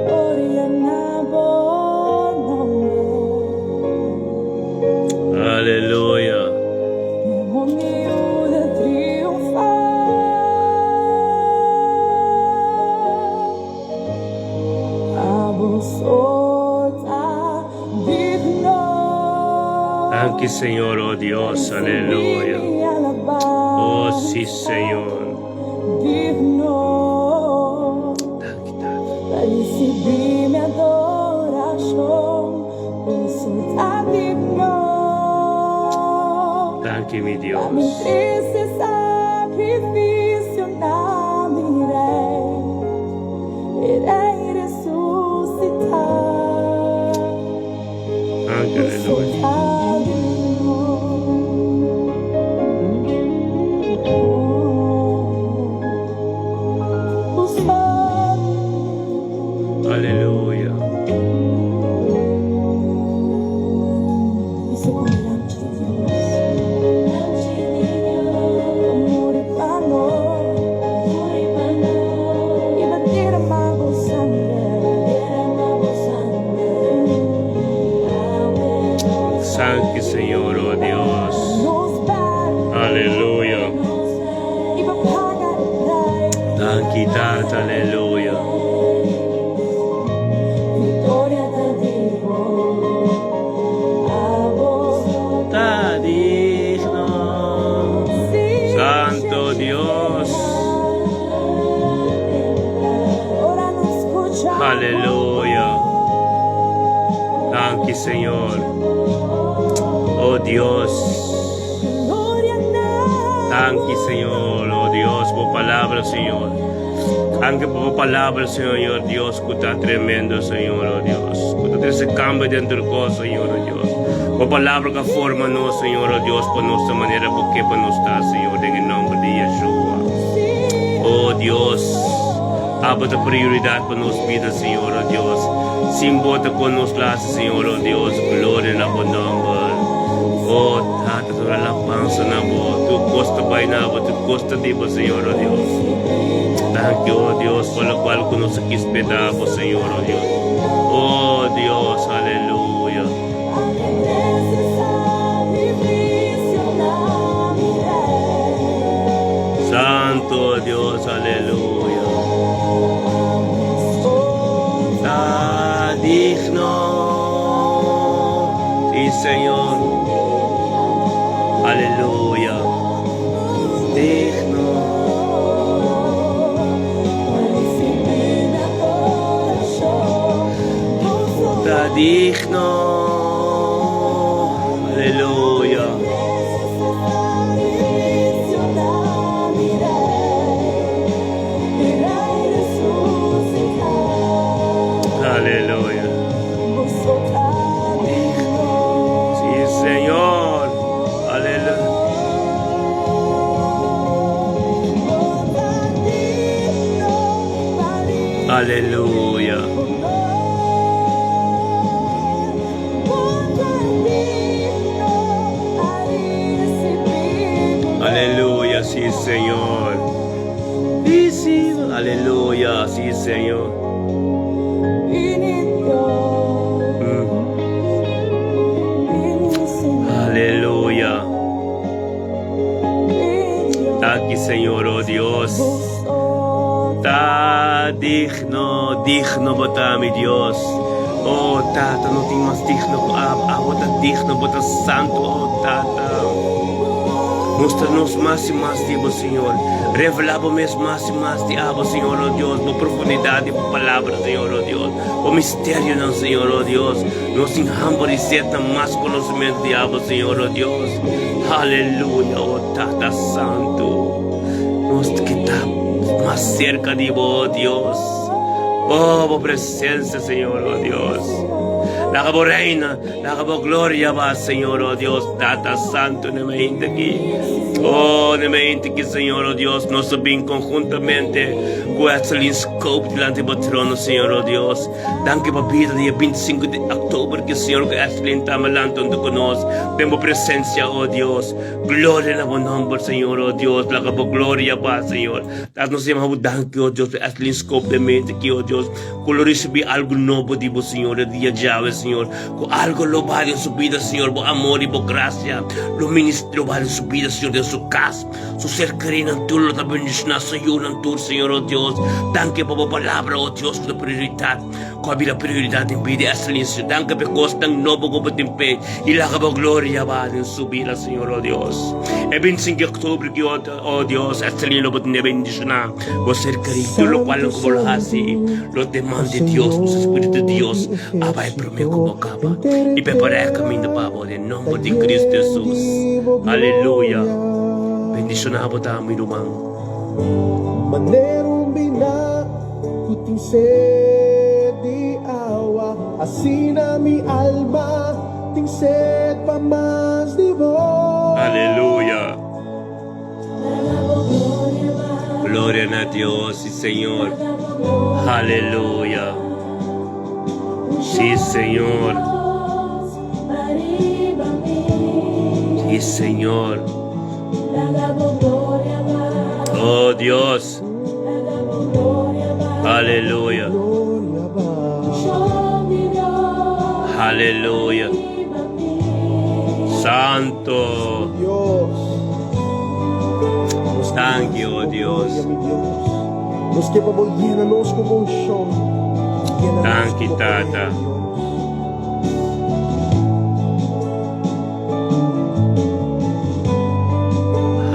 Gloria na bo nòmber. Aleluya. Demonio ta triunfá. Abo so ta digno. Danki Señor, oh Dios, aleluya. Oh sí, Señor. Digno. Danki, Tata. Risibí mi adorashon, bo so ta digno. Danki, mi Pa Dios. mi trese sakrifisio na mi Rei, e Rei resusitá. Danki, Bo so aleluya. ta digno. Bo so Aleluya. Bisa ku Lamchi di Dios. Pa muri pa nos. I b'a derama bo sanger. Danki, Señor, oh Dios. Nos bèk. Aleluya. I b'a paga e preis. Danki, Tata, aleluya. Viktoria ta di bo. Abo Ta digno. Santo Dios. Ora nos skucha. Aleluya. Danki, Señor. Oh Dios. Gloria na Danki, Señor. Oh Dios, bo palabra, Señor. Danki pa bo palabra, Señor Dios, ku ta tremendo, Señor, oh Dios. Ku ta trese kambio den tur kos, Señor, oh Dios. Bo palabra ku forma nos, Señor, oh Dios, pa nos manera bo ke pa nos ta, Señor, den nòmber di Yeshua. Oh Dios, abo ta prioridat pa nos bida, Señor, oh Dios. Sin bo ta kon nos lo hasi, Señor, oh Dios, gloria na bo nòmber. Oh Tata, tur alabansa na bo, tur kos ta bai na bo, tur kos ta di bo, Señor, oh Dios. Thank you, oh Dios, pa lokual ku nos a spera bo, Señor, oh Dios. Oh Dios, aleluya. Santo Dios, aleluya. Ta digno. Sí, Señor. digno. Aleluya. Aleluya. Sí, Señor. Aleluya. Aleluya. Aleluya, sí, Señor. Sí, sí, aleluya, sí, Señor. Aleluya. Danki, Señor, oh Dios. Ta digno, digno bo ta, mi Dios. Oh, Tata, no tin mas digno ku abo. Abo ta digno, bo ta santu, oh Tata. Mustra nos mas i mas di bo, Señor. Revelá bo mes mas i mas di abo, Señor, oh Dios. Bo profundidat di bo palabra, Señor, oh Dios. Bo misterionan, Señor, oh Dios. Nos tin hamber i set na mas konosementu di abo, Señor, oh Dios. Aleluya, oh Tata Santu. Nos ke ta mas serka di bo, oh Dios. Oh, bo presencia, Señor, oh Dios. Laga bo reina, laga bo gloria ba, Señor, oh Dios, Tata Santu, n'e mainta aki. Oh, n'e mainta aki, Señor, oh Dios, nos ta bin conjuntamente cu Etselin Scope dilanti bo trono, Señor, oh Dios. Danki pa bida di e 25 di october ki, Señor, cu Etselin ta malanta hunto cu nos den bo presencia, oh Dios. Gloria na bo nomber, Señor, oh Dios. Laga bo gloria ba, Señor. Tas nos yama bo danki, oh Dios, pa Etselin Scope den mente aki, oh Dios, cu lo ricibi algo nobo di bo, Señor, e dia djawe, Señor. Cu algo lo ba den su bida, Señor, bo amor y bo gracia lo ministra ba den su bida, Señor, den su cas, su ser kerinan tur lo ta bendiciona, su yunan tur, Señor, oh Dios. Danki pa bo palabra, oh Dios, cu ta prioridad. Cu a bira prioridad den bida di Etselin, Señor. Danki pa e cosnan nobo cu bo tin p'e y laga bo gloria ba den su bida, Señor, oh Dios. E 25 di october ki, oh Dios, Etselin lo bo tene bendiciona bo ser kerí. Tur locual cu bo lo haci, lo demanda di Dios, nos Spiritu di Dios a bai prome cu bo caba y prepara e caminda pa bo den nomber di Cristo Jesus. Aleluya. Bendiciona bo ta, mi ruman. Manera un biná ku tin sed di awa, asina mi alma tin sed pa mas di bo. Aleluya. Gloria na Dios, si Señor. Aleluya. Si Señor. Si Señor. Oh Dios. Aleluya. Aleluya. Santo. Thank you, oh Dios. Nos ke pa bo yena nos ku bo unshon. Yena nos Thank ku you, bo poder, Tata. Dios.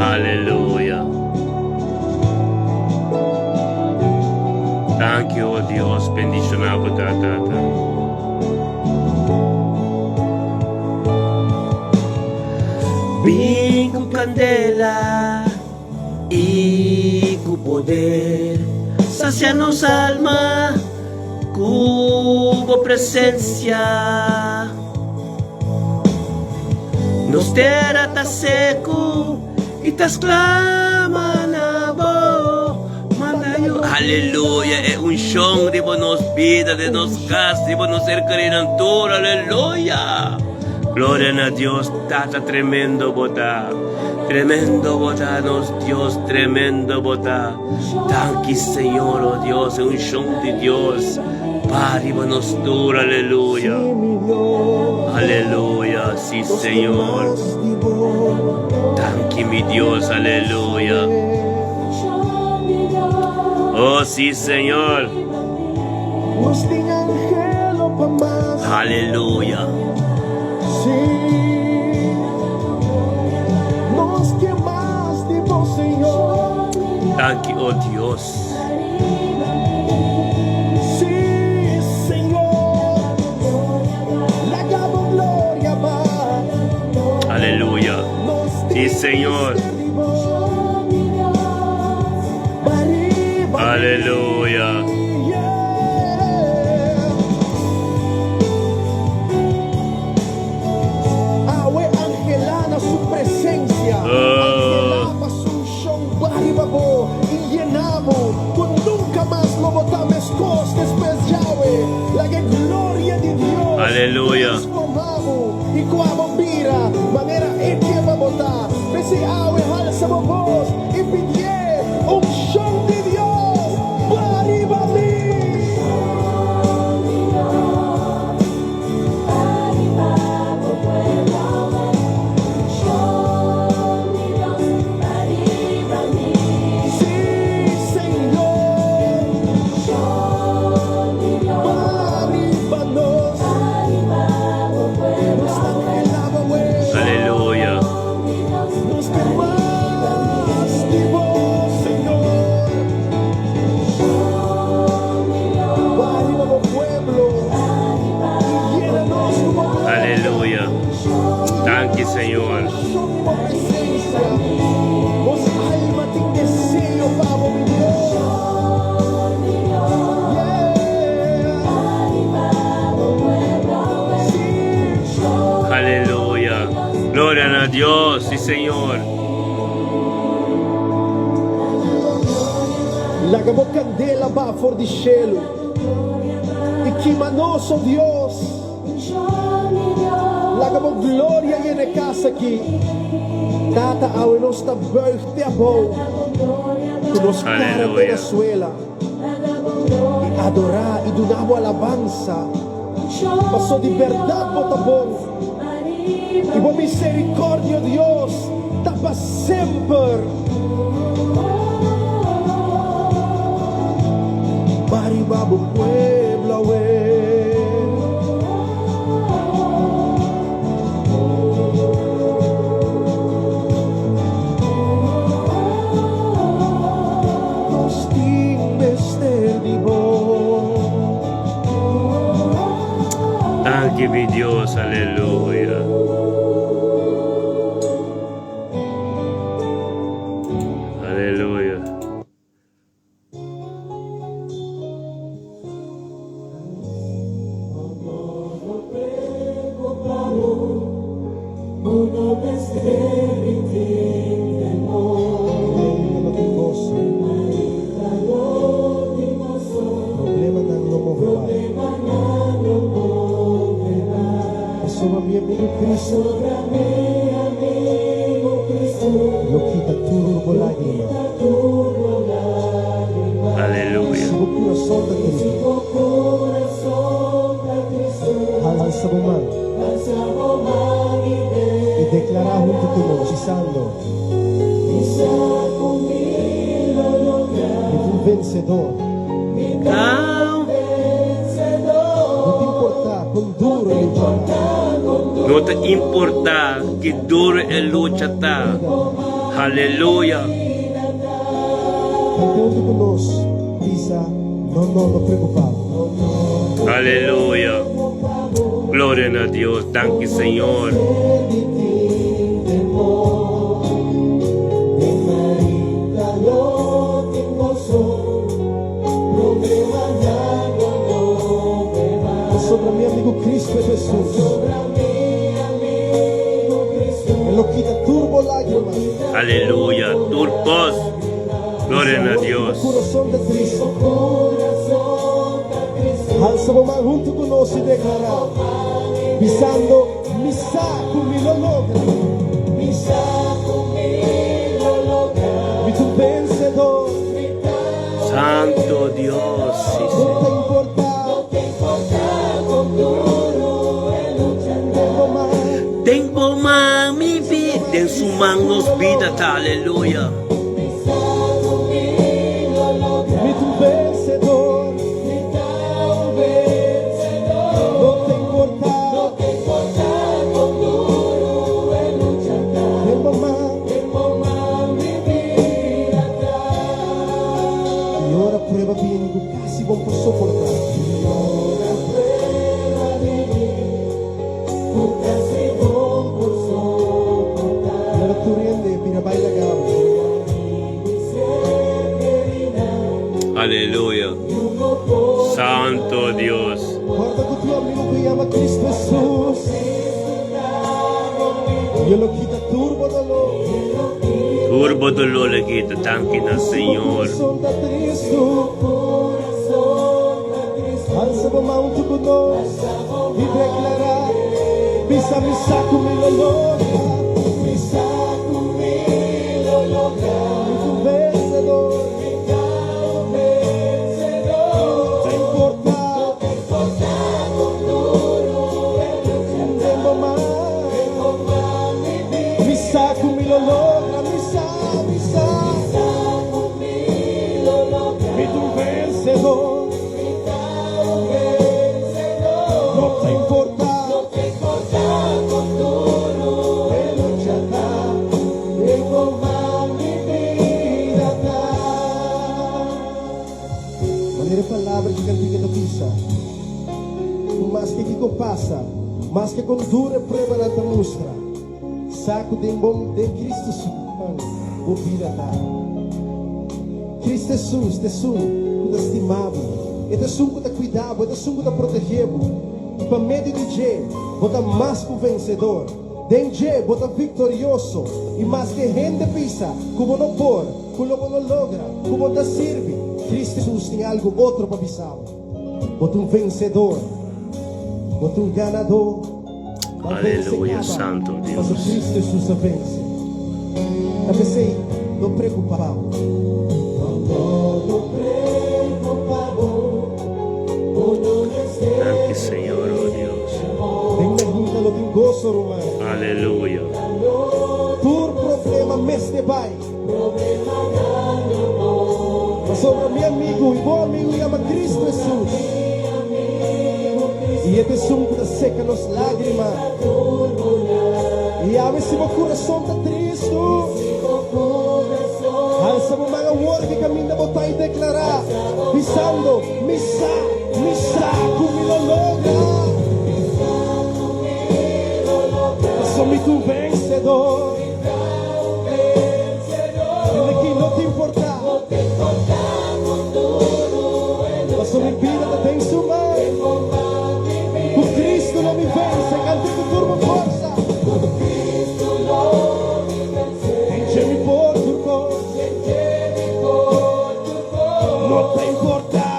Aleluya. Thank you, oh Dios. Bendiciona bo ta, Tata. Bin ku kandela i ku poder, sacia nos alma ku bo presencia. Nos tera ta seku i ta sklama na bo. Manda yu. Aleluya, e unshon riba nos bida, den nos kas, riba nos ser kerinan tur. Aleluya. Gloria na Dios, Tata tremendo bo ta. Tremendo bo ta, nos Dios, tremendo bo ta. Danki Señor, oh Dios, e unshon di Dios pa riba nos tur. Aleluya. Aleluya, si Señor. Danki mi Dios, aleluya. Oh, si Señor. Aleluya. Danki, oh Dios. Señor. Aleluya. Awe anhelá na su presencia. Oh. Anhelá pa su unshon baha riba bo i yená bo ku nunka mas lo bo ta meskos despues djawe. Laga e gloria di Dios Aleluya. transformá bo i ku abo bira manera e ke pa bo ta. P'esei awe halsa bo bos i pidié unshon di Dios baha riba mi. Sí, Señor, baha riba nos. Nos ta anhelá awe. Aleluya. Nos ke mas di bo, Señor. Baha riba bo pueblo i yena nos ku bo gloria. Aleluya. Danki, Señor. Bo presensia. Nos alma tin deseo pa bo, mi Dios. Yeah. Sí. Aleluya. Gloria na Dios, sí, Señor. Laga bo kandela baha for di shelu. I kima nos, oh Dios. Laga bo gloria yena e kas aki. Tata, awe nos ta buig te abou. Ku nos kara te Aleluya. na suela. I adorá i duna bo alabansa. Paso di bèrdat bo ta bon. I bo miserikòrdia, Dios, ta pa semper. Baha riba bo pueblo awe. Nos tin mester di bo. Danki, mi Dios. Aleluya. Aleluya. No tin goso. Problemanan no move bai. Pasobra mi amigu Cristo lo kita tur bo lágrima. Aleluya. Si bo kurason ta tristu, halsa bo man i deklará huntu ku nos, bisando: Mi ta un vensedor. No ta importá kon duru e lucha ta. No ta importá ki duru e lucha ta. Aleluya. Kant'é huntu ku nos, bisa, No, no, no preokupá. Aleluya. Gloria na Dios. Danki, Señor. Pasobra mi amigu Cristo Jesus. E lo kita tur bo lágrima. Aleluya. Tur kos. Gloria na Dios. Kurason ta tristu. Halsa bo man huntu ku nos i deklará, bisando, Mi sa ku mi lo logra. Mi ta un vensedor. Santu Dios. Sí, No Señor. ta importá. Den bo man. Den bo man mi bida. Den su man nos bida ta. Aleluya. Mi ta un vensedor. No ta importá. Den bo man. I ora prueba bini ku kasi bo n' por soportá. I ora tur hende. Aleluya. Santo Dios. Corda cu tu amigo cu yama Cristo Jesus. Y e lo kita tur bo dolor. Tur bo dolor e kita. Danki na Señor. Si bo curason ta tristo. Alza bo man hunto cu nos y declara, Bisa mi sa cu mi lo logra. Mi sa cu mi lo logra. Mi ta un vencedor. Mi ta un vencedor. No ta importa. No ta importa con duro e lucha. Den bo man. Den bo man mi bida. Mi sa cu mi lo logra. Mi sa, mi sa. Mi sa cu mi lo logra. Mi ta un vencedor. Mi ta un vencedor. No ta importa. No ta importa con duro e lucha ta. Den bo man mi bida ta. Manera e palabra di cantica ta bisa, cu maske kico pasa, maske con duro e pruebanan ta mustra, sa cu den bo, den Cristo su man, bo bida ta. Cristo Jesus ta esun cu ta stima bo, e ta esun cu ta cuida bo, e ta esun cu ta protege bo, y pa medio di dje bo ta mas cu vencedor. Den dje bo ta victorioso, y maske hende bisa cu bo no por, cu lo bo no logra, cu bo ta sirbi, Cristo Jesus tin algo otro pa bisa bo. Bo ta un vencedor, bo ta un ganador. Bo a vence Aleluya, caba, Santo pasobra Dios. Cristo Jesus a vence. Ta p'esey, no preocupa bo. No preocupa bo, bo no mester. Danki Señor, oh Dios. Den na hinta lo tin goso, ruman. Aleluya. Tur problema mester bai. Pasobra mi amigu i bo amigu yama Cristo Jesus. I e ta esun ku ta seka nos lágrima. I awe si bo kurason ta tristu, halsa bo man awor di kaminda bo ta i deklará, bisando, Mi sa, mi sa ku mi lo logra. Pasobra mi ta un vensedor. Hende ki no ta importá. Pasobra mi bida ta den su man. Ku Cristo lo mi vense. Kante ku tur bo forsa. Den dje mi por tur kos. No ta importá.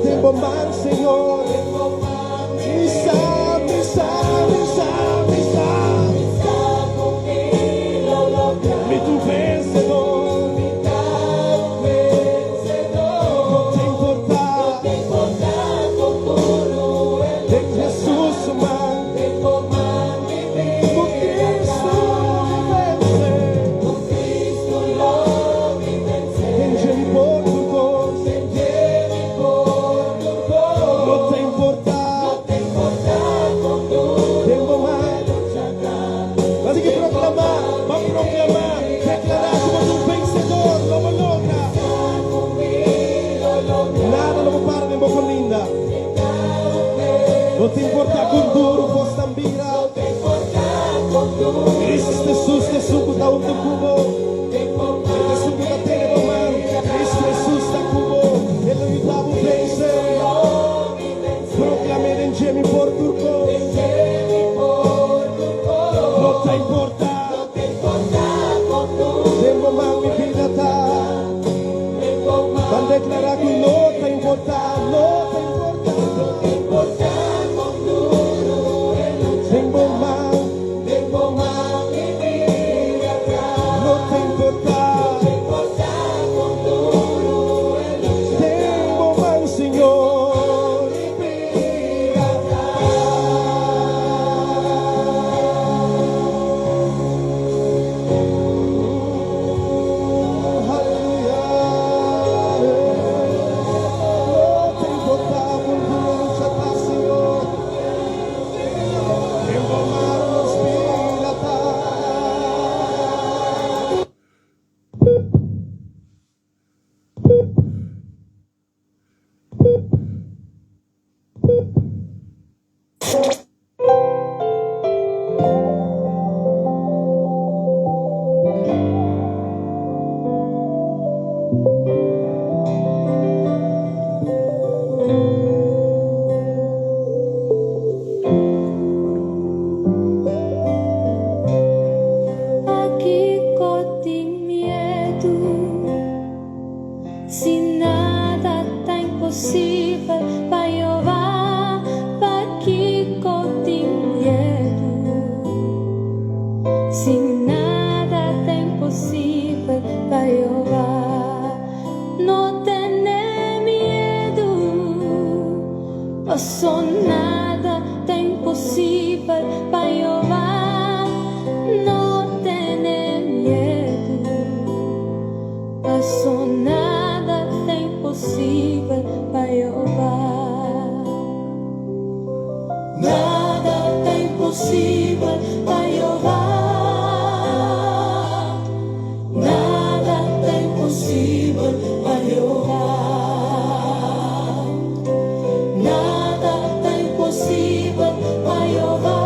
Den bo man, Señor. Mi sa, mi sa, mi sa, mi sa. Mi ta un vencedor. No ta importá. Den Jesus su man. Ku Cristo lo mi vence. Den dje mi por tur kos. No ta importá. Den bo man. Ban sigui proklamá, ban proklamá, deklará ku bo ta un vensedor, lo bo logra. Nada lo bo para den bo kaminda. No ta importá kon duru kosnan bira. Cristo Jesus ta esun ku ta huntu ku bo. E ta esun ku ta tene bo man. Cristo Jesus ta ku bo. E lo yuda bo vense. Proclam'é den dje mi por tur cos. No ta importa. Den bo man mi bida ta. Ban declara cu no ta importa. No ta importa. Den bo man. No ta importa. Den bo man, Señor. nada ta imposibel pa Jehová. No tene miedu. Paso nada ta imposibel pa Jehová. Nada ta imposibel pa Jehová. Nada ta imposibel pa Jehová. Nada ta imposibel pa Jehová.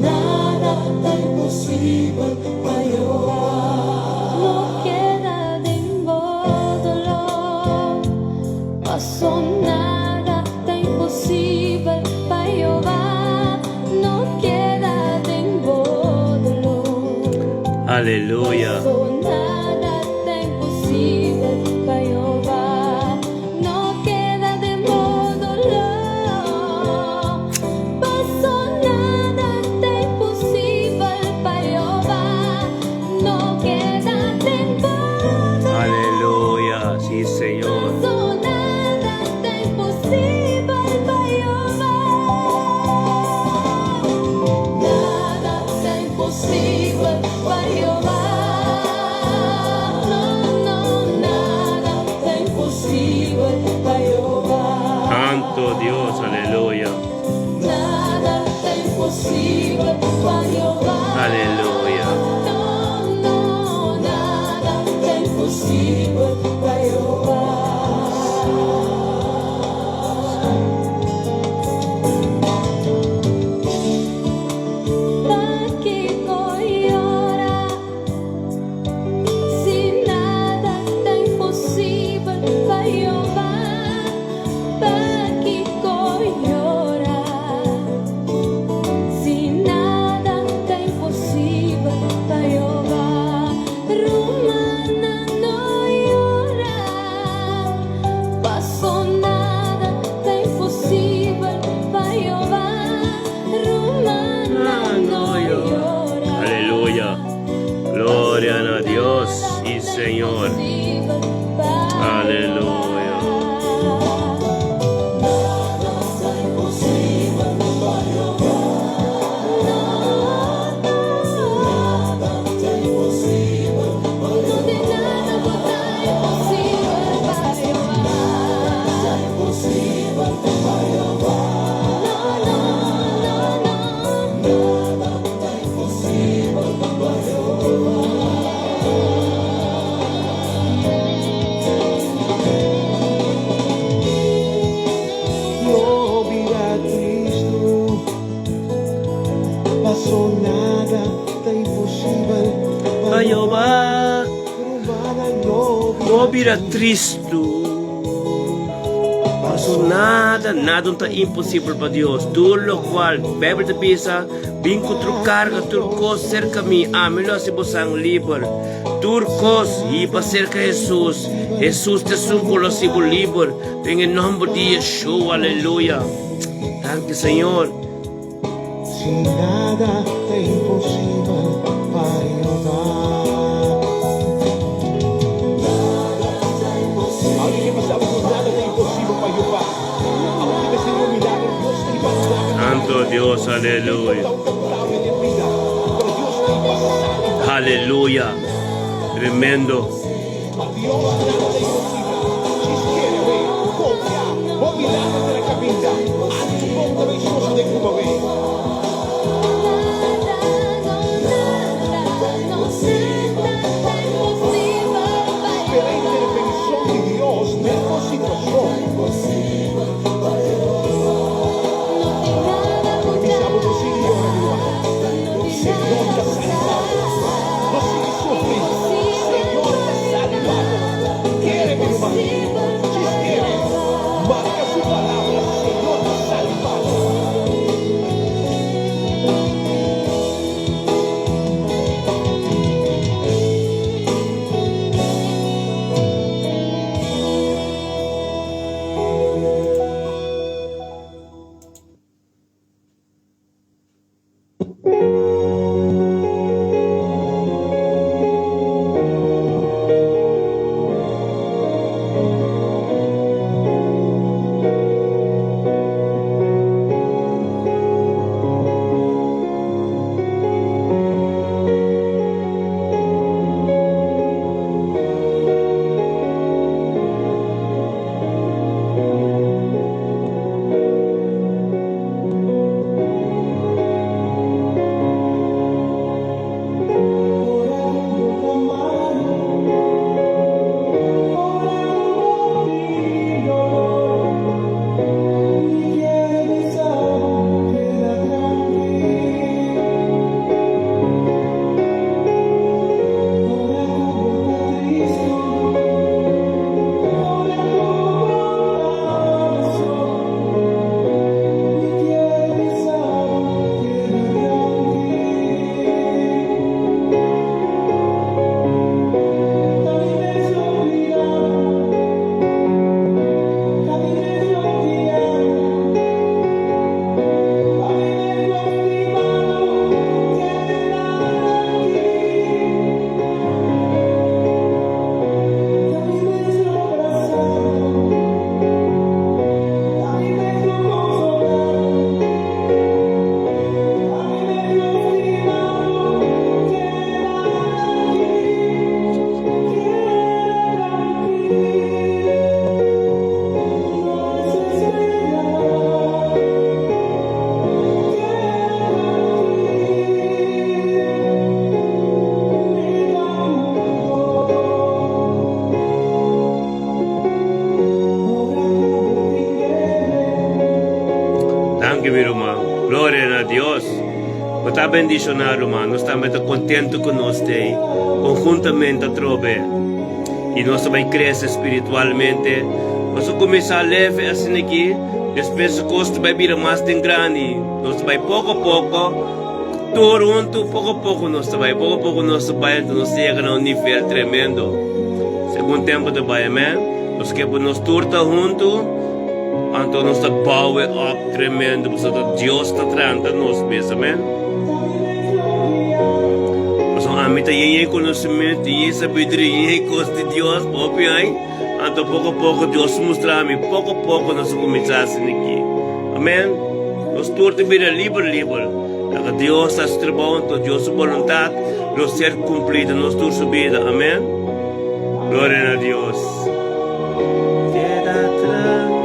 Nada ta imposibel pa Jehová. No keda den bo doló. Paso nada ta imposibel pa Jehová. No keda den bo doló. Aleluya. Paso nada ta imposibel pa Jehová. No keda den bo doló. Paso nada ta imposibel pa Jehová. No keda den bo doló. Aleluya. Sí, Señor. Paso nada ta imposibel pa Jehová. Nada ta imposibel pa Jehová. No, no, nada ta imposibel pa Jehová. Santo Dios, aleluya. Nada ta imposibel pa Jehová. Aleluya. No, no, nada ta imposibel pa Jehová. Pakiko yora si nada ta imposibel pa Jehová. Pakiko yora si nada ta imposibel pa Jehová. Ruman, no yora. Paso nada ta imposibel pa Jehová. Ruman, no yora. Aleluya. Gloria a Dios y Señor. Aleluya. Nada ta imposibel pa Jehová. Nada ta imposibel pa No tin nada ku ta imposibel pa Jehová. Ta imposibel pa Jehová. No, no, no, no. Nada ta imposibel pa Jehová. No bira tristu, paso nada ta imposibel Pa Jehová. Ruman, no No bira tristu. Paso nada, nada ta imposibel pa Dios. Tur lokual, Beibel ta bisa, bin ku tur karga, tur kos serka mi, ami lo hasi boso liber. Tur kos, hiba serka Hesus. Hesus ta esun ku lo hasi bo liber. Den nòmber di Yeshua, aleluya. Danki, Señor. Si nada ta imposibel pa Jehová. Nada ta imposibel. Alguien que sabe que nada ta imposibel pa Jehová. Aunke sea un milager, Dios ta pasando. Santo Dios, aleluya. Bida, pero Dios ta pasando. Aleluya. Tremendo. Pa Dios nada ta imposibel. Si kere, wè, konfia, bo milager ta na kaminda. Algu bon ta bai sosodé ku bo. Nada, no, nada, no, nada ta imposibel pa Spera intervenshon di Dios den e situashon. No tin nada ku Mi sabi ku sigui ora, ruman. Señor ta salba. No sigui sufri. Señor ta salba. Kere, mi ruman. Si kere. Marka su palabra. Danki mi ruman. Gloria na Dios. Bo ta bendishoná ruman. Nos tambe ta kontentu ku nos t'ei konhuntamente atrobe. I nos ta bai krese spiritualmente. Nos a kuminsá leve asina aki, despues e kos ta bai bira mas den grandi. Nos ta bai poko poko, tur huntu, poko poko nos ta bai, poko poko nos ta bai, anto nos ta yega na un nivel tremendo. Segun tempu ta bai, amen. Nos ke pa nos tur ta huntu, anto nos ta bouw e op tremendo, pasobra ta Dios ta tranta nos mes, amen. Pasobra ami ta yen yen konosementu, yen sabiduria, yen yen kos di Dios, hopi ai, anto poko poko Dios mustra mi, poko poko nos a kuminsá asina aki. Amen. Nos tur ta bira liber liber. Laga Dios hasi trabou, anto Dios su boluntat lo ser kumplí den nos tur su bida. Amen. Gloria na Dios. Keda trankil.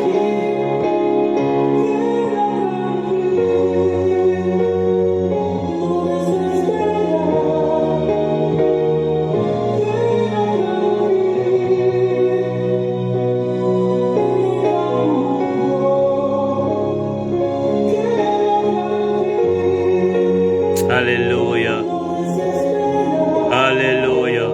Aleluya. Aleluya.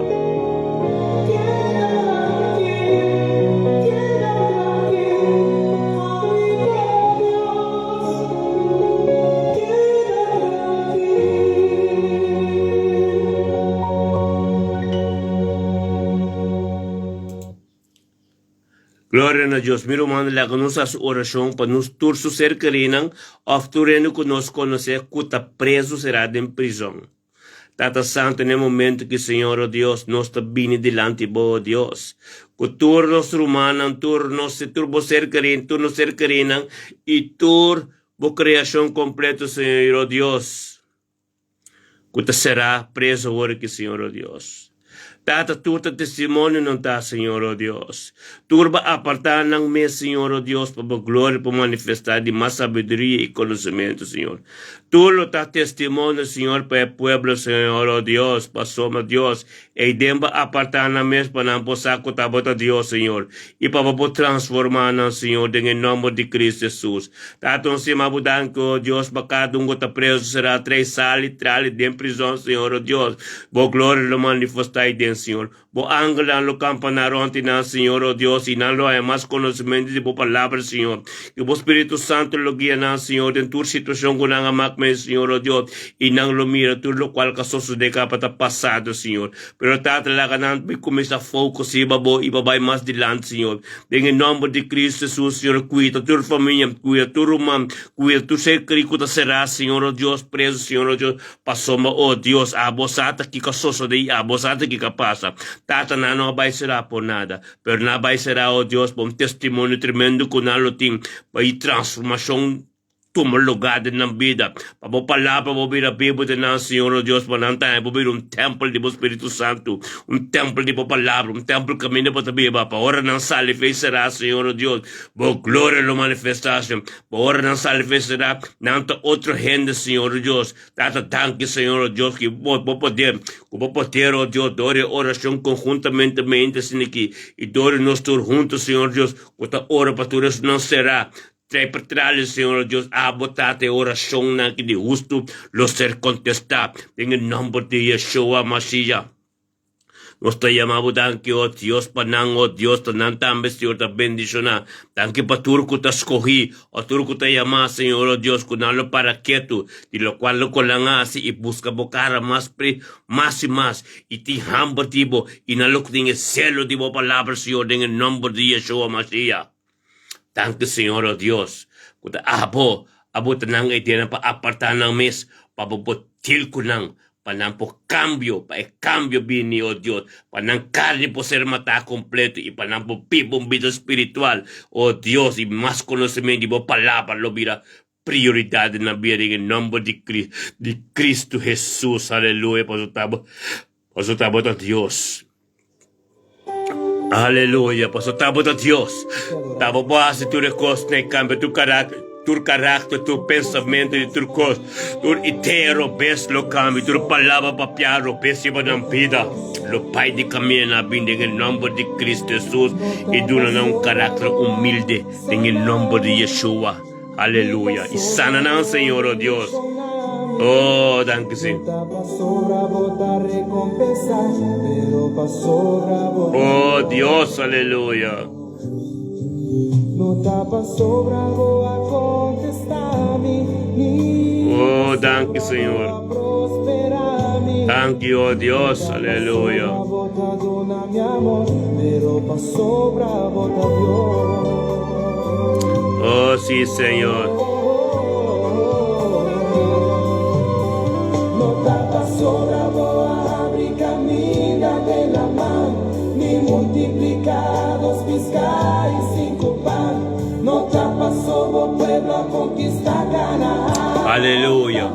Gloria na Dios. Mi rumannan, laga nos hasi orashon pa nos tur su ser kerinan òf tur hende ku nos konosé ku ta prezu será den prizòn. Tata Santu, n'e momentu ki, Señor, o Dios, nos ta bini dilanti Bo, o Dios, ku tur nos rumannan, tur nos, tur Bo ser kerí, tur nos ser kerínan i tur Bo kreashon kompleto, Señor, o Dios, ku ta será prezu awor aki, Señor, o Dios. Tata, tur ta testimonio nan ta, Señor, o Dios. Tur bo apartá nan mes, Señor, o Dios, pa bo gloria por manifestá di mas sabiduria i konosementu, Señor. Tur lo ta testimonio, Señor, pa e pueblo, Señor, o Dios, pasobra, Dios, eiden bo apartá nan mes pa nan por sa ku ta bo ta Dios, Señor, i pa bo por transformá nan, Señor, den e nòmber di Cristo Jesus. Tata, nos yama bo danki, o Dios, pa kada un ku ta preso será trei sali, trali den prizòn, Señor, o Dios. Bo gloria lo manifestá ei den, Señor. Bo angelnan lo kampaná rònt di nan, Señor, o Dios, i nan lo haña mas konosementu di Bo Palabra, Señor. I Bo Spiritu Santu lo guia nan, Señor, den tur situashon ku nan a mak mes, Señor, o Dios, i nan lo mira tur lokual ka sosodé kaba ta pasado, Señor. Pero, Tata, laga nan bin kuminsá focus riba Bo i pa bai mas dilanti, Señor. Den e nòmber di Cristo Jesus, Señor, kuida tur famia, kuida tur ruman, kuida tur ser kerí ku ta será, Señor, o Dios, preso, Señor, o Dios. Pasobra, o Dios, abo sa ta kiko a sosodé i abo sa ta kiko a pasa. Tata, nan no a bai será por nada, pero nan a bai será, o Dios, pa un testimonio tremendo ku nan lo tin pa e transformashon tuma lugá den nan bida. Pa bo palabra bo bira bibu den nan, Señor, o Dios, pa nan tambe por bira un tèmpel di bo Spiritu Santu, un tèmpel di bo palabra, un tèmpel kaminda bo ta biba, pa ora nan sali fe será, Señor, o Dios, bo gloria lo manifestá, Señor. Pa ora nan sali fe será, nan ta otro hende, Señor Dios. Tata, danki, Señor Dios, ki bo, bo poder, ku bo poder, oh Dios, dor e orashon konhuntamente mente asina aki, i dor di nos tur huntu, Señor Dios, ku ta ora pa tur esnan será. Trae pa trali, Señor Dios, abo, Tata, e orashonnan aki di hustu lo ser kontestá, den e nòmber di Yeshua Mashiach. Nos ta yama bo danki, o Dios, pa nan, o Dios, ta nan tambe, Señor, ta bendishoná. Danki pa tur ku ta skohí, o tur ku ta yamá, Señor, o Dios, ku nan lo para ketu di lokual lo ku nan a hasi i buska bo kara mas pri, mas i mas, i tin hamber di bo, i nan lo tin e selo di bo palabra, Señor, den e nòmber di Yeshua Mashiach. Danki, Señor, o Dios, ku ta abo a bota nan e dianan pa apartá nan mes, pa bo por dil ku nan, pa nan por kambio, pa e kambio bini, o Dios, pa nan karni por ser matá kompleto i pa nan por biba un bida spiritual, o Dios, i mas konosementu di bo Palabra lo bira prioridat den nan bida den e nòmber di di Kristu Hesus, aleluya, pasobra ta bo, pasobra ta bo ta Dios. Aleluya, pasobra ta bo ta Dios. Ta bo por hasi tur e kosnan i kambia tur karakter, tur karakter, tur pensamentu di tur kos, tur idea robes lo kambia, tur palabra papiá robes riba nan bida lo bai di kaminda nan a bini den e nòmber di Kristu Hesus i duna nan un karakter humilde den e nòmber di Yeshua. Aleluya. I sana nan, Señor, oh Dios. Oh, danki, Señor. Oh, Dios, aleluya. Oh, danki, Señor. Danki, oh Dios, aleluya. Oh, sí, Señor. Aleluya.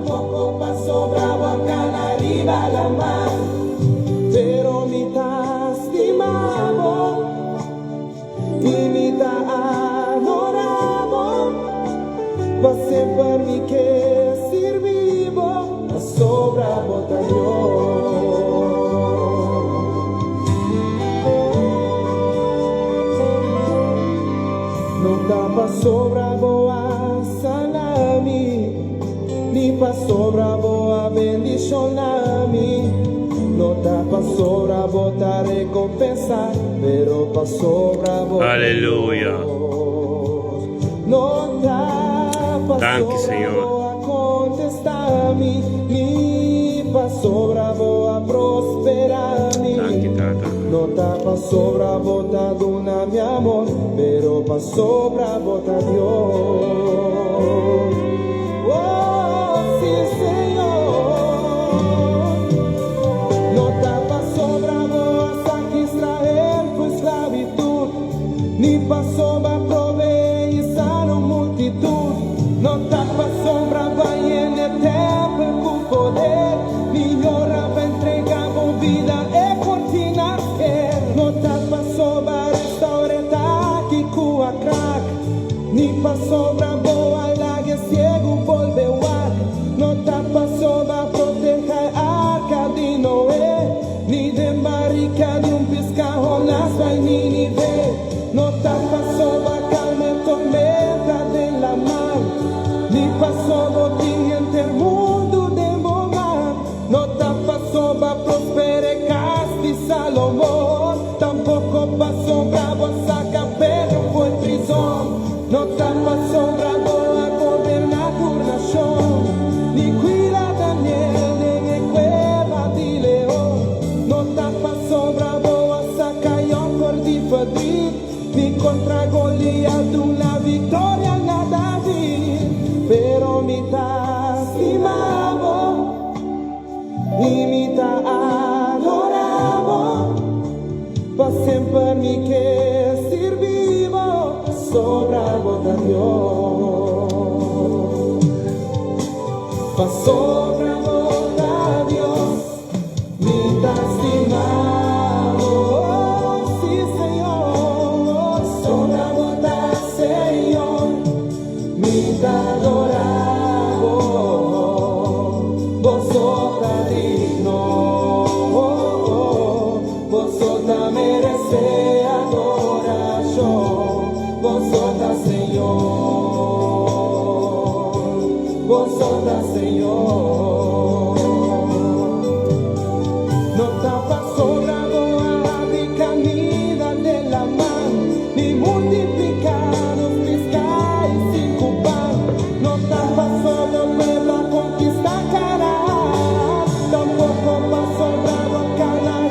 Aleluya. Danki, Señor. Danki, Tata.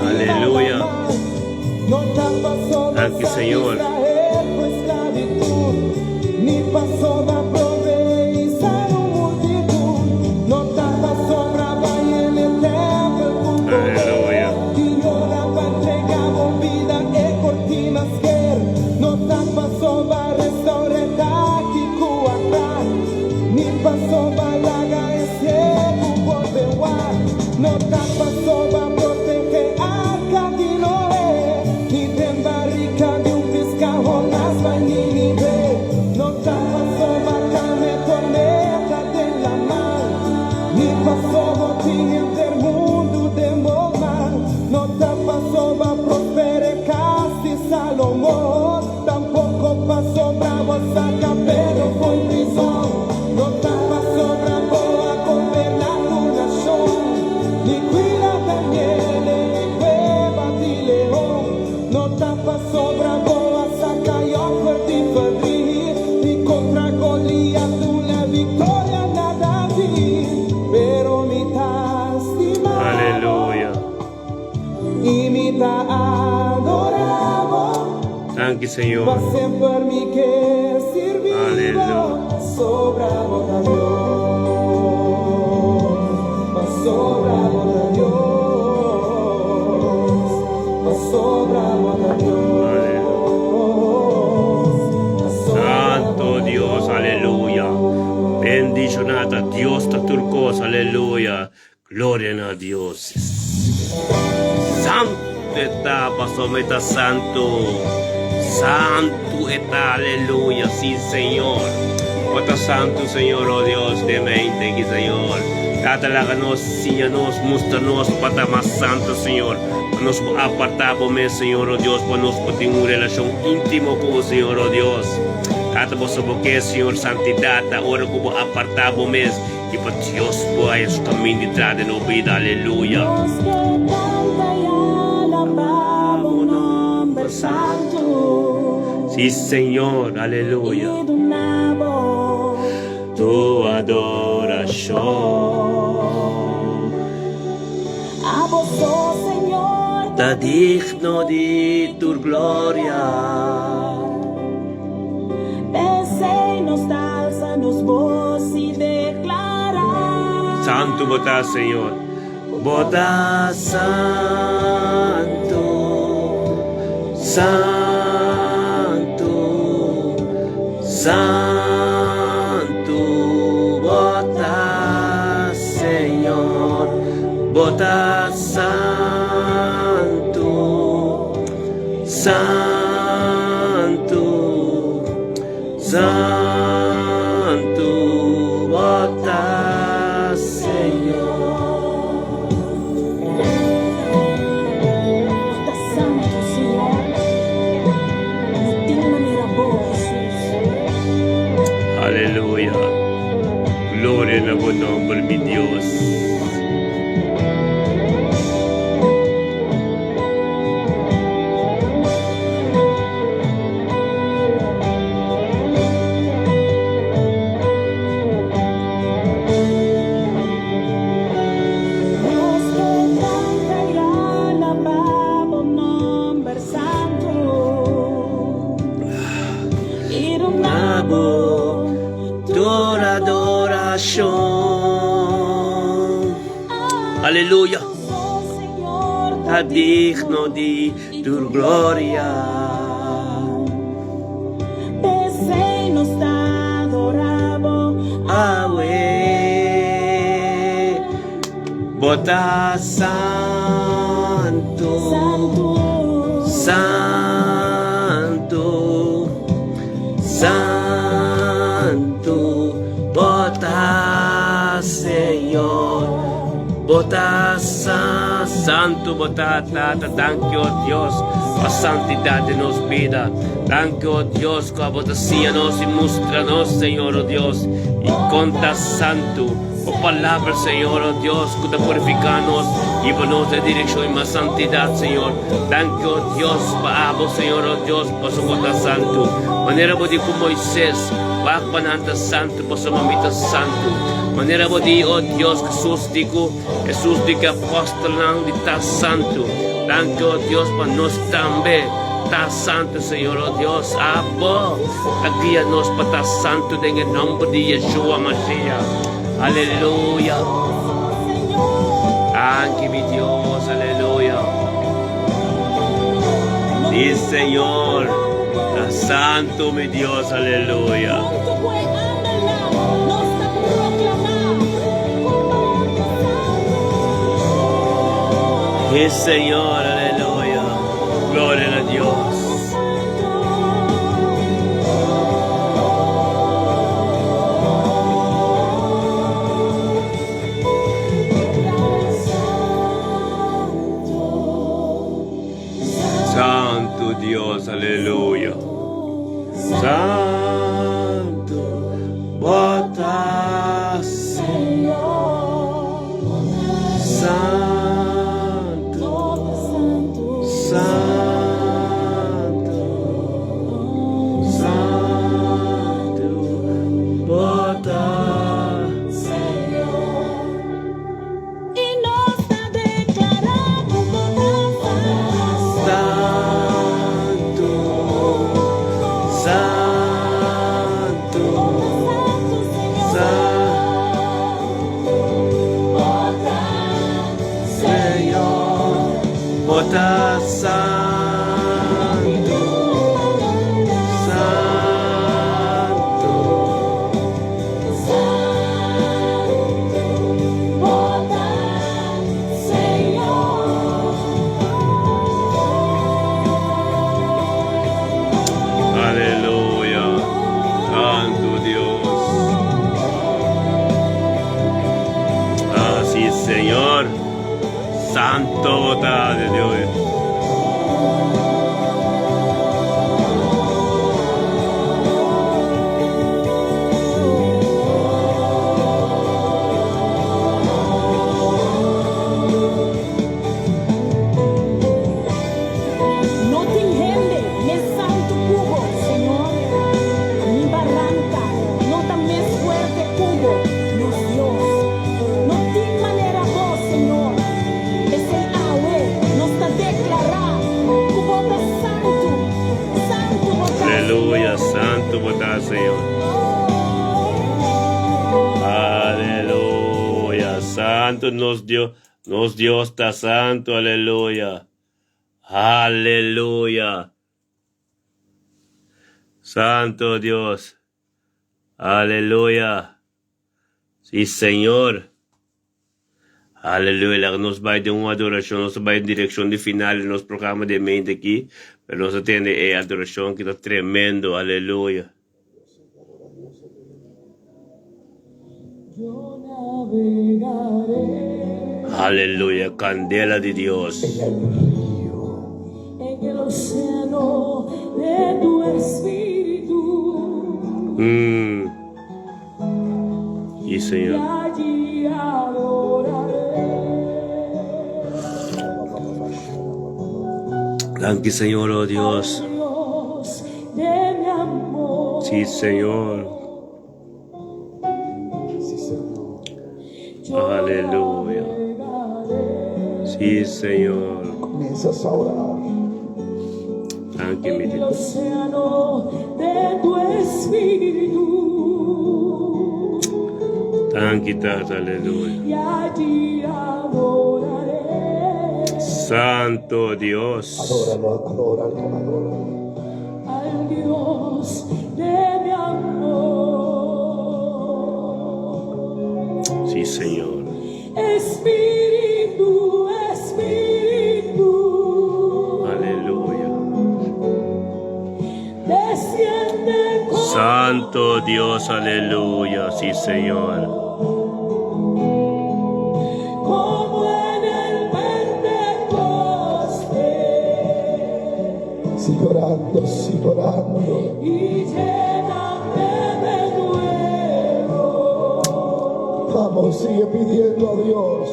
Aleluya. Danki, Señor. Aleluya. Goliat duna viktoria na David, pero mi ta stima bo. Aleluya. I mi ta adora bo. Danki Señor. Pa semper mi ke sirbi bo. Aleluya. Sobra bo ta Dios. Pa sobra bo ta Dios. Pa sobra bo ta Dios. Pa sobra Santo bo ta Dios, aleluya. Bendiciona ta Dios ta tur cos, aleluya. Gloria na Dios. Santo e ta, pasobra e ta santo. Santo e ta, aleluya, sí, Señor. Bo ta santo, Señor, oh Dios, den mente aki, Señor. Tata, laga nos, siña nos, mustra nos pa ta mas santo, Señor. Pa nos por apartá bo mes, Señor, oh Dios, pa nos por tin un relashon íntimo ku bo, Señor, oh Dios. Tata, bo sa bo ke, Señor, santidat ta ora ku bo apartá bo mes. I pa Dios por haya su kamin di tra den nos bida. Aleluya. Nos ke kanta i alabá bo nòmber santu. Sí, Señor. Aleluya. I duna bo. Tu adorashon. Abo so, Señor. Ta digno di tur gloria. P'esei nos ta alsa nos bos i deklará. Santu bo ta, Señor. Bo ta santu, santu, santu bo ta, Señor. Bo ta santu. Santu, Santu bo ta Señor. Bo ta santu, Señor. No tin manera bo, Hesus. Aleluya. Gloria na bo nomber, mi Dios. Nos ke kanta i alabá bo nòmber santu i duna bo Tur adorashon. Aleluya. Ta digno di tur gloria. P'esei nos ta adorá bo Awe. Bo ta santu. Santu. Santu bo ta Señor Bo ta sa Santu bo ta Tata Danki o Dios pa santidad den nos bida Danki o Dios cu abo ta siña nos y mustra nos Señor o Dios y con ta santu Bo palabra Señor o Dios cu ta purifica nos hiba nos den direccion di mas santidad Señor Danki o Dios pa abo Señor o Dios pasobra bo ta santu Manera bo di cu Moises wak pa nan ta santu pasobra mi ta santu Manera bo di o Dios Jesus di cu Jesus di cu e apostelnan di ta santu Danki o Dios pa nos tambe ta santu Señor o Dios abo ta guia nos pa ta santu den e nomber di Yeshua Mashiach Aleluya Danki mi Dios aleluya Mi Señor ta santu mi Dios aleluya. Mi Señor aleluya Gloria na Dios. Santu Dios, aleluya. Santu, bo ta Señor. Santu, Santu, Santu. ta santu, santu. Santu bo ta, Señor. Aleluya. Santu Dios. Así, Señor. Santo bo ta de Dios. No tin hende mes santu ku bo, Señor. Ni baranka no ta mes fuerte ku bo, nos Dios. No tin manera bo, Señor. P'esei awe nos ta deklará ku bo ta santu, santu bo ta, Aleluya, Señor. santu bo ta, Señor. Aleluya, santu nos Dios, nos Dios ta santu, aleluya. Aleluya. Santo Dios. Aleluya. Sí, Señor. Aleluya. Laga nos bai den un adorashon. Nos ta bai den direkshon di final di nos programa di mente aki. Pero nos ta tende e adorashon ki ta tremendo. Aleluya. Aleluya. Kandela di Dios. En el río. En el océano de tu espíritu. Mm. Sí, Señor. Y allí adoraré. Danki, Señor, oh Dios. Dios de mi amor. Sí, Señor. Sí, Señor. Yo Aleluya. navegaré Sí, Señor. Comienzas a orar. Danki, mi En el Dios. océano de tu espíritu. Danki, Tata, aleluya. Y allí adoraré. Santo Dios. Adóralo, adóralo, adóralo. Al Dios de mi amor. Sí, Señor. Espíritu, Espíritu. Aleluya. Desciende como Santo Dios, aleluya. Sí, Señor. Como en el Pentecostés. Sigue orando, sigue orando. Y lléname de nuevo. Vamos, sigue pidiendo a Dios.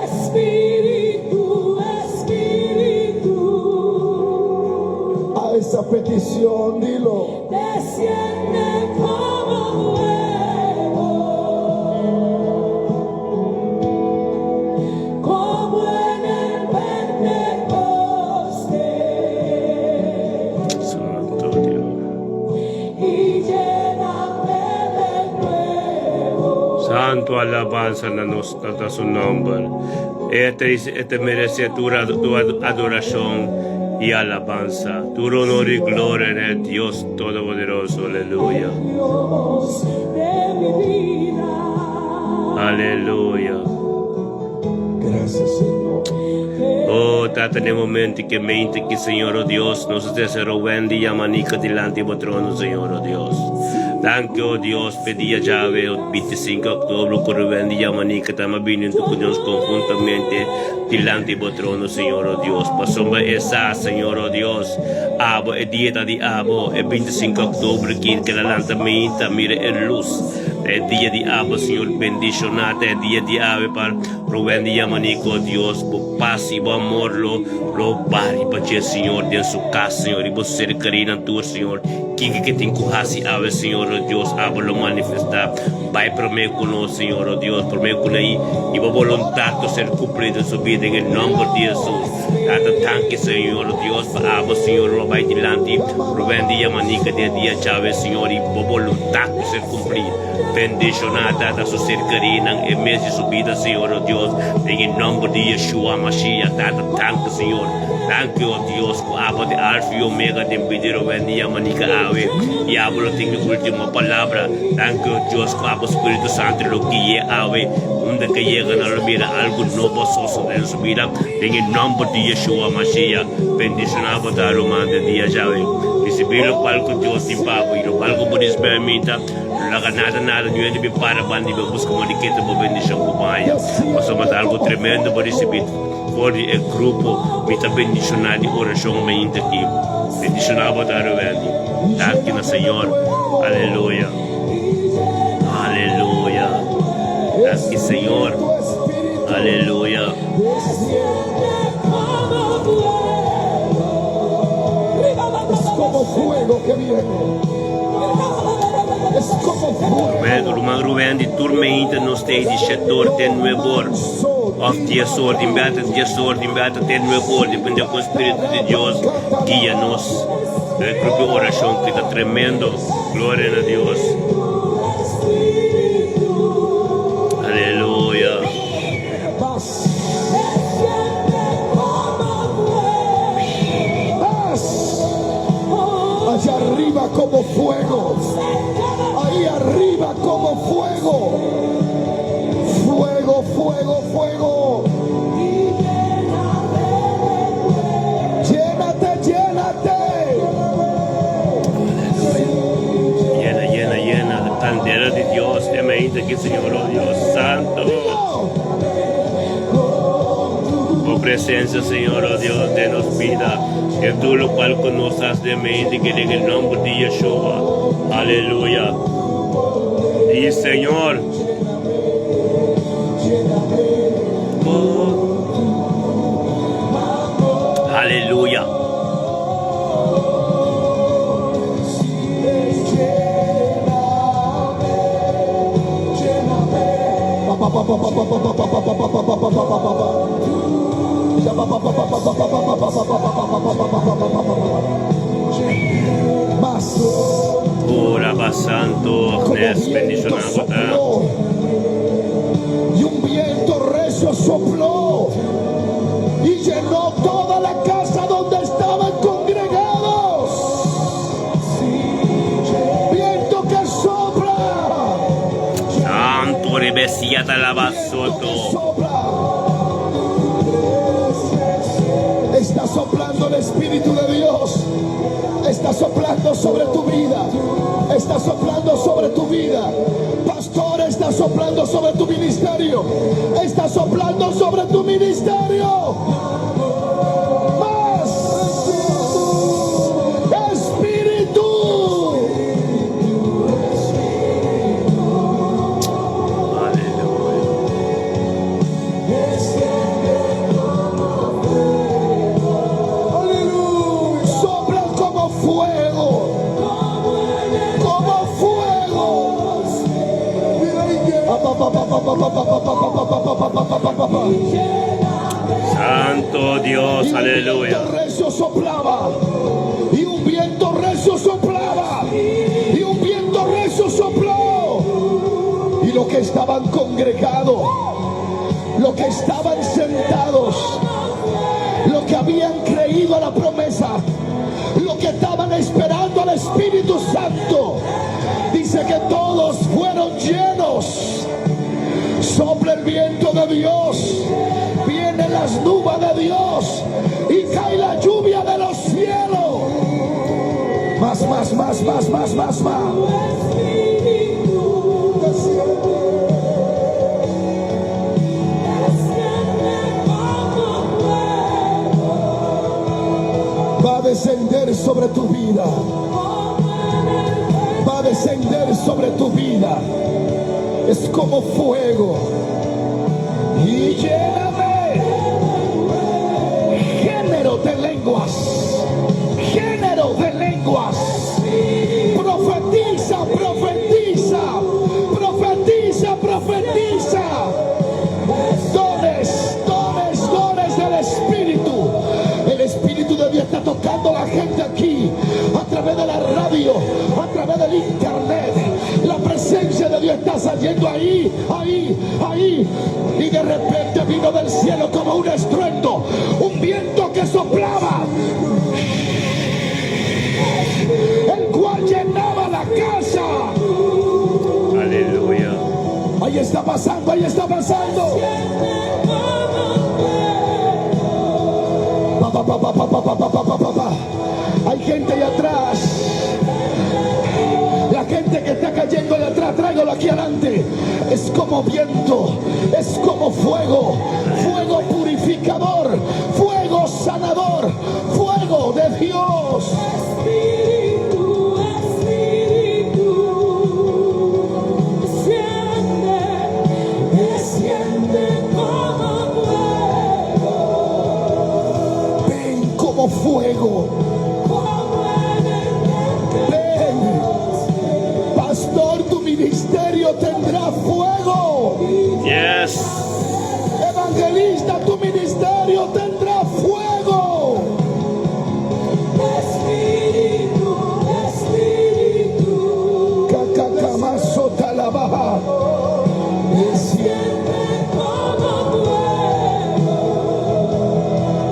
Espíritu, Espíritu. A esa petición, dilo. Desciende como fuego, como en el Pentecostés. Santo Dios. Y lléname de nuevo. Santo alabanza na nos Tata su nomber. E ta merece tur adoracion y alabanza. Tur honor y gloria na e Dios Todopoderoso. Aleluya. Dios de mi vida. Aleluya. Gracias, Señor. Oh, Tata, den e momento cu mente cu Señor, oh Dios, nos ta trece Wendy Yamanika dilanti bo trono, Señor, oh Dios. Danki, oh Dios, p'e dia djawe, 25 october, cu Wendy Yamanika ta bini hunto cu nos conhuntamente dilanti bo trono, Señor, oh Dios. Pasobra e sa, Señor, oh Dios, abo e dia ta di abo, e 25 october, cu el a lanta mainta, mira e luz. E dia di abo, Señor, bendiciona e dia di awe pa Wendy Yamanika, oh Dios, bo paz y bo amor lo lo bari pa dje, Señor, den su cas, Señor, y bo ser kerido tur, Señor. Kiko cu tin cu haci awe, Señor, oh Dios, abo lo manifesta. Bay prome cu nos, Señor, oh Dios, prome cu ne y bo boluntad lo ser cumpli den su bida den nomber di Jesus. Tata, danki, Señor, oh Dios, pa abo, Señor, lo bay dilanti. Wendy Yamanika den dia djawe, Señor, y bo boluntad lo ser cumpli. Bendiciona, Tata, su ser kerido e mes di su bida, Señor, oh Dios. Dios, den e nomber di Yeshua Mashiach, Tata, danki Señor, danki o Dios ku abo ta e Alfa i Omega den bida di Rowena i Yamanika awe, i abo lo tin e ultimo palabra, danki o Dios ku abo Spiritu Santu lo gui'e awe, unda ke yega nan lo mira algu nobo sosode den su bida, den e nomber di Yeshua Mashiach, bendiciona bo ta ruman den dia djawe, ricibi locual ku Dios tin pa bo i locual ku bo dispermita. No laga nada nada niun hende bin para banda di bo buska moda di keta bo bendishon ku bo haña. Pasobra ta algu tremendo bo risibí for di e grupo Mi Ta Bendishoná di Orashon mainta aki. Bendishoná bo ta Ruwendy. Danki na Señor. Aleluya. Aleluya. Danki Señor. Aleluya. Es como fuego que viene. Ruman Ruben di tur meinta nos ta ei di shetor te nuebor, òf diesor, tin bia ta diesor, tin bia ta te nuebor, depende kon Spiritu di Dios guia nos. E grupo di orashon ki ta tremendo. Gloria na Dios. Aleluya. Allá arriba como fuego. Ahí arriba como fuego. Fuego, fuego, fuego. Llénate, llénate. Yena, yena, yena. Kandela di Dios te mainta aki, Señor, oh Dios Santo. Bo presencia, Señor, oh Dios, den nos bida. Den tur locual cu nos haci den mente, que den e nomber di Yeshua. Aleluya. Y Señor. Aleluya. Ora ba santo Como Agnes viento bendiciona bo ta. sopló, y un viento recio sopló y llenó toda la casa donde estaban congregados. Viento que sopla. Santo Rebesia ta laba Viento que soto. sopla. Está soplando el Espíritu de Dios. Está soplando sobre tu vida. Está soplando sobre tu vida. Pastor, está soplando sobre tu ministerio. Está soplando sobre tu ministerio. Más. Espíritu. Aleluya. Aleluya. Sopla como fuego. Como fuego. Santo Dios, Y un aleluya. viento recio soplaba. Y un viento recio soplaba. Y un viento recio sopló. Y los que estaban congregados, los que estaban sentados, los que habían creído a la promesa, los que estaban esperando al Espíritu Santo, dice que todos fueron llenos. Sopla el viento de Dios, vienen las nubes de Dios y cae la lluvia de los cielos. Más, más, más, más, más, más, más. Va a descender sobre tu vida. Va a descender sobre tu vida. Es como fuego. Y lléname. Género de lenguas. Género de lenguas. Profetiza, profetiza. Profetiza, profetiza. Dones, dones, dones del Espíritu. El Espíritu de Dios está tocando a la gente aquí a través de la radio, a través del internet. La presencia de Dios está allí. cayendo ahí, ahí, ahí. Y de repente vino del cielo como un estruendo, un viento que soplaba, el cual llenaba la casa. Aleluya. Ahí está pasando, ahí está pasando. Pa, pa, pa, pa, pa, pa, pa, pa, pa, pa, pa. Hay gente ahí atrás. La gente que está cayendo de atrás, tráigalo aquí adelante. Es como viento, es como fuego, fuego purificador, fuego sanador, fuego de Dios. Espíritu, Espíritu, desciende, desciende como fuego, Ven como fuego. como en el Ven. Pastor, tu ministerio tendrá fuego. Yes. Evangelista, tu ministerio tendrá fuego. Espíritu, Espíritu, Cacacamazo talabaja. desciende como fuego,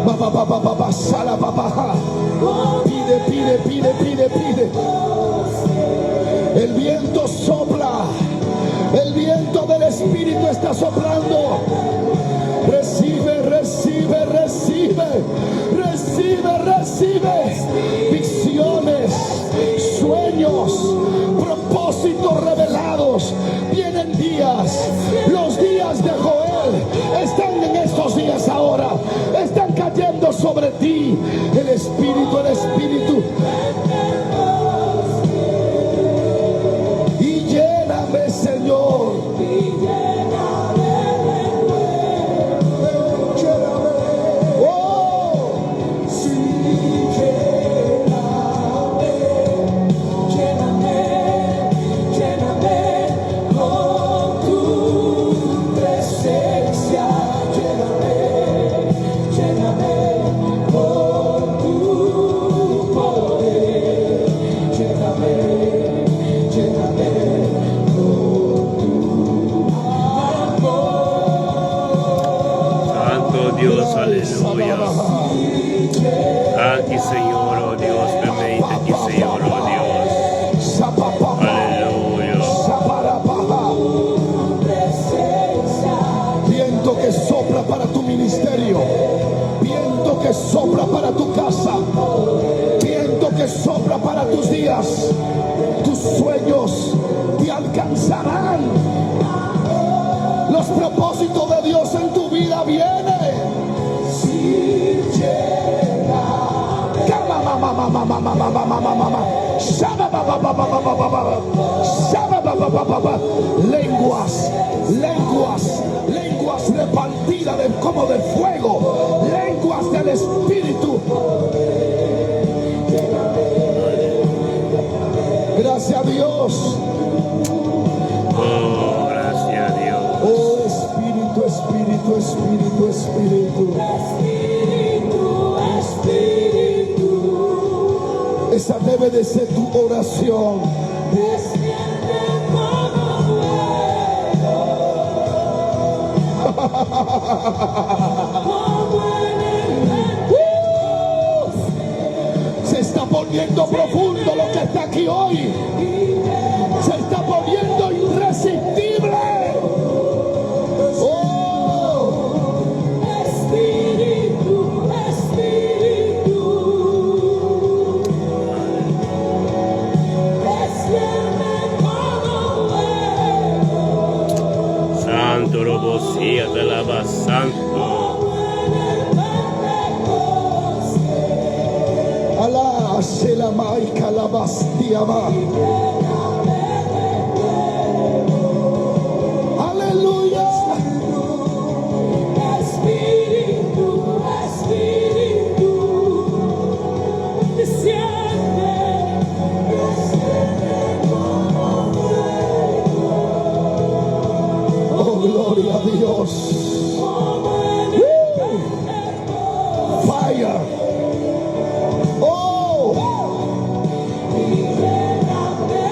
Ba, ba, ba, ba, ba, ba, sala, ba, baja. Pide, pide, pide, pide, pide. El viento sopla. El viento del Espíritu está soplando. Recibe, recibe, recibe. Recibe, recibe. Visiones, sueños, propósitos revelados. Vienen días. Los días de Joel están en estos días ahora. Están cayendo sobre ti. El Espíritu, el Espíritu. Y lléname, Señor. Lléname. Oh, Sí, lléname, lléname, lléname con tu presencia. Lléname, lléname con tu poder. Lléname, lléname con tu amor. Santo Dios, aleluya. Danki, Señor, oh Dios, permite que, Señor, oh Dios. Aleluya. Viento que sopla para tu ministerio. Viento que sopla para tu casa. Viento que sopla para tus días. Tus sueños te alcanzarán. Los propósitos de Dios en tu vida vienen. Sí, lléname. Kama mama mama mama mama mama mama. Shaba ba ba ba ba ba ba ba ba. Shaba ba ba ba ba ba. Lenguas, lenguas, lenguas repartidas de, como de fuego. Lenguas del Espíritu. Gracias a Dios. Oh, gracias a Dios. Oh Espíritu, Espíritu, Espíritu, Espíritu. Espíritu, Espíritu, Esa debe de ser tu oración. desciende como fuego, como en el Se está poniendo profundo lo que está aquí hoy. Se está poniendo irresistible. Oh, Espíritu, Espíritu, desciende como fuego, Santo Robosía te alaba, Santo. como en el Pentecostés. Alá, Shelamai, Calabastiama. Aleluya. Espíritu, Espíritu, desciende, desciende como fuego, Oh, gloria a Dios. como en el Pentecostés. Fire. Oh, Y lléname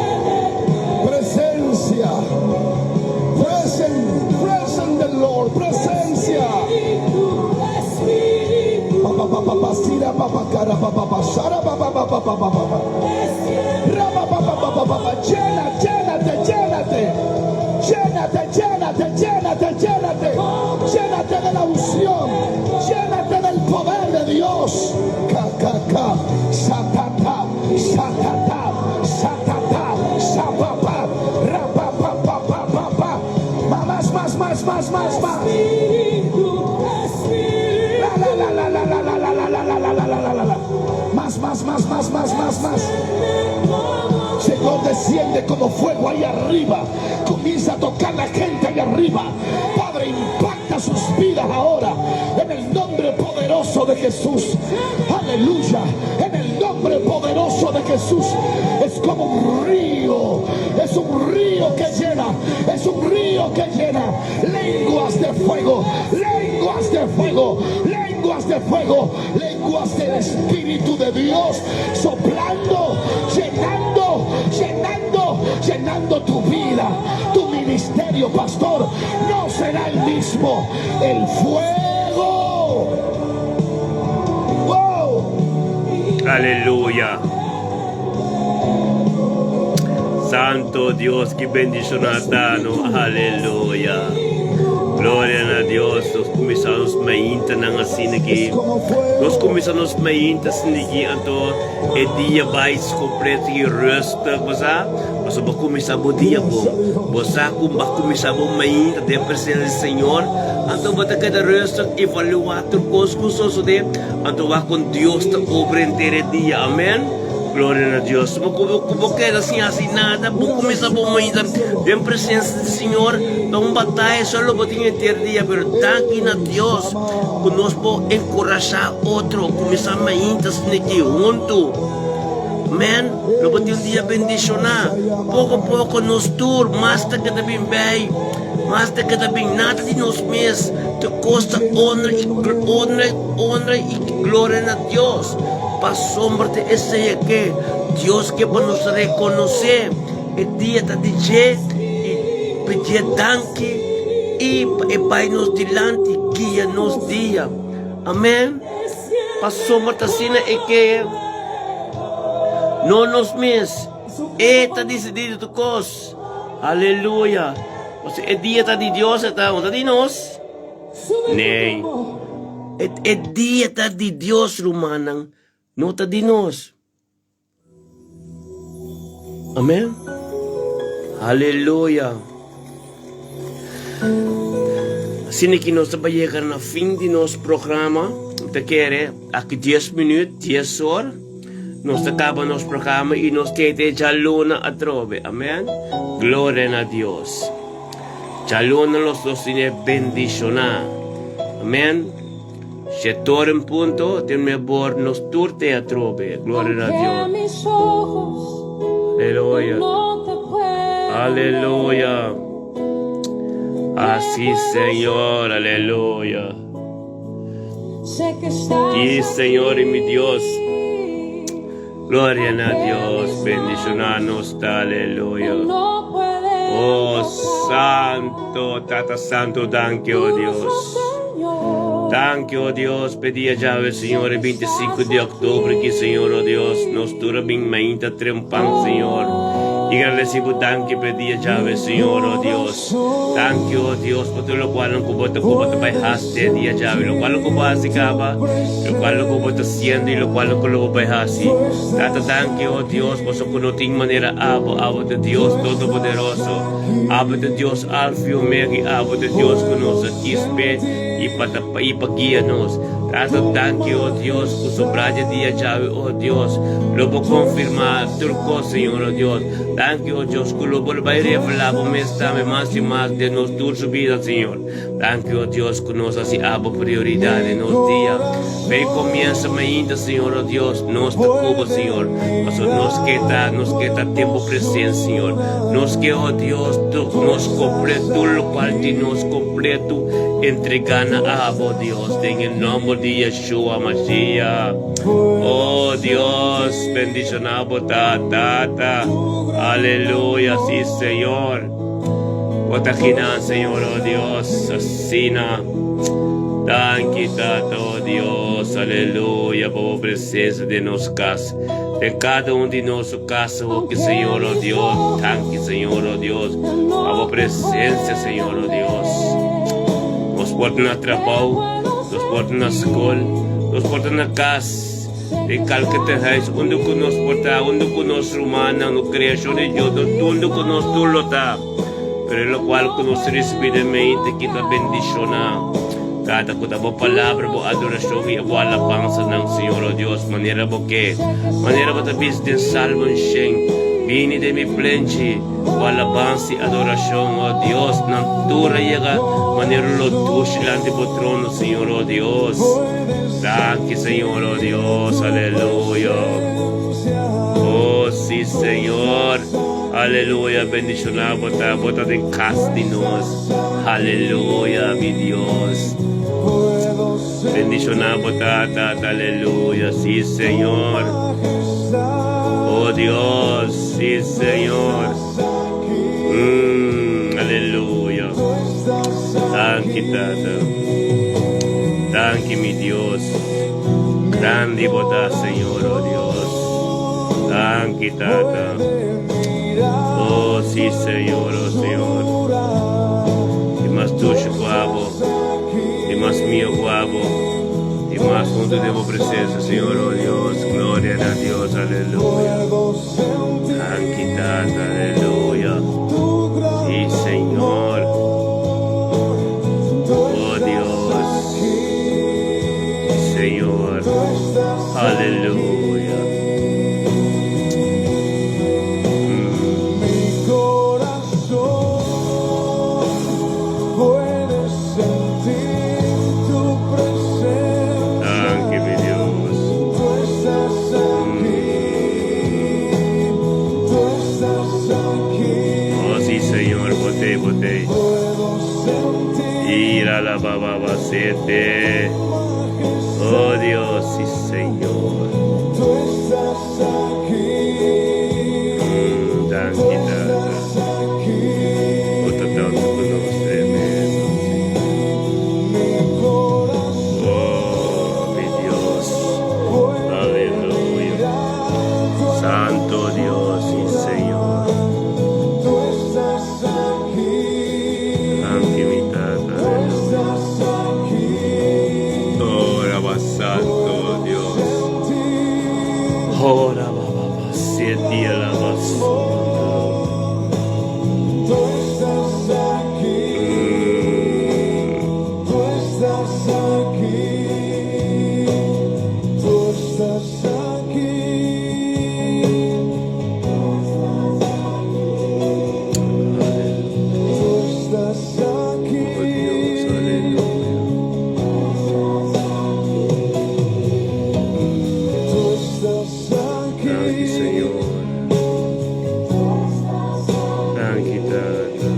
pa pa pa sira pa pa cara pa pa pa sara pa pa pa pa pa pa pa pa. Ra pa pa pa pa pa pa pa. Llena, llénate, llénate. Llénate, llénate, llénate, llénate. Llénate de la unción. Llénate del poder de Dios. Ka ka ka. Sa ta ta. Sa ta ta. Sa ta ta. Sa pa pa. Ra pa pa pa pa pa pa. Ma mas mas mas mas mas mas. La la la la la la la la la la la la la la la la. Mas mas mas mas mas mas mas. Señor, desciende como fuego ahí arriba. Comienza a tocar la gente ahí arriba. Padre, impacta sus vidas ahora. En el nombre poderoso de Jesús. Aleluya. En el nombre poderoso de Jesús. Es como un río. Es un río que llena. Es un río que llena. Lenguas de fuego. Lenguas de fuego. Lenguas de fuego. Lenguas del Espíritu de Dios. Soplando. Llenando. Llenando. Llenando tu vida. Tu ministerio, pastor. No será el mismo. El fuego. Wow. Aleluya. Santo Dios, ki bendishoná ta no. Aleluya. Gloria na Dios. Nos kuminsá nos maintanan asina aki. Nos kuminsá nos mainta asina aki, anto e dia bai kompleto i rustig, bo sa? Pasobra bo kuminsá bo dia bon. Bo sa ku bo a kuminsá bo mainta den presensia di Señor, anto bo ta keda rustig, evaluá tur kos ku sosodé, anto wak kon Dios ta obra henter e dia. Amen. Gloria na Dios. Bo ku bo ku bo keda sin hasi nada, bo kuminsá bo mainta den presensia di Señor, ta un bataya solo bo tin henter dia, pero danki na Dios ku nos por enkurashá otro, kuminsá mainta sniki huntu. Amen. Lo bo tin un dia bendishoná. Poko poko nos tur mas ta keda bin bei, mas ta keda bin nada di nos mes ta kosta honra i honra honra i gloria na Dios. Pasobra ta esei ke Dios ke pa nos rekonosé e dia ta di dje i pidié danki i pa e bai nos dilanti guia nos dia. Amen. Pasobra ta asina e ke no nos mes. E ta disidí di tur kos. Aleluya. Pasobra e dia ta di Dios, e ta no ta di nos. Nee. E, e dia ta di Dios, rumannan, no ta di nos. Amen. Aleluya. Asina ki nos ta bai yega na fin di nos programa. Mi ta kere aki dies minuut, dies or, nos ta kaba nos programa i nos ta te djaluna atrobe. Amen. Gloria na Dios. Djaluna los nos tine bendishoná. Amen. Shetor en punto, den mi abor nos tur te atrobe. Gloria na Dios. Aleluya. Aleluya. Así, Señor, aleluya. Sí, Señor y mi Dios. Gloria na Dios, bendiciona nos ta, aleluya. Oh, Santo, Tata Santo, danki, oh Dios. Danki, oh Dios, pe dia djawe, Señor, e 25 di october ki, Señor, oh Dios, nos tur a bin mainta trempan, Señor. I gradeci bo danki pe dia djawe, Señor, oh Dios. Danki, oh Dios, pa tur locualnan cu bo ta cu bo ta bai haci e dia djawe, locualnan cu bo a haci caba, locualnan cu bo ta haciendo y locualnan cu lo bo bai haci. Tata, danki, oh Dios, pasobra cu no tin manera abo, abo ta Dios Todopoderoso, abo ta Dios Alfa y Omega y abo ta Dios cu nos a kies p'e y pa ta y pa guia nos. Tata, danki, oh Dios, cu sobra dje dia djawe, oh Dios, lo bo confirma tur cos, Señor, oh Dios. Danki, oh Dios, cu lo bo lo bai revela bo mes tambe mas y mas den nos tur su bida, Señor. Danki, oh Dios, cu nos haci abo prioridad den nos dia. Bay comienza mainta, Señor, oh Dios, nos ta cu bo, Señor, pasobra nos ke ta, nos ke ta den bo presencia, Señor. Nos ke, oh Dios, tur nos completo, tur locual di nos completo entrega na abo, Dios, den e nomber di Yeshua Mashiach. Oh Dios, bendiciona bo ta, Tata. Aleluya, si, Señor. Bo ta akinan, Señor, oh Dios, asina. Danki, Tata, oh Dios, aleluya, pa bo presencia den nos cas. Den cada un di nos su cas, hopi, Señor, oh Dios. Danki, Señor, oh Dios, pa bo presencia, Señor, oh Dios. Nos por ta na trabou, nos por ta na scol, nos por ta na cas. Den kalke tehuis, unda ku nos por ta, unda ku nos rumannan, nos kreashon di Dios, nos unda ku nos tur lo ta. Pero e lokual ku nos risibí den mente ki ta bendishoná kada ku ta bo palabra, bo adorashon i bo alabansanan, Señor, o Dios, manera bo ke, manera bo ta bisa den Salmo shen, Bini den mi plenchi, bo alabansa i adorashon, o Dios, nan tur a yega manera lo dushi dilanti bo trono, Señor, o Dios. Danki Señor, oh Dios, aleluya. Oh sí, Señor. Aleluya, bendicionado bo ta, bo ta den cas di nos. Aleluya, mi Dios. Bendicionado bo ta, tata, aleluya. Sí, Señor. Oh Dios, sí, Señor. Aleluya. Danki, Tata. Danki, mi Dios. Grandi bo ta, Señor, oh Dios. Danki, Tata. Oh, sí, Señor, oh Señor. Di mas dushi ku abo, di mas mio ku abo, di mas huntu den bo presencia, Señor, oh Dios. Gloria na Dios, aleluya. Danki, Tata, aleluya. Sí, Señor. Oh, Dios. Señor. Aleluya. Danki, mi Dios. Oh, sí, Señor, bote, bote. Ira la baba basete. Oh, Dios, sí, Señor. Danki, Tata. Bo ta tantu ku nos tremendo, Señor. Oh, mi Dios. Aleluya. Santo Dios y Señor. Danki, mi Tata. Aleluya. Oh, Rabba Santo Dios. Oh, Rabba Baba, siete alaba Santo. Oh Dios, aleluya. Danki, Señor. Danki, Tata.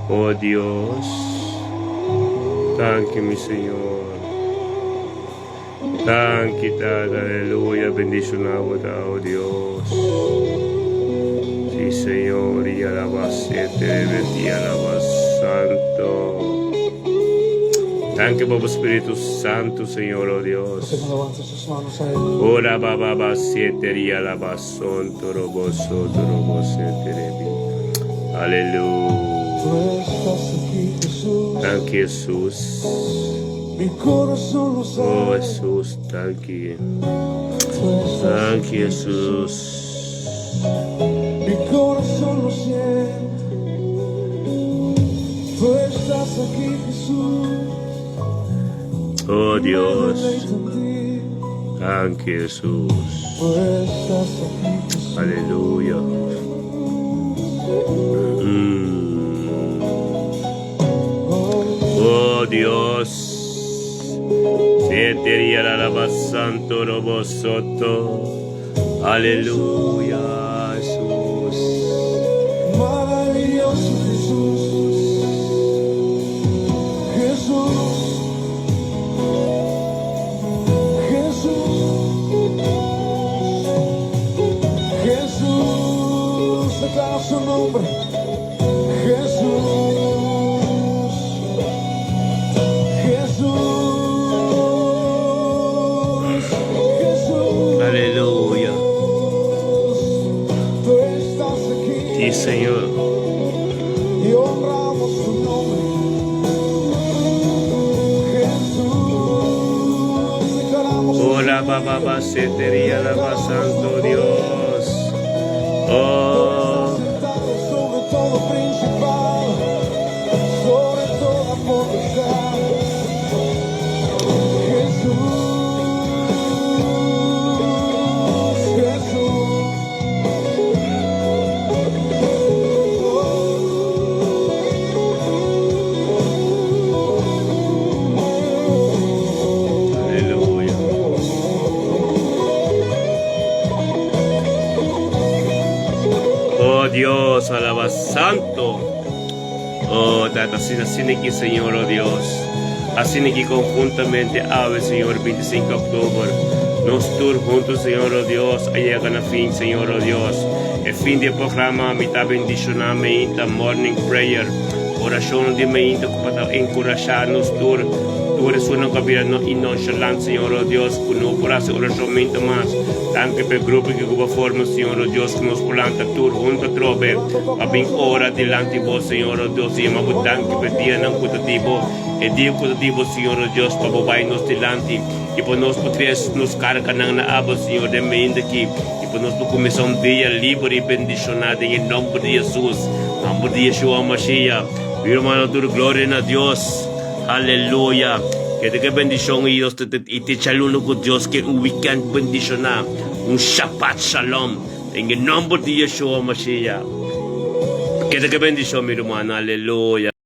Oh Dios, danki mi Señor. Danki Tata, aleluya, bendiciona bo ta, oh Dios. Sí, Señor, y alaba siete, y alaba santo. Danki pa bo Spiritu Santo, Señor, oh Dios. Levanta sus manos a Él. Ora baba ba siete y alaba santo, robo soto, robo siete, rebi. Aleluya. Tú estás aquí, Jesús. Danki Jesús. Mi corazón lo Oh sabe. Jesús, danki. Tú estás Danki aquí, Jesús. Mi corazón lo siente. Tú estás aquí, Jesús. Oh Me Dios. deleito en ti. Danki Jesús. Tú estás aquí, Jesús. Aleluya. Oh Dios. Siete día la santo robo soto. Aleluya, Jesús. Maravilloso Jesús. Jesús. su nombre, Jesús, Jesús, Jesús. Aleluya. Tú estás aquí. Sí, Señor. Y honramos tu nombre. Jesús, declaramos Ora baba ba seteria la ba santo Dios. Oh, Sentado sobre todo principado, sobre toda potestad. Jesús, Jesús. Aleluya. Oh Dios, alaba santo. Oh, Tata, asina asina aki, Señor, oh Dios. Asina aki konhuntamente, awe, Señor, 25 òktober. Nos tur huntu, Señor, oh Dios, a yega na fin, Señor, oh Dios. E fin di programa, mi ta bendishoná mainta morning prayer. Orashon di mainta ku pa enkurashá nos tur. Tur esunnan ku a bira no nonchalant, Señor, oh Dios, ku no por hasi orashon mainta mas. Danki pa e grupo ku bo a forma, Señor, oh Dios, ku nos por lanta tur huntu atrobe. Pa bin ora dilanti bo, Señor, oh Dios, i yama bo danki pa e dianan ku ta di bo, e dia ku ta di bo, Señor, oh Dios, pa bo bai nos dilanti i pa nos por tres nos karganan na abo, Señor, den mainta aki, i pa nos por kuminsá un dia liber i bendishoná den e nòmber di Hesus, nòmber di Yeshua Mashiach. Mi rumannan tur, gloria na Dios. Aleluya. Keda ke bendishon i Dios te i te chaluno ku Dios ke un weekend bendishoná, un Shabbat Shalom den e nòmber di Yeshua Mashiach. Keda ke bendishon mi rumannan. Aleluya.